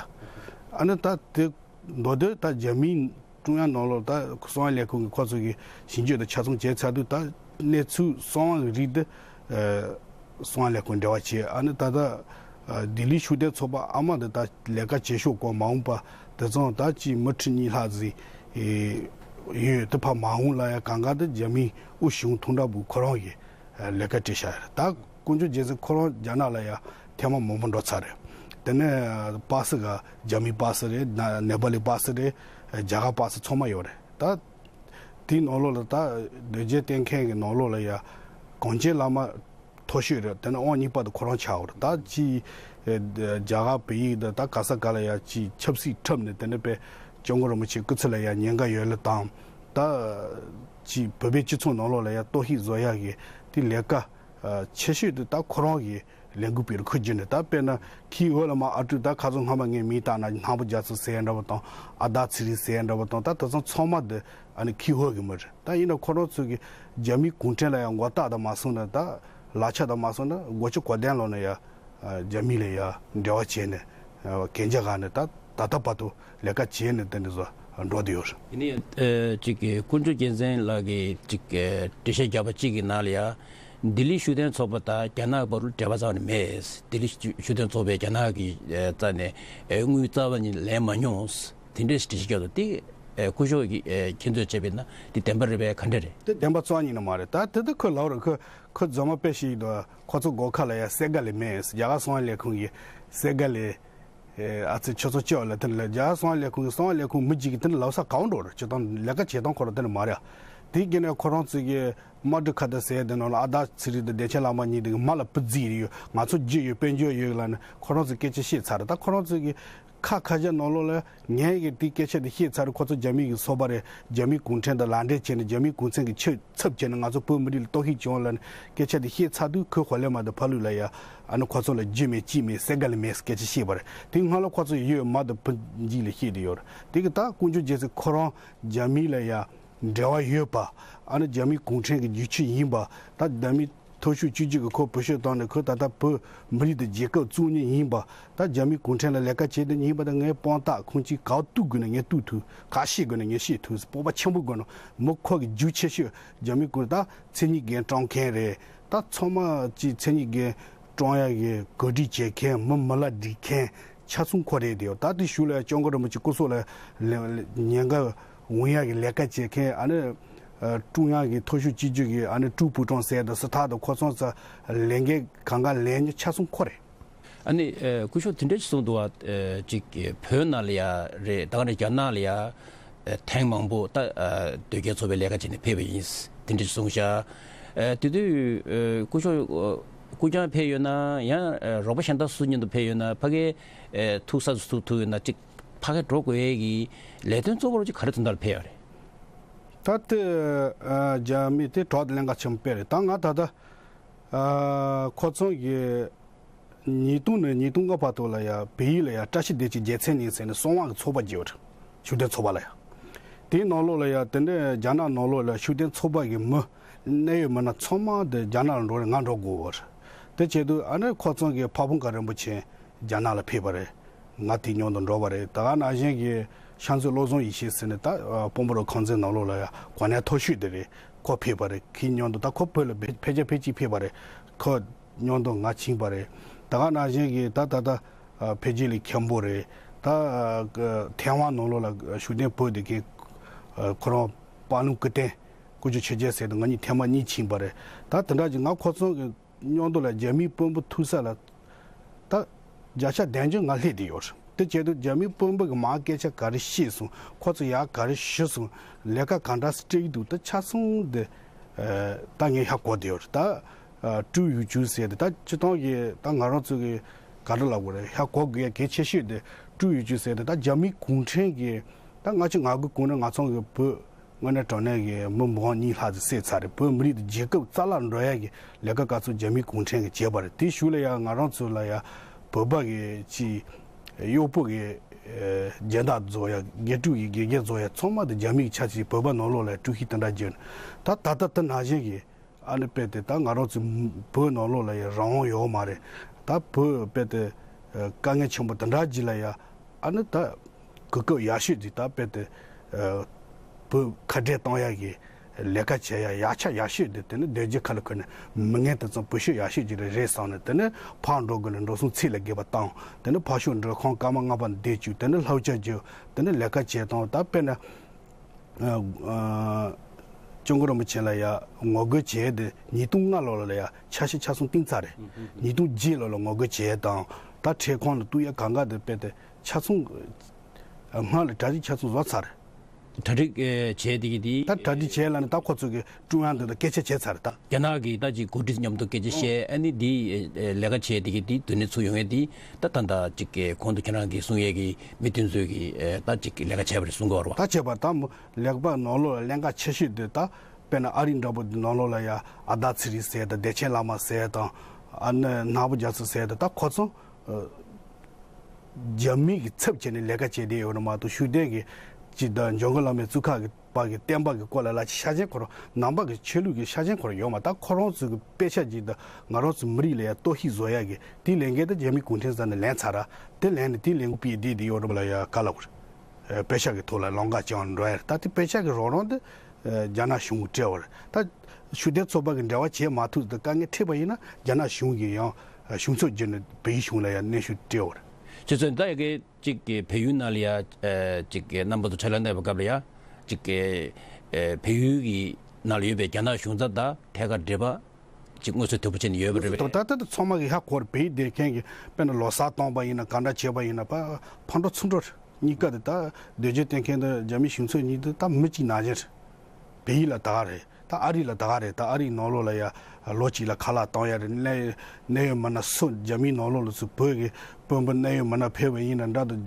ཨ་ནི་ད་དེ་མདོར་བསྡུས་ད་རྒྱ་མིའི་ཀྲུང་དབྱང་ནང་ལོགས་ད་གསང་བ་ལས་ཁུངས་ཀྱི་ཁོ་ཚོ་གི་ཞིབ་འཇུག་དང་ཆ་ཚང་བྱས་ཚར་དུས་ད་གནས་ཚུལ་གསང་བ་གི་རིགས་དེ་ཨ་གསང་བ་ལས་ཁུངས་འབྲེལ་བ་བྱས། ཨ་ནི་ད་ལྟ་ཨ་ལྡི་ལི་ཤུགས་ལྡན་ཚོགས་པ་ཨ་མ་དེ་ད་ལས་ཀ་བྱེད་ཤོག་གོ་མ་འོངས་པ་དེ་ཚང་ད་ཅིག་མི་ཁྲི་གཉིས་ལྷག་ཟིག་ཡོད། དེ་ཕར་མ་འོངས་ལ་ཡང་གང་ག་དེ་རྒྱ་མིའི་དབུ་བཞུགས་ཐུང་ཀྲའོ་པུའུ་ཁོ་རང་གིས་ལས་ཀ་བྱེད་ཤག་རེད། ད་དཀོན་མཆོག་རྒྱལ་མཚན་ཁོ་རང་རྒྱ་ནག་ལ་ཡང་ཐེངས་མ་མང་པོ་འགྲོ་ཚར་རེད། དེ་ནས་པ་སི་ག་རྒྱ་མིའི་པ་སི་རེད། ནེ་པ་ལི་པ་སི་རེད། རྒྱ་གར་པ་སི་ཚང་མ་ཡོད་རེད། ད་དེའི་ནང་ལོགས་ལ་ད་དོལ་རྒྱལ་བསྟེན་མཁན་གྱི་ནང་ལོགས་ལ་ཡང་གངས་ཅན་བླ་མ་མཐོ་ཤོས་རེད། དེ་ནས་ཨང་གཉིས་པ་དེ་ཁོ་རང་ཆགས་ཡོད་རེད། ད་ཅི་ཨེ་རྒྱ་གར་བོད་ཡིག་དང་ད་ག་ས་ག་ལ་ཡ་ཅི་ཆབ་སྲིད་འཁྲབ་ནས་དེ་ནས་པའི་སྐྱབས་མགོན་རིན་པོ་ཆེ་སྐུ་ཚེ་ལ་ཡ་ཉེན་ཁ་ཡོད་ལ་དང་། ད་ཅི་བོད་པའི་སྤྱི་ཚོགས་ནང་ལོགས་ལ་ཡ་གཏོར་བཤིག་བཟོ་ཡག་གི་དེ་ལས་ཀ་ཨ་ཆེ་ཤོས་དེ་ད་ཁོ་རང་གི་ལས་འགུལ་སྤེལ་རུ་ཁུར་གྱི་ནས། ད་དཔེར་ན་ཁིའི་འོག་ལ་མ་ཨ་ཀྲུག་ད་ཁ་སང་སྔ་མ་ངས་མིང་བཏགས་ན་སྣང་བུ་རྒྱ་མཚོ་ཟེར་ཡ་འདྲ་བ་དང་ཨ་ད་ཚེ་རིང་ཟེར་ཡ་འདྲ་བ་དང་ད་དེ་ཚང་ཚང་མ་དེ་ཨ་ནི་ཁིའི་འོག་གི་མི་རེད། ད་ཡིན་ན་ཁོ་རང་ཚོ་གི་རྒྱ་མིའི་གུང་ཁྲན་ལ་ཡང་མགོ་བཏགས་དང་མ་སོང་ན་ད་ལག་ཆ་དང་མ་སོང་ན་སྒོ་ཕྱི་གོ་དན་ལོག་ན་ཡ་རྒྱ་མི་ལ་ཡ་འབྲེལ་བ་བྱས་ནས་གན་རྒྱ་ག་ནས་ད་ད་ལྟ་བར་དུ་ལས་ཀ་བྱས་ནས་དེ་འདྲ་བཟོ་འགྲོ་བསྡད་ཡོད་རེད། ཡིན་ན་ཡང་ཅིག་གི་དཀོན་མཆོག་རྒྱལ་མཚན་ལགས་ཀྱིས་ཅིག་གི་འགྲེལ་བཤད་བརྒྱབ་པ་གཅིག་གི་ནང་ལ་ཡ་ལྡི་ལི་ཤུགས་ལྡན་ཚོགས་པ་དང་རྒྱ་ནག་བར་འབྲེལ་བ་རྩ་བ་ནས་མེད། ལྡི་ལི་ཤུགས་ལྡན་ཚོགས་པས་རྒྱ་ནག་གི་རྩ་ནས་དངུལ་རྩ་བ་ནས་ལེན་མ་མྱོང་། དེ་འདྲའི་འགྲེལ་བཤད་བརྒྱབ་འདུག། དེ་སྐུ་ཞབས་ཀྱིས་མཁྱེན་ཚོད་བྱས་པས་ན་དེ་བདེན་པ་རེད་པས་ག་འདྲ་རེད། དེ་བདེན་པ་རྩ་བ་ཉིད་ནས་མ་རེད། ད་དེ་ད་ཁོས་ལབ་རེད། ཁོ་ཁོ་རྫུན་མ་དཔེ་ཞིག་འདུག། ཁོ་ཚོ་སྒོ་ཁ་ལ་ཡ་སེ་ག་ལེ་མེད། རྒྱ་གར་གསང་བ་ལས་ཁུངས་ཀྱི་སེ་ག་ལེ། ཨ་ཙི་ཁྱོད་ཚོ་ཅི་བ་ལ་དེ་ལ་རྒྱ་གར་གསང་བ་ལས་ཁུངས་ཀྱི་གསང་བ་ལས་ཁུངས་མི་གཅིག་གིས་དེ་ལ་ལབ་ས་གང་འགྲོ་རེད། སྤྱིར་བཏང་ལས་ཀ་བྱེད་སྟངས་ཁོ་རང་དེ་འདྲ་མ་རེད། དེ་གི་ནས་ཁོ་རང་ཚོ་གི་དམར་ཊི་ཁ་ཏ་ཟེར་དེ་ནང་ལ་ཨ་ད་ཚེ་རིང་དང་བདེ་ཆེན་ལགས་མ་གཉིས་དེ་གི་མ་ལ་བུ་རྫི་ཡོད། ང་ཚོ་རྒྱུ་ཡོད་དཔལ་འབྱོར་ཡོད་ལབ་ནས་ཁོ་རང་ཚོ་སྐད་ཆ་བཤད་ཚར་རེད། ད་ཁོ་རང་ཚོ་གི་ཁ་ཁ་ཤས་ནང་ལོགས་ལ་ངས་གི་དེ་སྐད་ཆ་དེ་བཤད་ཚར་རེད། ཁོ་ཚོ་རྒྱ་མི་གི་ཚོགས་པ་རེད། རྒྱ་མི་གུང་ཁྲན་དང་ལག་འབྲེལ་བྱས་ནས་རྒྱ་མི་གུང་ཁྲན་གི་ཆེད་ཚབ་བྱས་ནས་ང་ཚོ་བོད་མི་རིགས་ལ་གཏོར་བཤིག་བྱུང་ལབ་ནས་སྐད་ཆ་དེ་བཤད་ཚར་དུས་ཁོས་ཧོ་ལེ་མ་དང་ཕ་ལུ་ལ་ཡ་ཨ་ནི་ཁོ་ཚོ་ལ་རྒྱུ་མེད་ཅི་མེད་སེ་ག་ལེ་མེད་སྐད་ཆ་བཤད་པ་རེད། དེ་སྔ་ལ་ཁོ་ཚོ་ཡོད་མ་དང་བུ་འཇིག་ལ་བཤད་དེ་ཡོད་རེད། དེ་གི་ད་དཀོན་མཆོག་རྒྱལ་མཚན་ཁོ་རང་རྒྱ་མི་ལ་ཡ་འབྲེལ་བ་ཡོད་པ། ཨ་ནི་རྒྱ་མི་གུང་ཁྲན་གྱི་རྒྱུག་ཁྱི་ཡིན་པ། ད་རྒྱ་མི་མཐོ་ཤོས་བཅུ་གཅིག་གི་ཁོ་བུ་ཤོས་བཏང་ནས་ཁོ་ད་ལྟ་བོད་མི་རིགས་དང་རྒྱལ་ཁབ་བཙུགས་མྱོང་ཡིན་པ། ད་རྒྱ་མི་གུང་ཁྲན་ལ་ལས་ཀ་བྱེད་མྱོང་ཡིན་པ། ད་ངས་དཔང་རྟགས་ཁུངས་སྐྱེལ་ག་བ་གཏུག་དགོས་ན་ངས་གཏུག་ཐུབ། ག་བཤད་དགོས་ན་ངས་བཤད་ཐུབ། སྤོབས་པ་ཆེན་པོ་དགོས་ན་མི་ཁོ་གི་རྒྱུག་ཆེ་ཤོས་རྒྱ་མི་གུང་ད་མཚན་ཉིད་འགན་སྲུང་མཁན་རེད། ད་ཚང་མ་གཅིག་མཚན་ཉིད་འགན་སྲུང་ཡ་གི་གོ་སྒྲིག་བྱེད་མཁན། མི་མི་ལ་སྒྲིག་མཁན། ཆ་ཚང་ཁོ་རེད་དེ། ད་དེ་གཞུག་ལ་སྐྱབས་མགོན་རིན་པོ་ཆེ་སྐུ་སྲོག་ལ་ལ་ཉེན་ཁ་འོང་ཡག་གི་ལས་ཀ་བྱེད་མཁན་ཨ་ནི་ཀྲུང་དབྱང་གི་མཐོ་ཤོས་སྤྱི་ཁྱབ་ཀྱི་ཨ་ནི་ཀྲུའུ་ཧྥུའུ་ཀྲང་ཟེར་དང་སི་ཐག་དང་ཁོ་ཚང་ཚ་ལས་འགན་གང་ག་ལས་ཉེ་ཆ་ཚང་ཁོ་རེད། ཨ་ནི་ཨ་སྐུ་ཞབས་དེ་འདྲ་ཞིག་གསུངས་འདུག་བ། ཨ་ཅིག་བོད་ནང་ལ་ཡ་རེད། ད་ག་ནས་རྒྱ་ནག་ལ་ཡ་ཨ་ཐེངས་མང་པོ་ད་ཨ་དོལ་རྒྱལ་ཚོགས་པའི་ལས་ཀ་བྱས་ནས་ཕེབས་པ་ཡིན། དེ་འདྲ་ཞིག་གསུངས་ཤག་ཨ་དེ་དུས་ཨ་སྐུ་ཞབས་ཨ་སྐུ་རྐྱང་ཕེབས་ཡོད་ན་ཡང་ཨ་རོགས་པ་གཞན་དག་སུ་མཉམ་དུ་ཕེབས་ཡོད་ན། ཕ་གིའི་ཨ་ཐུག་ས་སུ་ཐུག་ཐུག་ཡོད་ན་ཅིག་ཕ་གིར་འགྲོ་དགོས་ཡས་ཀྱི་ལས་དོན་གཙོ་བོར་ཅིག་ག་རེ་དོན་དག་ལ་ཕེབས་ཡོད་རེད། ད་ལྟ་ཨ་རྒྱ་མི་དེ་གྲོགས་དང་ལྷན་ཁག་ཆེན་པོ་དཔེ་རེད། ད་ང་ད་ལྟ་ཨ་ཁོ་ཚང་གི་ཉིས་སྟོང་ནས་ཉིས་སྟོང་ལྔ་བར་དུ་ལ་ཡ་བལ་ཡུལ་ལ་ཡ་བཀྲ་ཤིས་བདེ་སྐྱིད་རྒྱལ་མཚན་ཉིན་ཟེར་ནས་གསང་བ་གི་ཚོགས་པ་བརྒྱབ་ཡོད་རེད། ཤུགས་ལྡན་ཚོགས་པ་ལ་ཡ། དེའི་ནང་ལོགས་ལ་ཡ་དེ་འདྲ་རྒྱ་ནག་ནང་ལོགས་ལ་ཤུགས་ལྡན་ཚོགས་པ་གི་མི་གནད་ཡོད་མི་སྣ་ཚང་མ་དེ་རྒྱ་ནག་ལ་འགྲོ་རེད། ང་འགྲོ་དགོས་པ་རེད། དེ་བྱེད་དུས་ཨ་ནི་ཁོ་ཚང་གི་ཕ་བོང་ཁ་རིན་པོ་ཆེ་རྒྱ་ནག་ལ་ཕེབས་པ་རེད། ང་དེ་མཉམ་དུ་འགྲོ་བ་རེད། ད་ག་ནང་བཞིན་གྱི་ཤར་འཛུལ་བློ་བཟང་ཡེ་ཤེས་ཟེར་ནས་ད་སྤོམ་པོ་ར་ཁང་ཚན་ནང་ལོགས་ལ་ཡ་གོ་གནས་མཐོ་ཤོས་དེ་རེད། ཁོ་ཕེབས་པ་རེད། ཁོའི་མཉམ་དུ་ད་ཁོ་བོད་ལ་ཕེ་ཕལ་ཆེར་ཕལ་གཅིག་ཕེབས་པ་རེད། ཁོ་མཉམ་དུ་ང་ཕྱིན་པ་རེད། ད་ག་ནང་བཞིན་གྱི་ད་ད་ད་ཨ་འཕེལ་རྒྱས་ལགས་མཁན་པོ་རེད། ད་ཨ་ཐེ་ཝན་ནང་ལོགས་ལ་ཤུགས་ལྡན་བོད་དེ་གའི་ཨ་ཁོ་རང་པ་ལུང་སྐུ་བསྟན་སྐུ་ཞབས་ཆོས་རྒྱལ་ཟེར་དུས་ང་གཉིས་ཐེངས་མ་གཉིས་ཕྱིན་པ་རེད། ད་དེ་འདྲ་གྱི་ང་ཁོ་ཚང་གི་མཉམ་དུ་ལ་རྒྱ་མིའི་དཔོན་པོ་ཐུག་ས་ལ་ད་བརྒྱ་ཆ་བདུན་ཅུ་ང་སླེབས་བསྡད་ཡོད་རེད། དེ་བྱས་དུས་རྒྱ་མིའི་དཔོན་པོ་གི་མར་སྐད་ཆ་ག་རེ་བཤད་སོང་། ཁོ་ཚོ་ཡར་ག་རེ་ཞུས་སོང་། ལས་ཀ་ག་འདྲ་སྤྲད་ཀྱི་འདུག་ད་ཆ་ཚང་དེ་ཨ་ད་ངས་ཧ་གོ་བསྡད་ཡོད་རེད། ད་ཨ་ཀྲུའུ་ཡུས་ཅུན་ཟེར་དེ་ད་སྤྱིར་བཏང་གི་ད་ང་རང་ཚོ་གི་ག་རེ་ལབ་དགོས་རེད། ཧ་གོ་དགོས་ཡ་གལ་ཆེ་ཤོས་དེ་ཀྲུའུ་ཡུས་ཅུན་ཟེར་དེ་ད་རྒྱ་མིའི་གུང་ཁྲན་གྱི་ད་ལྔ་བཅུ་ང་དགུ་གུང་ཁྲན་ང་ཚང་གི་བོད་དངོས་གནས་དྲང་གནས་ཀྱི་མི་འབུམ་གཉིས་ལྷག་ཙམ་བསད་ཚར་རེད། བོད་མི་རིགས་དེ་རྒྱལ་ཁབ་རྩ་བརླག་འགྲོ་ཡ་གི་ལས་ཀ་ག་ཚོད་རྒྱ་མིའི་གུང་ཁྲན་གྱིས་བྱས་པ་རེད། དེའི་གཞུག་ལ་ཡ་ང་རང་ཚོ་ལ་ཡ་བོད་པ་གི་ཅིག་གཡོག་པོ་གི་ཨེ་སྦྱིན་བདག་བཟོ་ཡ། དགེ་ཕྲུག་གི་དགེ་རྒན་བཟོ་ཡ་ཚང་མ་དེ་རྒྱ་མིའི་ཆ་ཅིག་བོད་པ་ནང་ལོགས་ལ་ཀྲུའུ་ཧི་དེ་འདྲ་བརྒྱབ་ནས་ད་ད་ལྟ་དེ་ནང་བཞིན་གྱི་ཨ་ནི་དཔེ་དེ་ད་ང་རང་ཚོ་བོད་ནང་ལོགས་ལ་ཡ་རང་དབང་ཡོད་མ་རེད། ད་བོད་དཔེ་དེ་ཨེ་དཀའ་ངལ་ཆེན་པོ་དེ་འདྲ་ཅིག་ལ་ཡ་ཨ་ནི་ད་གོ་སྐབས་ཡག་ཤོས་ཅིག་ད་དཔེ་དེ་ཨ་བོད་ཁ་བྲལ་གཏོང་ཡག་གི་ལས་ཀ་བྱེད་ཡག་ཡག་ཆ་ཡག་ཤོས་དེ་དེ་ནི་སྡོད་རྒྱུ་ཁ་ལ་ཁུར་ནས་མི་ངན་དེ་ཚོ་བོད་ཤོག་ཡག་ཤོས་ཅིག་རེད་རེད་བསམ་ནས། དེ་ནི་ཕར་འགྲོ་དགོས་ལ་འགྲོ་སོང་ཚད་ལས་བརྒལ་བ་བཏང་། དེ་ནི་ཕར་ཕྱོགས་འགྲུལ་ཁང་སྐར་མ་ལྔ་པ་བསྡད་བཅུག་དེ་ནི་ལྷ་བཅར་རྒྱུ། དེ་ནི་ལས་ཀ་བྱེད་སྟངས་ད་དཔེར་ན་ཨ་ཨ་སྐྱབས་མགོན་རིན་པོ་ཆེ་ལ་ཡ་ངོ་རྒོལ་བྱས་ཏེ་ཉིས་སྟོང་ལྔ་ལོ་ལ་ཡ་འཆར་གཞི་ཆ་ཚང་བཏིང་ཚར་རེད། ཉིས་སྟོང་བརྒྱད་ལོ་ལ་ངོ་རྒོལ་བྱས་དང་ད་ཁྲལ་ཁང་ལ་གཏུག་ཡ་གང་ག་དེ་དཔེ་དེ་ཆ་ཚང་སྔར་ལས་གྲ་སྒྲིག་ཆ་ཚང་བཟོ་ཚར་རེད། གྲ་སྒྲིག་ཨེ་བྱས་དེ་གི་དེ། ད་གྲ་སྒྲིག་བྱས་ལ་ནི་ད་ཁོ་ཚོ་གི་ཀྲུང་དབྱང་འདི་དང་སྐད་ཆ་བྱས་ཚར་ད། རྒྱ་ནག་གི་ད་ཅིག་འགོ་ཁྲིད་མཉམ་དུ་སྐད་ཆ་བཤད། ཨ་ནི་དེ་ཨེ་ལས་ཀ་བྱས་དེ་གི་དེ་དུས་ནས་ཚུར་ཡོང་ཡས་དེ་ད་ད་ད་ཅིག་གི་གོང་དུ་ཁྱེད་རང་གིས་གསུང་ཡས་ཀྱི་མི་དེ་ཚོས་ཀྱི་ཨེ་ད་ཅིག་ལས་ཀ་བྱས་པ་རེད་གསུང་གི་ཡོད་རེད་བ། ད་བྱས་པ་ད་མོ་ལེགས་པ་ནང་ལོགས་ལ་ལྷན་ཁག་ཆེ་ཤོས་དེ་ད་དཔེར་ན་ཨ་རི་འདྲ་པོ་དེ་ནང་ལོགས་ལ་ཡ་ཨ་ད་ཚེ་རིང་ཟེར་དང་བདེ་ཆེན་བླ་མ་ཟེར་དང་ཨ་ནི་ནག་པོ་རྒྱ་མཚོ་ཟེར་དང་ད་ཁོ་ཚོ། རྒྱ་མི་གི་ཚབ་བྱས་ནས་ལས་ཀ་བྱས་བསྡད་ཡོད་རེད་མ་གཏོགས་ཤུགས་ལྡན་གྱི་ཅིག་དང་འཇམ་མགོན་བླ་མའི་གཙུག་ཁག་གི་པ་གི་བསྟན་པ་གི་སྐོར་ལ་ལ་ཆ་ཤ་ཞེན་ཁོ་རང་ནང་པ་གི་ཆོས་ལུགས་ཀྱི་ཤ་ཞེན་ཁོ་རང་ཡོད་མ། ད་ཁོ་རང་ཚོ་གི་དཔེ་ཆ་ཅིག་དང་ང་རང་ཚོ་མི་རིགས་ལ་ཡ་གཏོར་བཤིག་བཟོ་ཡ་གི་དེའི་ལས་འགན་དེ་རྒྱ་མི་གུང་ཁྲན་ཟེར་ནས་ལེན་ཚར་ར། དེ་ལེན་ནས་དེའི་ལས་འགུལ་སྤེལ་བསྡད་དེ་ཡོད་རེད་མ་ལ་ཡ་ག་ལ་བར། དཔེ་ཆ་གི་ཐོག་ལ་ལམ་ཁ་བྱང་འགྲོ་ཡ་རེད། ད་དེ་དཔེ་ཆ་གི་རོགས་རམ་དེ་རྒྱ་ནག་གཞུང་གིས་སྤྲད་པ་རེད། ད་ཤུགས་ལྡན་ཚོགས་པ་གི་འབྲེལ་བ་བྱེད་མ་ཐུབ་དེ་དཀའ་ངལ་འཕྲད་པ་ཡིན་ན་རྒྱ་ནག་གཞུང་གིས་ཡང་གཞུང་ཚབ་བརྒྱུད་ནས་བལ་ཡུལ་གཞུང་ལ་ཡང་གནོན་ཤུགས་སྤྲད་པ་རེད། ཁྱེད་ཚོས་ད་ཡ་གི་གཅིག་གི་བལ་ཡུལ་ནང་ལ་ཡ་གཅིག་གི་རྣམ་པ་ཚོ་ཁྲལ་ལ་གནས་པ་སྐབས་ལ་ཡ་གཅིག་གི་བལ་ཡུལ་གི་ནང་ལ་ཡོད་པའི་རྒྱ་ནག་གཞུང་ཚབ་དང་ཐད་ཀར་འབྲེལ་བ་ཅིག་མངོན་གསལ་དོད་པོ་བྱས་ནས་ཡོད་པ་རེད་པས། ད་ལྟ་དེ་ཚང་མ་གི་ཧ་གོ་རེད། བལ་ཡུལ་བསྡད་མཁན་གྱི་དཔེར་ན་ལོ་གསར་གཏོང་པ་ཡིན་ན་ག་འདྲ་བྱས་པ་ཡིན་ན་ཕ་ཕར་འགྲོ་ཚུར་འགྲོ་རེད། གཉིས་ཀ་དེ་ད་སྡོད་བྱེད་བསྟེན་མཁན་དང་རྒྱ་མི་གཞུང་ཚབ་གཉིས་དེ་ད་མི་གཅིག་ནང་བཞིན་རེད། བལ་ཡུལ་ལ་ད་ག་རེད། ད་ཨ་རི་ལ་ད་ག་རེད། ད་ཨ་རིའི་ནང་ལོགས་ལ་ཡ་ལོ་གཅིག་ལ་ཁ་ལག་གཏོང་ཡ་རེད། གནད་གནད་ཡོད་མི་སྣ་སུ་རྒྱ་མིའི་ནང་ལོགས་ལ་ཚུར་བོད་ཀྱི་དཔོན་པོ་གནད་ཡོད་མི་སྣ་ཕེབས་པ་ཡིན་ན་འདྲ་དང་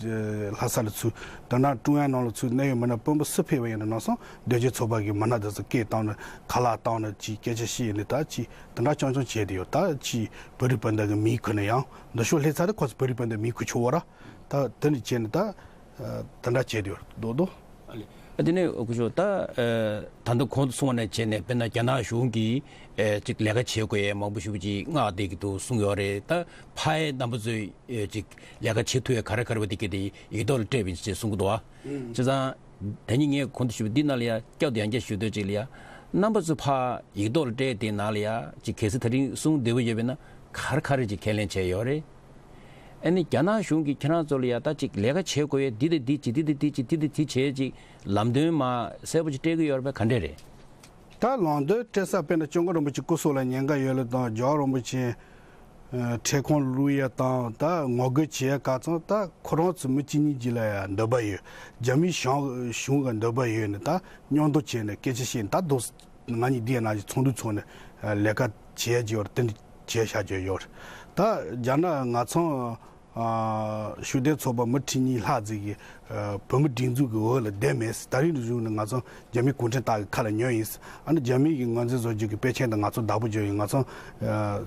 ལྷ་ས་ལ་ཚུར་ད་ནང་ཀྲུང་དབྱང་ནང་ལ་ཚུར་གནད་ཡོད་མི་སྣ་དཔོན་པོ་སུ་ཕེབས་པ་ཡིན་ན་ནང་སོང་སྡོད་བྱེད་ཚོགས་པ་གི་མི་སྣ་དེ་ཚོ་སྐད་བཏང་ནས་ཁ་ལག་བཏང་ནས་ཅིག་སྐད་ཆ་བཤད་ནས་ད་ཅིག་དེ་འདྲ་རྐྱང་རྐྱང་བྱས་དེ་ཡོད། ད་ཅིག་བོད་རིགས་སྤུན་ཟླ་གི་མིང་ཁུར་ནས་ཡང་འདི་ཤོག་སླེབས་ཚར་དེ་ཁོ་ཚོ་བོད་རིགས་སྤུན་ཟླའི་མིང་ཁུར་ཆོག་བ་ར། ད་དེ་ནས་བྱས་ནས་ད། ཨ་དེ་འདྲ་བྱས་ཡོད་རེད་རྡོག་རྡོག་ཨ་ལེ། ཨ་དེ་ནས་སྐུ་ཞབས་ད་ཨ་ད་ལྟ་གོང་དུ་གསུངས་པ་ནས་བྱས་ནས་དཔེར་ན་རྒྱ་ནག་གཞུང་གིས་ཨ་ཅིག་ལས་ཀ་བྱེད་དགོས་ཡས་མང་པོ་ཞེ་པོ་ཅིག་མངགས་བསྡད་ཀྱི་འདུག་གསུངས་ཡོད་རེད། ད་ཕ་ཡས་རྣམ་པ་ཚོས་ཨ་ཅིག་ལས་ཀ་བྱེད་ཐུབ་ཡས་ག་རེ་ག་རེ་བ་དེ་གས་དེ་ཡིག་ཐོག་ལ་སྤྲད་པ་ཡིན་ཅེས་གསུང་གི་འདུག་བ། བྱས་ཙང་ད་ནི་ངས་གོང་དུ་ཞུས་པ་འདི་ནང་ལ་ཡ་སྐྱབས་དེ་ཡང་བསྐྱར་ཞུ་འདོད་ཅིག་ལ་ཡ་རྣམ་པ་ཚོས་ཕ་ཡིག་ཐོག་ལ་སྤྲད་དེ་ནང་ལ་ཡ་ཅིག་གལ་སྲིད་ད་རིང་གསུང་བདེ་པོ་ཡོད་པས་ན་ག་རེ་ག་རེ་ཅིག་ཁས་ལེན་བྱས་ཡོད་རེད། ཨ་ནི་རྒྱ་ནག་གཞུང་གིས་ཁྱེད་རང་ཚོ་ལ་ཡ་ད་ཅིག་ལས་ཀ་བྱེད་དགོས་ཡས་འདི་དང་འདི་བྱེད། འདི་དང་འདི་བྱེད། འདི་དང་འདི་བྱེད། འདི་དང་འདི་བྱེད་ཅིག་ལམ་སྟོན་མ་གསལ་པོ་ཅིག་སྤྲད་ཀྱི་ཡོད་རེད་པས། ག་འདྲས་རེད། ད་ལམ་སྟོན་སྤྲད་ས་དཔེར་ན་སྐྱབས་མགོན་རིན་པོ་ཆེ་སྐུ་སྲོག་ལ་ཉེན་ཁ་ཡོད་ལ་དང་རྒྱལ་བ་རིན་པོ་ཆེ་ཨ་ཁྲིམས་ཁང་བླུག་ཡས་དང་ད་ངོ་རྒོལ་བྱེད་ཡས་ག་ཚང་ད་ཁོ་རང་ཚོ་མི་གཅིག་གཉིས་ཀྱི་ལ་ཡ་འདོད་པ་ཡོད། རྒྱ་མིའི་གཞུང་གཞུང་ག་འདོད་པ་ཡོད་ནས་ད་མཉམ་དུ་བྱས་ནས་སྐད་ཆ་བཤད་ནས་ད་དུ་ང་གཉིས་འདི་ཡ་ན་ཅིག་ཚོགས་འདུ་ཚོགས་ནས་ལས་ཀ་བྱེད་ཡས་ཀྱི་ཡོད་རེད། དེ་འདྲ་བྱས་བཞག་ཀྱི་ཡོད་རེད། ད་རྒྱ་ནག་ང་ཚང་ཨ་ཤུགས་ལྡན་ཚོགས་པ་མི་ཁྲི་གཉིས་ལྷག་ཙམ་གྱིས་ཨ་བོད་མི་སྒྲིག་འཛུགས་ཀྱི་འོག་ལ་བསྡད་མེད། ད་རིང་གི་གཞུང་ནས་ང་ཚོ་རྒྱ་མི་གུང་ཁྲན་ཏང་གི་ཁ་ལ་ཉོན་ཡིན། ཨ་ནི་རྒྱ་མི་གི་ངོས་འཛིན་བཟོ་རྒྱུ་གི་དཔེ་ཆ་དེ་ང་ཚོ་བདག་པོ་བརྒྱབ་ཡིན། ང་ཚོ་ཨ་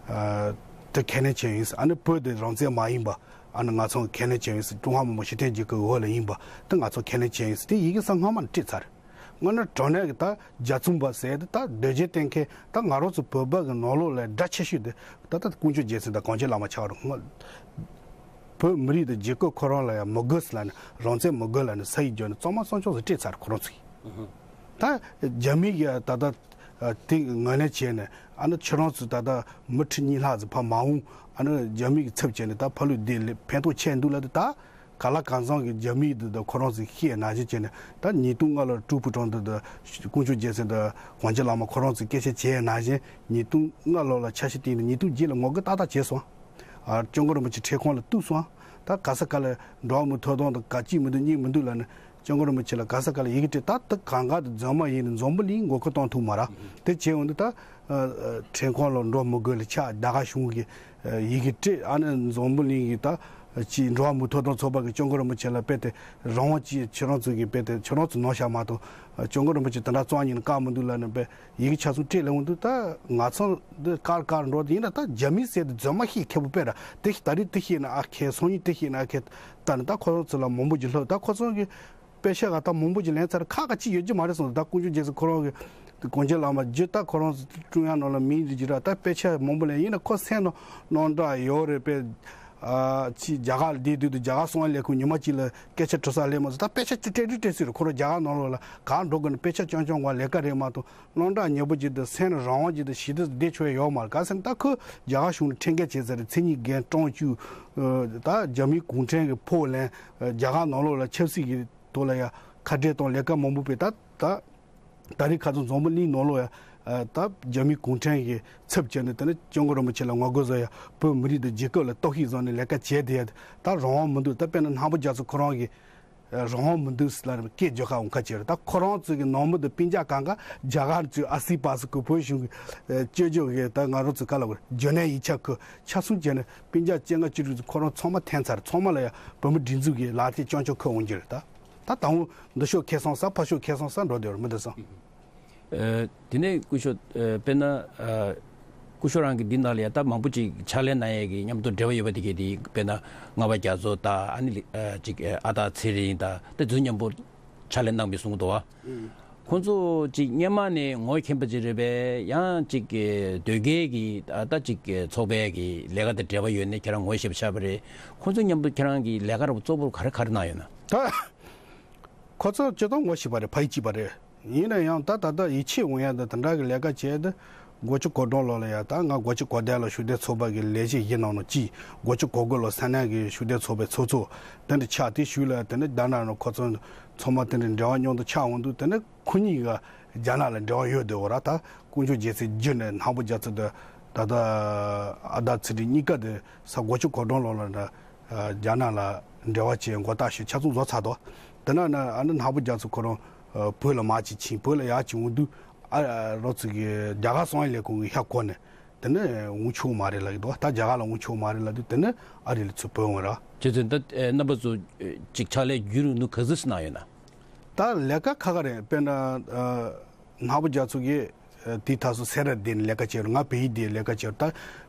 ཨ་དེ་ཁས་ལེན་བྱས་ཡིན། ཨ་ནི་བོད་དེ་རང་བཙན་མ་ཡིན་པ་ཨ་ནི་ང་ཚོ་ཁས་ལེན་བྱས་ཡིན། ཀྲུང་ཧྭ་མི་དམངས་སྤྱི་མཐུན་རྒྱལ་ཁབ་འོག་ལ་ཡིན་པ་དེ་ང་ཚོ་ཁས་ལེན་བྱས་ཡིན། དེ་ཡི་གེ་ས་སྔོན་མ་ནས་བྲིས་ཚར། དངོས་གནས་དྲང་གནས་ཀྱི་ད་རྒྱ་ཚུམ་པ་ཟེར་དེ་ད་སྡོད་བྱེད་གཏན་འཁེལ་ད་ང་རང་ཚོ་བོད་པ་གི་ནང་ལོགས་ལ་འདྲ་ཆེ་ཤོས་དེ་ད་ད་དཀོན་མཆོག་རྒྱལ་མཚན་དང་གངས་ཅན་བླ་མ་ཆགས་རུང་བོད་མི་རིགས་དང་རྒྱལ་ཁབ་ཁོ་རང་ལ་ཡང་མི་དགོས་ལབ་ནས་རང་བཙན་མི་དགོས་ལབ་ནས་ས་ཡིག་བརྒྱབ་ནས་གཙང་མ་གཙང་ཕྱོགས་སུ་སྤྲད་ཚར་ཁོ་རང་ཚོ་གིས། ད་རྒྱ་མི་གིས་ད་ད་དེ་ངོས་ལེན་བྱས་ནས་ཨ་ནི་ཁྱེད་རང་ཚོ་ད་ད་མི་ཁྲི་གཉིས་ལྷག་ཙམ་ཕར་མ་འོང་ཨ་ནི་རྒྱ་མི་གི་ཚབ་བྱས་ནས་ད་ཕར་ལུས་བསྡད་ལས་ཕན་ཐོགས་ཆེ་འདུག་ལབ་དུས་ད། ག་ལ་གང་འཚམ་གྱི་རྒྱ་མིའི་འདི་དང་ཁོ་རང་ཚོའི་ཤེས་ན་བཞིན་བྱས་ནས་ད་ཉིས་སྟོང་ལྔ་ལོར་ཀྲུའུ་ཕུའུ་ཀྲང་འདི་དང་དཀོན་མཆོག་རྒྱལ་མཚན་དང་གངས་ཅན་བླ་མ་ཁོ་རང་ཚོས་སྐད་ཆ་བྱས་ན་བཞིན་ཉིས་སྟོང་ལྔ་ལོ་ལ་ཆ་ཤས་བཏིང་ནས་ཉིས་སྟོང་བརྒྱད་ལ་ངོ་རྒོལ་ཏག་ཏག་བྱས་སོང་། ཨ་སྐྱབས་མགོན་རིན་པོ་ཆེ་ཁྲིམས་ཁང་ལ་གཏུགས་སོང་། ད་ག་ས་ག་ལ་འགྲོ་བ་མིའི་ཐོབ་ཐང་དང་ག་གཅིག་མི་འདུག་གཉིས་མི་འདུག་ལབ་ནས་སྐྱབས་མགོན་རིན་པོ་ཆེ་ལ་ག་ས་ག་ལ་ཡི་གེ་སྤྲད། ད་ད་གང་ག་དུ་རྫུན་མ་ཡིན་ནས་འཛམ་བུ་གླིང་མགོ་སྐོར་གཏོང་ཐུབ་མ་རེད། དེ་བྱས་འོང་དུས་ད་ཨ་ཨ་ཁྲིམས་ཁང་ལ་འགྲོ་མི་དགོས་ལ་ཆགས། རྒྱ་གར་གཞུང་གིས་ཡི་གེ་སྤྲད། ཨ་ནི་འཛམ་བུ་གླིང་གི་ད་ཅིག་འགྲོ་བ་མིའི་ཐོབ་ཐང་ཚོགས་པ་གི་སྐྱབས་མགོན་རིན་པོ་ཆེ་ལ་དཔེ་དེ་རང་དབང་ཅིག་ཁྱེད་རང་ཚོ་གི་དཔེ་དེ་ཁྱེད་རང་ཚོ་ནོར་བཞག་མ་གཏོགས་སྐྱབས་མགོན་རིན་པོ་ཆེ་དེ་འདྲ་རྩ་བ་ཉིད་ནས་བཀག་མི་འདུག་ལབ་ནས་དཔེ་ཡི་གེ་ཆ་ཚང་སྤྲད་ལེ་འོང་དུས་ད་ང་ཚོ་འདི་དཀར་དཀར་འགྲོ་དེ་ཡིན་ན་ད་རྒྱ་མི་ཟེར་དེ་རྫུན་མ་བཤད་ཁེ་པོ་དཔེ་ར་དེ་ད་རེས་དེ་བཤད་ན་ཨ་ཁེ། སང་ཉིན་དེ་བཤད་ན་ཨ་ཁེ། ད་ནི་ད་ཁོ་ཚོ་ཚོ་ལ་མང་པོ་ཅིག་ལྷོད། ད་ཁོ་ཚོ་གི་དཔེ་ཆ་ག་ད་མང་པོ་ཅིག་ལེན་ཚར། ཁག་ཁག་ཅིག་ཡོད་ཀྱི་མ་རེད་གསུངས། ད་དཀོན་མཆོག་རྒྱལ་མཚན་ཁོ་རང་གི་གངས་ཅན་བླ་མ་རྒྱུད་ད་ཁོ་རང་ཚོ་ཀྲུང་དབྱང་ནང་ལ་མིང་རེ་ཅིག་ར་ད་དཔེ་ཆ་མང་པོ་ལེན། ཡིན་ན་ཁོ་སེམས་ནང་སྣང་གྲགས་ཡོད་རེད་པས། ཨ་ཅི་རྒྱ་གར་ལ་བསྡད་དུས་དུ་རྒྱ་གར་གསང་བའི་ལས་ཁུངས་ཉི་མ་གཅིག་ལ་སྐད་ཆ་དྲི་ས་སླེབས་མ་སོང་། ད་དཔེ་ཆ་ཅིག་སྤྲད་དུས་སྤྲད་སྲིད་རེད། ཁོ་རང་རྒྱ་གར་ནང་ལོགས་ལ་གང་འགྲོ་དགོས་ན་དཔེ་ཆ་རྐྱང་རྐྱང་བ་ལས་ཀ་རེད་མ་གཏོགས་སྣང་གྲགས་ཉེ་པོ་ཅིག་དང་སེམས་ལ་རང་དབང་ཅིག་དང་ཞི་བདེ་བདེ་ཆོག་ཡ་ཡོད་མ་རེད། ག་ཟེར་ན་ད་ཁོས་རྒྱ་གར་གཞུང་ལ་ཁྲིམས་འགལ་བྱས་ཚར་རེད། མཚན་ཉིད་འགན་གྲངས་བཅུ་ད་རྒྱ་མིའི་གུང་ཁྲན་གྱི་ཕོགས་ལེན། རྒྱ་གར་ནང་ལོགས་ལ་ཆབ་སྲིད་ཀྱི་ཐོག་ལ་ཡ་ཁ་བྲལ་གཏོང་ལས་ཀ་མང་པོ་སྤེལ། ད་ད་ད་རེས་ཁ་སང་འཛམ་བུ་གླིང་ནང་ལོགས་ཡ་ད་རྒྱ་མིའི་གུང་ཁྲན་གྱི་ཚབ་བྱས་ནས་དེ་ནས་སྐྱབས་མགོན་རིན་པོ་ཆེ་ལ་ངོ་རྒོལ་བཟོ་ཡ་བོད་མི་རིགས་དང་རྒྱལ་ཁབ་ལ་གཏོར་བཤིག་བཟོ་ནས་ལས་ཀ་བྱས་བསྡད་ཡ་ད་རང་དབང་མི་འདུག་ད་དཔེར་ན་སྣང་བ་རྒྱ་མཚོ་ཁོ་རང་གི་རང་དབང་མི་འདུག་ཟེར་ལ་སྐད་རྒྱག་ཁ་འོང་ཁ་བྱེད་རེད། ད་ཁོ་རང་ཚོ་གི་ནང་མི་དང་སྤུན་ཀྱག་གང་ག་རྒྱ་གར་ཚོའི་ཨ་སི་པ་སི་ཁོ་བོད་གཞུང་གི་སྤྱོད་ཕྱོགས་གི་ད་ང་རང་ཚོ་ག་ལ་བར་ཇོ་ནན་ཡིག་ཆ་ཁོ་ཆ་གསུམ་བྱས་ནས་སྤུན་ཀྱག་བཅོ་ལྔ་བཅུ་དྲུག་ཚོ་ཁོ་རང་ཚང་མ་འཐེན་ཚར། ཚང་མ་ལ་ཡ་བོད་མི་སྒྲིག་འཛུགས་ཀྱི་ལག་དེབ་རྐྱང་རྐྱང་ཁུར་འོང་གི་རེད། ད་ད་དང་པོ་འདི་ཕྱོགས་ཁེ་སང་ས་ཕ་ཕྱོགས་ཁེ་སང་ས་འགྲོ་བསྡད་རེད་མི་འདི་སང་། ཨ་དེ་ནས་སྐུ་ཞབས་ཨ་དཔེར་ན་ཨ་སྐུ་ཞབས་རང་གི་འདི་ནང་ལ་ཡ་ད་མང་པོ་ཅིག་ཕྱག་ལས་གནང་ཡས་ཀྱི་མཉམ་དུ་འབྲེལ་བ་ཡོད་པ་དེ་གས་དེ་དཔེར་ན་ལྔ་པ་རྒྱ་མཚོ་དང་ཨ་ནི་ཨ་ཅིག་ཨ་ཨ་སྟག་ཚེ་རིང་དང་དེ་ཚོ་མཉམ་པོ་ཕྱག་ལས་གནང་བའི་གསུང་གི་འདུག་བ། ཁོང་ཚོ་ཅིག་སྔོན་མ་ནས་ངོ་མཁྱེན་པ་ཅིག་རེད་པས། ཡང་ཅིག་གི་དོལ་རྒྱལ་གྱི་ཨ་ད་ཅིག་གི་ཚོགས་པའི་གི་ལས་ཀ་དང་འབྲེལ་བ་ཡོད་ནས་ཁྱེད་རང་ངོ་ཤེས་པ་ཆགས་པ་རེད། ཁོང་ཚོ་མཉམ་དུ་ཁྱེད་རང་གི་ལས་ཀ་ར་གཙོ་བོར་ག་རེ་ག་རེ་གནང་ཡོད་ན། ད་ཁོ་ཚོ་སྤྱིར་བཏང་ངོ་ཤེས་པ་རེད། ཕ་ཡུལ་གཅིག་པ་རེད། ཡིན་ན་ཡང་ད་ད་ལྟ་ཡིད་ཆེས་འོང་ཡ་འདི་དེ་འདྲ་གི་ལས་ཀ་བྱས་ཏེ་སྒོ་ཕྱུགས་གོ་སྒྲོན་ལོ་ལ་ཡ་ད་ང་སྒོ་ཕྱུགས་གོ་བརྡ་ལ་ཤུགས་ལྡན་ཚོགས་པ་གི་ལས་བྱེད་ཡིན་ནང་ནང་གཅིག་སྒོ་ཕྱུགས་གོ་དགུ་ལོ་ས་གནས་གི་ཤུགས་ལྡན་ཚོགས་པའི་ཚོགས་གཙོ་དེ་འདྲ་ཆགས། དེ་ཤུལ་ལ་དེ་ནས་རྒྱ་ནག་ནང་ཁོ་ཚོ་ཚང་མ་དེ་འདྲ་འབྲེལ་བ་མཉམ་དུ་ཆགས་འོང་དུས་དེ་ནས་ཁོ་གཉིས་ཀ་རྒྱ་ནག་ལ་འབྲེལ་བ་ཡོད་འདུག་བ་ར། ད་དཀོན་མཆོག་རྒྱལ་མཚན་བརྒྱུད་ནས་སྣང་བ་རྒྱ་མཚོ་དང་ད་ལྟ་ཨ་ད་ཚེ་རིང་གཉིས་ཀ་དེ་ས་སྒོ་ཕྱུགས་གོ་སྒྲོན་ལོ་ལ་འདྲ། རྒྱ་ནག་ལ་འབྲེལ་བ་བྱས་མགོ་བཏགས་ཤིག་ཆ་ཚང་བཟོ་ཚར་འདུག་དེ་ན་ན་ཨ་ནི་སྣང་བ་རྒྱ་མཚོ་ཁོ་རང་བོད་ལ་མར་ཅིག་ཕྱིན། བོད་ལ་ཡར་ཅིག་འོང་དུས་ཨ་རོ་ཚིག་གི་རྒྱ་གར་གསང་བའི་ལས་ཁུངས་ཀྱི་ཤ་གོ་ནས་དེ་ནས་འོང་ཆོག་མ་རེད་ལབ་ཀྱི་འདུག་ད་རྒྱ་གར་ལ་འོང་ཆོག་མ་རེད་ལབ་དུས་དེ་ནས་ཨ་རི་ལ་ཚུར་བོད་འོང་ར། ཁྱེད་ཚོས་ད་རྣམ་པ་ཚོ་ཅིག་ཕྱག་ལས་རྒྱུན་རིང་ནུས་ག་ཚོད་ཞིག་གནང་ཡོད་ན། ད་ལས་ཀ་ཁ་ཁ་རེད། དཔེར་ན་ཨ་སྣང་བ་རྒྱ་མཚོ་གིས་ཨ་དེའི་ཐ་སོ་སེ་ར་བསྡད་ནས་ལས་ཀ་བྱས་རུང་ང་བལ་ཡུལ་བསྡད་ལས་ཀ་བྱས་རུང་ད་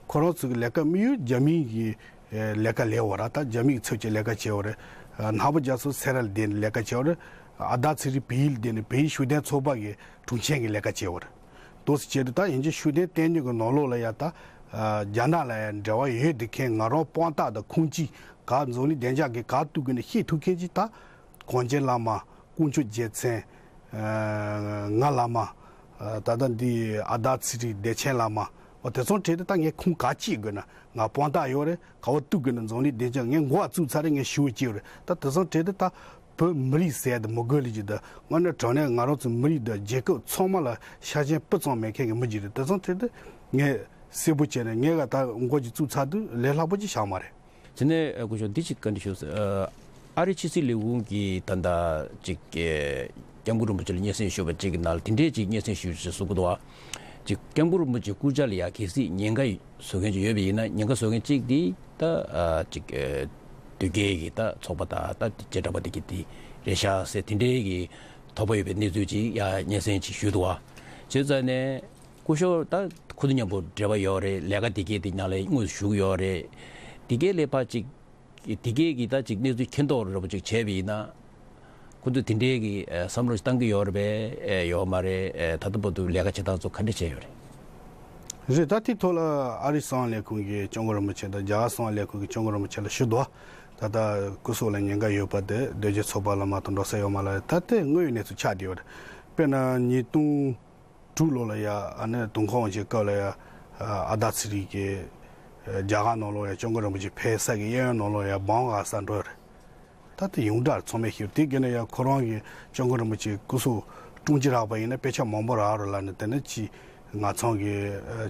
ཁོ་རང་ཚོ་གི་ལས་ཀ་དམིགས་ཡུལ་རྒྱ་མིའི་གི་ཨ་ལས་ཀ་ལས་བ་ར། ད་རྒྱ་མིའི་གི་ཚབ་བྱས་ལས་ཀ་བྱས་བ་རེད། ཨ་སྣང་བ་རྒྱ་མཚོ་སེ་ར་ལ་བསྡད་ནས་ལས་ཀ་བྱས་བ་རེད། ཨ་ད་ཚེ་རིང་བལ་ཡུལ་བསྡད་ནས་བལ་ཡུལ་ཤུགས་ལྡན་ཚོགས་པ་གི་དྲུང་ཆེ་གི་ལས་ཀ་བྱས་བ་རེད། དུ་སེ་བྱས་དུས་ད་ཡིན་གྱི་ཤུགས་ལྡན་བསྟན་འཛིན་གི་ནང་ལོགས་ལ་ཡ་ད་ཨ་རྒྱ་ནག་ལ་ཡ་འབྲེལ་བ་ཡོད་དེ་མཁན་ང་རང་དཔང་རྟགས་དང་ཁུངས་སྐྱེལ་ག་འཛམ་གླིང་བདེ་འཇགས་ཀྱི་ག་ཐུག་གི་ནས་ཤེས་ཐུབ་མཁན་ཅིག་ད་གངས་ཅན་བླ་མ་དཀོན་མཆོག་རྒྱལ་མཚན། ཨ་ང་བླ་མ། ཨ་ད་ལྟ་འདི་ཨ་ད་ཚེ་རིང་བདེ་ཆེན་བླ་མ། འོ་དེ་ཚོ་བྲིས་ཏེ་ད་ངས་ཁུངས་ག་ཅི་དགོས་ན། ང་དཔང་རྟགས་ཡོད་རེད། ག་བ་གཏུག་དགོས་ན་འཛམ་གླིང་བདེ་འཇགས་ངས་འགོ་བཙུགས་ཚར་རེད། ངས་ཞུ་བ་བྱས་ཡོད་རེད། ད་དེ་ཚོ་བྲིས་ཏེ་ད་བོད་མི་རིགས་ཟེར་དེ་མི་དགོས་ལེ་ཅི། ད་དངོས་གནས་དྲང་གནས་ང་རང་ཚོ་མི་རིགས་དང་རྒྱལ་ཁབ་ཚང་མ་ལ་ཤ་ཞེན་སྤུ་ཙམ་མེད་མཁན་གྱི་མི་ཅིག་རེད། དེ་ཚོ་བྲིས་ཏེ་ངས་གསལ་པོ་བྱས་ནས་ངས་ག་ད་འགོ་ཅིག་བཙུགས་ཚར་དུས་ལས་སླ་པོ་ཅིག་བཞག་མ་རེད། དེ་ནས་སྐུ་ཞབས་འདི་ཅིག་བཀའ་འདྲི་ཞུ། ཨ་རི་ཕྱི་སྲིད་ལས་ཁུངས་ཀྱིས་ད་ལྟ་ཅིག་སྐྱབས་མགོན་རིན་པོ་ཆེ་ལ་སྙན་སེང་ཞུས་པ་ཅིག་གི་ནང་ལ་དེ་འདྲའི་ཅིག་སྙན་སེང་ཞུས་ཞེས་གསུང་གི་འདུག་བ། ཅིག་སྐྱབས་མགོན་རིན་པོ་ཆེའི་སྐུ་ཕྱྭ་ལ་ཡ་གལ་སྲིད་ཉེན་ཁ་བཟོ་མཁན་ཅིག་ཡོད་པ་ཡིན་ན། ཉེན་ཁ་བཟོ་མཁན་གཅིག་དེ་ད་ཅིག་དོལ་རྒྱལ་གྱི་ད་ཚོགས་པ་དང་ད་བྱེ་བྲག་པ་དེ་གི་དེ་རེད་ཤག་ཟེར། དེ་འདྲའི་གི་དོགས་པ་ཡོད་པའི་གནས་ཚུལ་ཅིག་ཡ་སྙན་སེང་ཅིག་ཞུས་འདུག་བ། བྱས་ཙང་ནས། སྐུ་ཞབས་ད་ཁོ་ཚོ་མཉམ་པོ་འབྲེལ་བ་ཡོད་རེད། ལས་ཀ་དེ་གའི་དེ་ནང་ལ་དངོས་སུ་ཞུགས་ཡོད་རེད། དེ་གའི་ལས་ཕར་ཅིག་དེ་གའི་གི་ད་ཅིག་གནས་ཚུལ་མཁྱེན་རྟོགས་རོབ་ཅིག་བྱས་པ་ཡིན་ན། ཁོ་ཚོས་དེ་འདྲའི་གི་བསམ་བློ་ཞིག་བཏང་གི་ཡོད་རེད་པས། ཡོད་མ་རེད། ད་ལྟ་བར་དུ་ལས་ཀ་བྱེད་སྟངས་ཚོ་ག་འདྲ་བྱས་ཡོད་རེད། རེད། ད་དེའི་ཐོག་ལ་ཨ་རིའི་གསང་བའི་ལས་ཁུངས་ཀྱི་སྐྱབས་མགོན་རིན་པོ་ཆེ་དང་རྒྱ་གར་གསང་བའི་ལས་ཁུངས་ཀྱི་སྐྱབས་མགོན་རིན་པོ་ཆེ་ལ་ཞུ་དོ། ད་ལྟ་སྐུ་སྲོག་ལ་ཉེན་ཁ་ཡོད་པ་དེ་དོལ་རྒྱལ་ཚོགས་པ་ལ་མ་གཏོགས་འགྲོ་ས་ཡོད་མ་རེད། ད་དེ་དངོས་ཡོད་གནས་ཚུལ་ཆགས་བསྡད་ཡོད་རེད། དཔེར་ན་ཉིས་སྟོང་དྲུག་ལོ་ལ་ཡ་ཨ་ནི་དུང་ཁང་ཆེན་སྐབས་ལ་ཡ་ཨ་ད་ཚེ་རིང་གིས་རྒྱ་གར་ནང་ལོགས་ཡ་སྐྱབས་མགོན་རིན་པོ་ཆེ་ཕེབས་ས་གི་གཡས་གཡོན་ནང་ལོགས་ཡ་བང་ག་ས་འགྲོ་ཡོད་རེད། ད་དེ་ཡོངས་གྲགས་ཚང་མས་ཤེས། དེ་ག་ནས་ཡ་ཁོ་རང་གི་སྐྱབས་མགོན་རིན་པོ་ཆེ་སྐུ་སྲོག་དཀྲུག་ཅི་རག་པ་ཡིན་ན་དཔེ་ཆ་མང་པོ་རག་རེད་ལབ་ནས། དེ་ནས་ཅི་ང་ཚང་གི་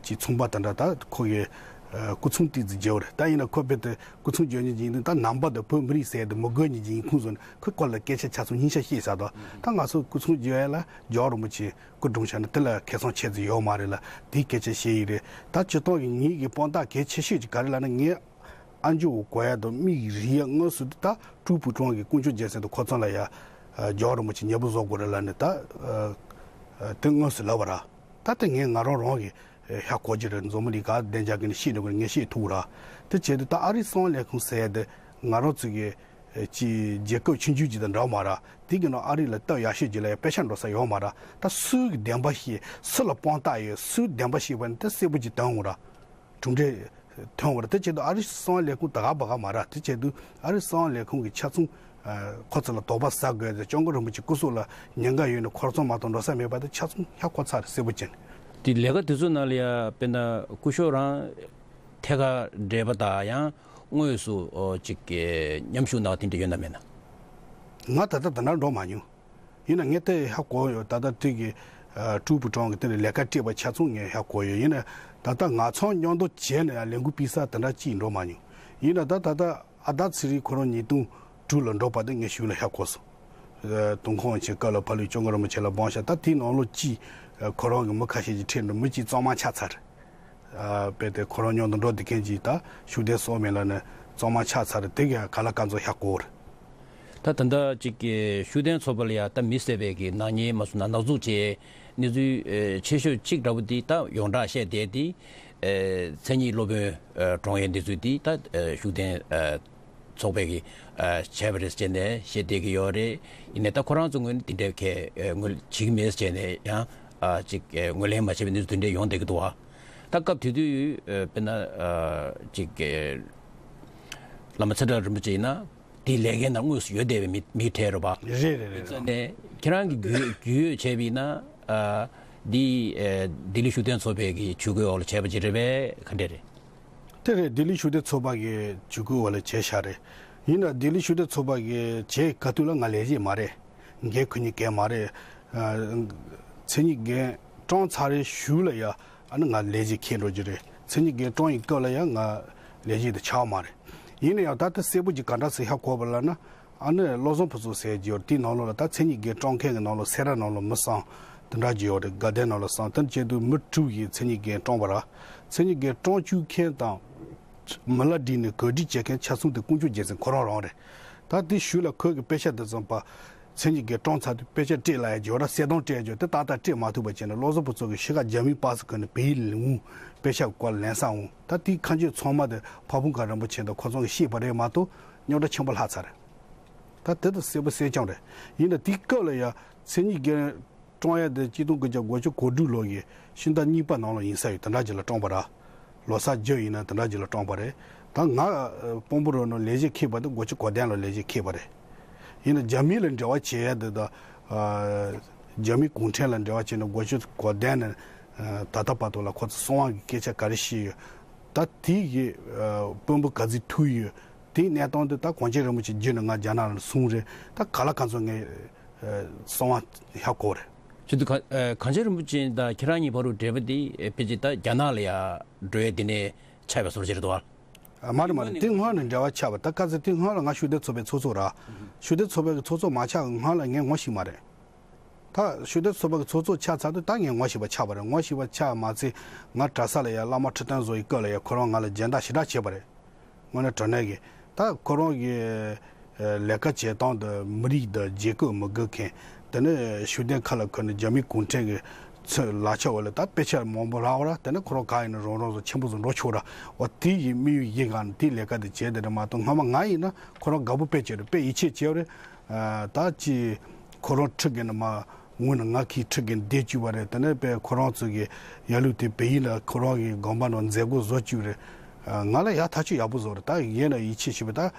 ཅི་ཚོང་པ་དེ་འདྲ་ད་ཁོ་གི་སྐུ་ཚོང་ཏིག་ཙི་བརྗེ་བ་རེད། ད་ཡིན་ན་ཁོ་རྦད་དེ་སྐུ་ཚོང་བརྗེ་ཉིན་ཅིག་ད་ནང་པ་དང་བོད་མི་རིགས་ཟེར་དེ་མི་དགོས་ཉིན་ཅིག་ཡིན་ཁུངས་སོང་ནས་ཁོས་ཁོ་ལ་སྐད་ཆ་ཆ་ཚང་སྙིང་ཆ་བཤད་ས་དང་། ད་ང་ཚོ་སྐུ་ཚོང་བརྗེ་ཡ་ལ་རྒྱལ་བ་རིན་པོ་ཆེ་སྐུ་བཀྲོངས་བཞག་ན་དེ་ལ་ཁེ་བཟང་ཆེ་ཙི་ཡོད་མ་རེད་ལ། དེའི་སྐད་ཆ་བཤད་ཡི་རེད། ད་སྤྱིར་བཏང་གི་ངེད་ཀྱི་དཔང་རྟགས་གལ་ཆེ་ཤོས་ཅིག་ག་རེ་ལབ་ན། ངའི་ཨ་མཆོག་གི་གོ་ཡ་དང་མིག་རིལ་ཡ་དངོས་སུ་ད་སྤྲུལ་སྐུ་གྲོངས་ཀྱི་དཀོན་མཆོག་རྒྱལ་མཚན་དང་ཁོ་ཚང་ལ་ཡ་རྒྱལ་བ་རིན་པོ་ཆེ་མཉེས་པོ་བཟོ་དགོས་རེད་ལབ་ནས་ད་དེ་དངོས་སུ་ལབ་པ་ར། ད་དེ་ངས་ང་རང་རང་གི་ཧ་གོ་གི་རེད། འཛམ་བུ་གླིང་ག་བདེ་འཇགས་ཀྱི་ནས་ཤེས་འགྲོ་གི་ངས་ཤེས་ཐུབ་ར། དེ་བྱས་དུས་ད་ཨ་རིའི་གསང་བའི་ལས་ཁུངས་ཟེར་ཡ་དེ་ང་རང་ཚོ་གི་ཅི་རྒྱལ་ཁབ་ཆུང་ཆུང་ཅིག་དང་འདྲ་མ་ར། དེ་གི་ནང་ཨ་རི་ལ་སྟབས་ཡག་ཤོས་ཅིག་ལ་ཡ་དཔེ་ཆ་འགྲོ་ས་ཡོད་མ་ར། ད་སུའི་གི་བདེན་པ་ཤེས། སུ་ལ་དཔང་རྟགས་ཡོད། སུའི་བདེན་པ་ཤེས་པ་ནི་དེ་གསལ་པོ་ཅིག་སྟོན་འོང་ར། གྲུབ་འབྲས་ཐོན་བར། དེ་བྱེད་དུས་ཨ་རིའི་གསང་བའི་ལས་ཁུངས་ད་ག་བ་ག་མ་ར། དེ་བྱེད་དུས་ཨ་རིའི་གསང་བའི་ལས་ཁུངས་ཀྱི་ཆ་ཚང་ཁོ་ཚོ་ལ་དོགས་པ་ཟ་དགོས་ཏེ། སྐྱབས་མགོན་རིན་པོ་ཆེ་སྐུ་སྲོག་ལ་ཉེན་ཁ་ཡོད་ནས་ཁོ་ཚོ་མ་གཏོགས་འགྲོ་ས་མེད་པ་དེ་ཆ་ཚང་ཧ་གོ་ཚར་རེད། གསལ་པོ་བྱས་ནས། དེ་ལས་ཀ་དེ་ཚོ་ནང་ལ་ཡ་དཔེར་ན་སྐུ་ཞབས་རང་ཐད་ཀར་འབྲེལ་བ་དང་ཡང་དངོས་སུ་ཅིག་མཉམ་ཞུགས་གནང་བ་དེ་འདྲ་ཡོད་ན་མེད་ན། ང་ད་ལྟ་དེ་འདྲ་འགྲོ་མ་མྱོང་། ཡིན་ན་ངས་དེ་ཧ་གོ་ཡོད། ད་ལྟ་དེ་གི་ཀྲུའུ་པུའུ་ཀྲང་གི་དེ་ནས་ལས་ཀ་སྤྲད་པ་ཆ་ཚང་ངས་ཧ་གོ་ཡོད། ཡིན་ན་ད་ལྟ་ང་ཚང་མཉམ་དུ་བྱས་ནས་ཡང་ལས་འགུལ་སྤེལ་ས་དེ་འདྲ་ཅིག་འགྲོ་མ་མྱོང་། ཡིན་ན་ད་ད་ལྟ་ཨ་ད་ཚེ་རིང་ཁོ་རང་ཉིས་སྟོང་དྲུག་ལ་འགྲོ་བ་དེ་ངས་གཞུག་ལ་ཧ་གོ་སོང་། དུང་ཁང་ཆེན་སྐབས་ལ་ཕ་ལུའི་སྐྱབས་མགོན་རིན་པོ་ཆེ་ལ་འབངས་ཤ་ད་དེའི་ནང་ལོགས་ཅིག་ཁོ་རང་གི་མི་ཁ་ཤས་ཀྱིས་ཁྲིད་འགྲོ། མི་གཅིག་གཙང་མ་ཆགས་ཚར་རེད། ཨ་དཔེ་དེ་ཁོ་རང་མཉམ་དུ་འགྲོ་བསྡད་མཁན་གྱི་ད་ཤུགས་ལྡན་སྲོག་མེད་ལ་ནི་གཙང་མ་ཆགས་ཚར་རེད། དེ་ག་ག་ལ་ག་ཚོད་ཧ་གོ་རེད། ད་ད་ལྟ་ཅིག་གི་ཤུགས་ལྡན་ཚོགས་པ་ལ་ཡ་ད་མི་བསད་པའི་གི་ནག་ཉེས་མ་སོང་ན་ནག་འཛུགས་བྱས་གནས་ཚུལ་ཆེ་ཤོས་གཅིག་འདྲ་པོ་འདི་ད་ཡོངས་གྲགས་བཤད་བསྡད་དེ། མཚན་ཉིད་སློབ་དཔོན་གྲོངས་ཡས་གནས་ཚུལ་འདི་ད་ཤུགས་ལྡན་ཚོགས་པས་ཀྱི་བྱས་པ་རེད་ཟེར་ནས་བཤད་བསྡད་ཀྱི་ཡོད་རེད། ཡིན་ནའི་ད་ཁོ་རང་ཚོ་ངོས་ནས་དེ་འདྲའི་གལ་ངོས་བྱེད་ཀྱི་མེད་ཟེར་ནས་ཡང་ཅིག་ངོས་ལེན་མ་བྱས་པའི་གནས་ཚུལ་དེ་འདྲ་ཡོང་བསྡད་ཀྱི་འདུག་བ། ད་སྐབས་དེ་དུས་དཔེར་ན་ཅིག་བླ་མ་ཚེ་བཀྲ་རིན་པོ་ཆེ་ཡིན་ན་དེའི་ལས་འགན་ནང་དངོས་སུ་ཡོད་བསྡད་པའི་མི་མི་གྲས་རེད་པ། རེད་རེད་རེད། ནས་ཁྱེད་རང་གི་རྒྱུས་རྒྱུས་ཡོད་བྱས་པ་ཡིན་ན་འདི་ལྡི་ལི་ཤུགས་ལྡན་ཚོགས་པའི་གི་ཇུས་འགོད་འོག་ལ་བྱས་པ་ཅིག་རེད་པས། ག་འདྲས་རེད། དེ་རེད། ལྡི་ལི་ཤུགས་ལྡན་ཚོགས་པ་གི་ཇུས་འགོད་འོག་ལ་བྱས་བཞག་རེད། ཡིན་ན་ལྡི་ལི་ཤུགས་ལྡན་ཚོགས་པ་གི་བྱས་ག་དུས་ལ་ང་ལས་བྱེད་མ་རེད། འགན་ཁུར་མཁན་གང་མ་རེད། མཚན་ཉིད་འགན་བཀྲམ་ཚར་རེ་གཞུག་ལ་ཡ་ཨ་ནི་ང་ལས་བྱེད་འཁྱེར་འགྲོ་རྒྱུ་རེད། མཚན་ཉིད་འགན་བཀྲམ་ཡི་སྐབས་ལ་ཡ་ང་ལས་བྱེད་དེ་ཆགས་མ་རེད། ཡིན་ན་ཡང་ད་ལྟ་གསལ་པོ་ཅིག་ག་འདྲ་ཟེར་ཧ་གོ་བ་ལབ་ན། ཨ་ནི་བློ་བཟང་ཕུན་ཚོགས་ཟེར་གྱི་ཡོད་རེད། དེའི་ནང་ལོགས་ལ་ད་མཚན་ཉིད་འགན་བཀྲམ་མཁན་གྱི་ནང་ལོགས་སེ་ར་ནང་ལོགས་མི་གསུམ་དེ་འདྲ་གྱི་ཡོད་རེད། དགའ་ལྡན་ནང་ལོགས་གསུམ། དེ་བྱས་དུས་མི་དྲུག་གིས་མཚན་ཉིད་འགན་བཀྲམ་པ་ར། མཚན་ཉིད་འགན་བཀྲམ་བཅུག་མཁན་དང་མི་ལ་སྒྲིག་ནས་གོ་སྒྲིག་བྱེད་མཁན་ཆ་ཚང་དེ་དཀོན་མཆོག་རྒྱལ་མཚན་ཁོ་རང་རང་རེད། ད་དེ་གཞུག་ལ་ཁོས་ཀྱི་དཔེ་ཆ་དེ་བཙོང་པ། མཚན་ཉིད་འགན་བཀྲམ་ཚར་དུས་དཔེ་ཆ་སྤྲད་ལབ་ཡ་ཅིག་ཡོད་ར། གསལ་སྟོན་སྤྲད་ཡ་ཅིག་ཡོད། དེ་ཏག་ཏག་སྤྲད་མ་ཐུབ་པ་བྱས་ནས་བློ་བཟང་ཕུན་ཚོགས་ཀྱིས་ཕྱི་ཁ་རྒྱ་མིའི་པ་སི་གོན་ནས་བལ་ཡུལ་ལ་འོང་། དཔེ་ཆ་གི་སྐོར་ལ་ལེན་ས་འོང་། ད་དེའི་ཁ་འབྱོན་ཚང་མ་དེ་འཕགས་བོད་མཁར་རིན་པོ་ཆེ་དང་ཁོ་ཚོ་གིས་ཤེས་པ་རེད་མ་གཏོགས་རྙོག་དྲ་ཆེན་པོ་ལྷག་ཚར་རེད། ད་དེ་དང་གསལ་པོ་གསལ་རྐྱང་རེད། ཡིན་ན་དེའི་སྐབས་ལ་ཡ་མཚན་ཉིད་འགན་བཀྲམ་ཡ་དེ་གཅིག་སྟོང་དགུ་བརྒྱ་དགུ་བཅུ་གོ་དྲུག་ལོ་གི་ཕྱི་ཟླ་གཉིས་པ་ནང་ལ་ཡིན་ས་ཡོད། དེ་འདྲ་ཅིག་ལ་བཀྲམ་པ་ར། ལོ་གསར་རྒྱབ་ཡིན་ན་དེ་འདྲ་ཅིག་ལ་བཀྲམ་པ་རེད། ད་ང་དཔོན་པོ་རང་ནང་ལས་བྱེད་འཁྱེར་བ་དེ་དགུ་བཅུ་གོ་བདུན་ལ་ལས་བྱེད་འཁྱེར་བ་རེད། ཡིན་ན་རྒྱ་མི་ལ་འབྲེལ་བ་བྱེད་ཡ་དེ་དང་། རྒྱ་མི་གུང་ཁྲན་ལ་འབྲེལ་བ་བྱས་ནས་དགུ་བཅུ་གོ་བདུན་ནས་ ད་ལྟ་བར་དུ་ལ་ཁོ་ཚོ་གསང་བ་གི་སྐད་ཆ་ག་རེ་བཤད་ཡོད། ད་དེ་གི་དཔོན་པོ་ག་ཚོད་ཐུག་ཡོད། དེའི་གནས་སྟངས་དེ་ད་གངས་ཅན་རིན་པོ་ཆེ་བརྒྱུད་ནས་ང་རྒྱ་ནག་ལ་སོང་རེད། ད་ག་ལ་ག་ཚོད་ངས་གསང་བ་ཧ་གོ་རེད། ཁྱེད་ཚོ་ག- ཨ། གངས་ཅན་རིན་པོ་ཆེ་དང་ཁྱེད་རང་གཉིས་བར་དུ་འབྲེལ་བ་དེ་ཨེ་ཕལ་ཆེར་ད་རྒྱ་ནག་ལ་ཡ་འགྲོ་ཡ་དེ་ནས་ཆགས་པའི་བཟོ་འདྲ་ཅིག་རེད་འདུག་བ། ཨ། མ་རེད་མ་རེད། དེ་སྔོན་ནས་འབྲེལ་བ་ཆགས་པ། ད་ག་ཚོད་དེ་སྔོན་ལ་ང་ཤུགས་ལྡན་ཚོགས་པའི་ཚོགས་གཙོ་ར། ཤུགས་ལྡན་ཚོགས་པའི་ཚོགས་གཙོ་མ་ཆགས་སྔོན་ལ་ངས་ངོ་ཤེས་མ་རེད། ད་ཤུགས་ལྡན་ཚོགས་པ་གི་ཚོགས་གཙོ་ཆགས་ཚར་དུས་ད་ངས་ངོ་ཤེས་པ་ཆགས་པ་རེད། ངོ་ཤེས་པ་ཆགས་མ་ཚད་ང་གྲྭ་ས་ལ་ཡ་བླ་མ་ཁྲི་སྟོན་བཟོ་ཡི་སྐབས་ལ་ཡ་ཁོ་རང་ང་ལ་སྦྱིན་བདག་ཞེ་དྲག་བྱས་པ་རེད། དངོས་གནས་དྲང་གནས་ཀྱི་ད་ཁོ་རང་གི་ལས་ཀ་བྱེད་སྟངས་དང་མི་རིགས་དང་བརྗེ་བཀོད་མི་དགོས་མཁན། དེ་ནས་ཤུགས་ལྡན་ཁ་ལ་ཁུར་ནས་རྒྱ་མིའི་གུང་ཁྲན་གྱི་ཚོས་ལག་ཆ་འོག་ལ་ད་དཔེ་ཆ་མང་པོ་རག་པ་ར། དེ་ནས་ཁོ་རང་ག་ཡིན་ན་རང་རང་ཚོ་ཆེན་པོ་ཚོ་འགྲོ་ཆོག་ར། འོ་དེ་ཡི་དམིགས་ཡུལ་ཡིན་ག་ནས་དེའི་ལས་ཀ་དེ་བྱས་དེ་རེད་མ་གཏོགས་སྔ་མ་ང་ཡིན་ན་ཁོ་རང་དགའ་པོ་དཔེ་བྱས་རེད། དཔེ་ཡིད་ཆེས་བྱས་རེད། ད་ཅི་ཁོ་རང་ཁྲི་གི་ནི་མ་ངུ་ནི་ང་ཁིའི་ཁྲི་གི་འདས་བཅུག་པ་རེད། དེ་ནས་དཔེ་ཁོ་རང་ཚོ་གི་ཡ་ལུགས་དེ་བལ་ཡུལ་ལ་ཁོ་རང་གི་དགོན་པ་ནང་མཛད་སྒོ་བཟོ་བཅུག་རེད། ང་ལ་ཡ་ཐག་ཆོད་ཡག་པོ་བཟོ་རེད། ད་ཡིན་ན་ཡིད་ཆེས་བྱེད་པ་ད་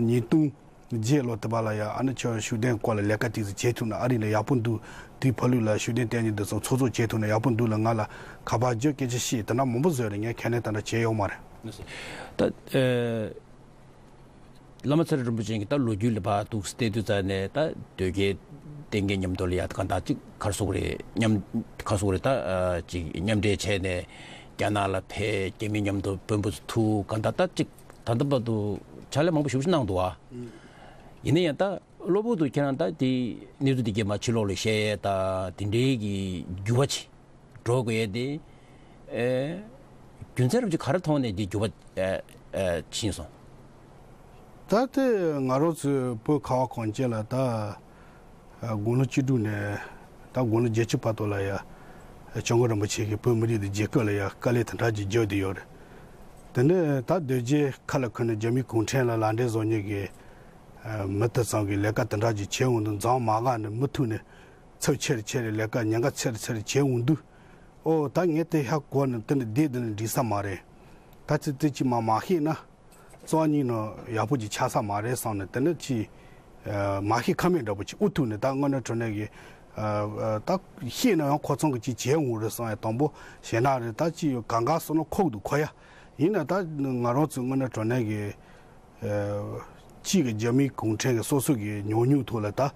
ཉིས་སྟོང་བརྒྱད་ལོ་དེ་བ་ལ་ཡ་ཨ་ནི་ཁྱོད་ཤུགས་ལྡན་སྐོར་ལ་ལས་ཀ་ཏིག་ཙི་བྱེད་ཐུབ་ན་ཨ་རི་ལ་ཡག་པོ་འདུག་དེའི་ཕ་ལུགས་ལ་ཤུགས་ལྡན་བསྟན་གྱི་འདུག་སོང་ཚོགས་གཙོ་བྱེད་ཐུབ་ན་ཡག་པོ་འདུག་ལ་ང་ལ་ཁ་པར་བརྒྱུད་སྐད་ཆ་བཤད་དེ་འདྲ་མང་པོ་བཟོས་རེད། ངས་ཁས་ལེན་དེ་འདྲ་བྱས་ཡོད་མ་རེད། ད་ཨེ། བླ་མ་ཚེ་རིང་རིན་པོ་ཆེ་གིས་ད་ལོ་རྒྱུས་ལ་ཕར་འདུག་བལྟས་དུས་ཙང་ནས་ད་དོལ་རྒྱལ་བསྟེན་མཁན་མཉམ་དུ་ལ་ཡ་གང་ལྟར་ཅིག་ག་རེ་ཟེར་དགོས་རེད། མཉམ་ག་རེ་ཟེར་དགོས་རེད། ད་ཨ་ཅིག་མཉམ་འབྲེལ་བྱས་ནས་རྒྱ་ནག་ལ་ཕེབས། རྒྱ་མི་མཉམ་དུ་དཔོན་པོ་ཚོ་ཐུག་གང་ལྟར་ད་ཅིག་ད་ལྟ་བར་དུ་ཕྱག་ལས་མང་པོ་ཞེ་པོ་ཞིག་གནང་འདུག་ཨ། ཡིན་ན་ཡང་ད་གློ་བུར་དུ་ཁྱེད་རང་ད་དེ་གནས་ཚུལ་དེ་གས་མར་ཕྱི་ལོགས་ལ་བཤད་ཡས་ད་དེ་འདྲའི་གི་འགྱུར་བ་ཅིག་འགྲོ་དགོས་ཡས་དེ། ཨེ། རྒྱུ་མཚན་རབ་ཅིག་ག་རེ་མཐོང་ནས་འདི་འགྱུར་བ་ཨེ་ཨེ་ཕྱིན་སོང་། ད་ལྟའི་ང་རང་ཚོའི་བོད་ཁ་བ་གངས་ཅན་ལ་ད་དགུང་ལོ་བཅུ་དྲུག་ནས་ད་དགུང་ལོ་བརྒྱད་ཅུ་བར་དུ་ལ་ཡ་སྐྱབས་མགོན་རིན་པོ་ཆེ་གིས་བོད་མི་རིགས་དེ་རྒྱལ་ཁབ་ལ་ཡ་དཀའ་ལས་དེ་འདྲ་ཅིག་བརྒྱབ་བསྡད་ཡོད་རེད། དེ་ནས་ད་དོལ་རྒྱལ་ཁ་ལ་ཁུར་ནས་རྒྱ་མིའི་གུང་ཁྲན་ལ་ལག་འབྲེལ་བཟོ་མཁན་གྱི་མི་དེ་ཚང་གིས་ལས་ཀ་དེ་འདྲ་ཅིག་བྱས་འོང་དུས་འཛམ་མ་ག་ནས་མུ་མཐུད་ནས་ཚབས་ཆེ་རུ་ཆེ་རུ་ལས་ཀ་ཉེན་ཁ་ཚ་རུ་ཚ་རུ་བྱས་འོང་དུས། ཨོ་ད་ངས་དེ་ཧ་གོ་ནས་དེ་འདྲ་བསྡད་དེ་ནས་འགྲིག་ས་མ་རེད། ད་ཚེ་དེ་ཅིག་མ་མ་ཤེས་ན་རྩ་བ་ཉིད་ནས་ཡག་པོ་ཅིག་ཆགས་ས་མ་རེད་བསམ་ནས། དེ་ནས་ཅིག་མ་ཤེས་ཁ་མེད་འདྲ་པོ་ཅིག་ཨུ་ཐུག་ནས། ད་དངོས་གནས་དྲང་གནས་ཀྱི་ད་ཤེས་ན་ཡང་ཁོ་ཚང་གིས་ཅིག་བྱས་འོང་རེད་བསམ་ཡ། དང་པོ་ཞེད་སྣང་རེད། ད་ཅིག་གང་ག་སོང་ན་ཁོག་ཏུ་འཁོར་ཡ། ཡིན་ན་ད་ང་རང་ཚོ་དངོས་གནས་དྲང་གནས་ཀྱི་གཅིག་གི་རྒྱ་མིའི་གུང་ཁྲན་གྱི་སོ་སོ་གི་ཉམས་མྱོང་ཐོག་ལ་ད་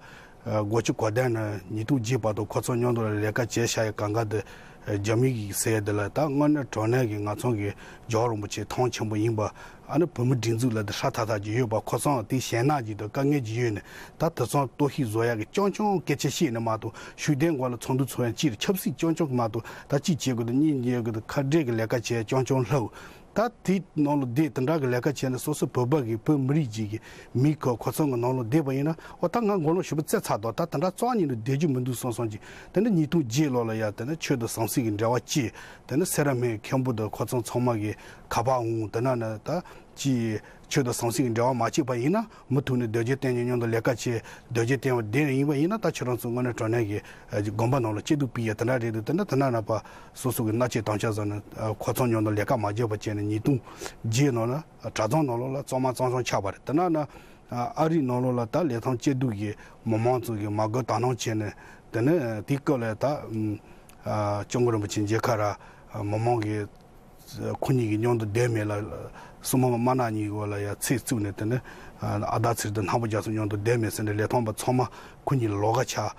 སྒོ་ཕྱི་གོ་དན་ནས་ཉིས་སྟོང་བརྒྱད་བར་དུ་ཁོ་ཚོ་མཉམ་དུ་ལ་ལས་ཀ་བྱས་བཞག་ཡ་གང་ག་དེ་རྒྱ་མི་གིས་ཟེར་ཡ་དེ་ལ་ད་དངོས་གནས་དྲང་གནས་ཀྱི་ང་ཚོ་གི་རྒྱལ་བ་རིན་པོ་ཆེ་མཐོང་ཆེན་པོ་ཡིན་པ། ཨ་ནི་བོད་མི་སྒྲིག་འཛུགས་ལ་དེ་ཧྲ་ཐག་ཐག་ཅིག་ཡོད་པ། ཁོ་ཚོ་དེ་ཞེད་སྣང་ཅིག་དང་དཀའ་ངལ་ཅིག་ཡོད་ནས་ད་དེ་ཚོ་གཏོར་བཤིག་བཟོ་ཡ་གི་རྐྱང་རྐྱང་སྐད་ཆ་བཤད་ནས་མ་གཏོགས་ཤུགས་ལྡན་སྒང་ལ་ཚོགས་འདུ་ཚོགས་ཡ་ཅིག་རེད། ཆབ་སྲིད་རྐྱང་རྐྱང་གི་མ་གཏོགས་ད་གཅིག་བྱེད་དགོས་དང་གཉིས་བྱེད་དགོས་དང་ཁ་བྲལ་གི་ལས་ཀ་བྱས་རྐྱང་རྐྱང་ལྷག་ད་དེའི་ནང་ལ་བསྡད་དེ་འདྲ་གི་ལས་ཀ་བྱས་ནས་སོ་སོ་བོད་པ་གི་བོད་མི་རིགས་ཅིག་གི་མི་ཁོ་ཁོ་ཚོ་གི་ནང་ལ་བསྡད་པ་ཡིན་ན། འོ་ད་ང་མགོ་ལོག་ཞེ་པོ་བཙལ་ཚར་དོ། ད་དེ་འདྲ་རྩ་བ་ཉིད་ནས་བསྡད་རྒྱུ་མི་འདུག་བསམ་བསམ་གྱི། དེ་ནས་ཉིས་སྟོང་བརྒྱད་ལོ་ལ་ཡ་དེ་ནས་ཆོས་དང་ཟང་ཟིང་གི་འབྲེལ་བ་བཅད། དེ་ནས་སེ་ར་སྨད་མཁན་པོ་དང་ཁོ་ཚོ་ཚང་མ་གི་ཁ་པར་འོང་། དེ་ན་ན་ད་ཅི་ཆོས་དང་ཟང་ཟིང་གི་འབྲེལ་བ་མ་བཅད་པ་ཡིན་ན། མུ་མཐུད་ནས་དོལ་རྒྱལ་བསྟེན་ནས་མཉམ་དུ་ལས་ཀ་བྱས། དོལ་རྒྱལ་བསྟེན་པ་བསྡད་ཡིན་པ་ཡིན་ན། ད་ཁྱེད་རང་ཚོ་དངོས་གནས་དྲང་གནས་ཀྱི་ཨ་དགོན་པ་ནང་ལ་སྐྱིད་སྡུག་སྤེལ་ཡ་དེ་འདྲ་རེད་འདུག་དེ་འདྲ་དེ་ན་ན་པ་སོ་སོ་གི་མནའ་བཅད་དམ་བཅའ་བཟོས་ནས་ཨ་ཁོ་ཚོ་མཉམ་དུ་ལས་ཀ་མ་བརྒྱབ་པ་བྱས་ནས་ཉིས་སྟོང་བརྒྱད་ནང་ལ་ཨ་གྲྭ་ཚང་ནང་ལོགས་ལ་གཙང་མ་གཙང་གཙང་ཆགས་པ་རེད། དེ་ན་ན་ཨ་ཨ་རིའི་ནང་ལོགས་ལ་ད་ལི་ཐང་སྐྱིད་སྡུག་གི་མི་མང་ཚོ་གི་མ་དགོས་དག་སྣང་བྱས་ནས། དེ་ནས་དེའི་སྐབས་ལ་ད་ཨ་སྐྱབས་མགོན་རིན་པོ་ཆེ་མཇལ་ཁ་ར་མི་མང་གི་ཁོ་གཉིས་ཀྱི་མཉམ་དུ་བསྡད་མེད་ལ། སྲུང་མ་དམར་ནག་གཉིས་ཀྱི་འོག་ལ་ཡ་ཚེ་བཙུགས་ནས། དེ་ནས་ཨ་ཨ་ད་ཚེ་རིང་དང་སྣང་བ་རྒྱ་མཚོ་མཉམ་དུ་བསྡད་མེད་ཟེར་ནས་ལི་ཐང་པ་ཚང་མ་ཁོ་གཉིས་ལ་ལོགས་ཀ་ཆགས།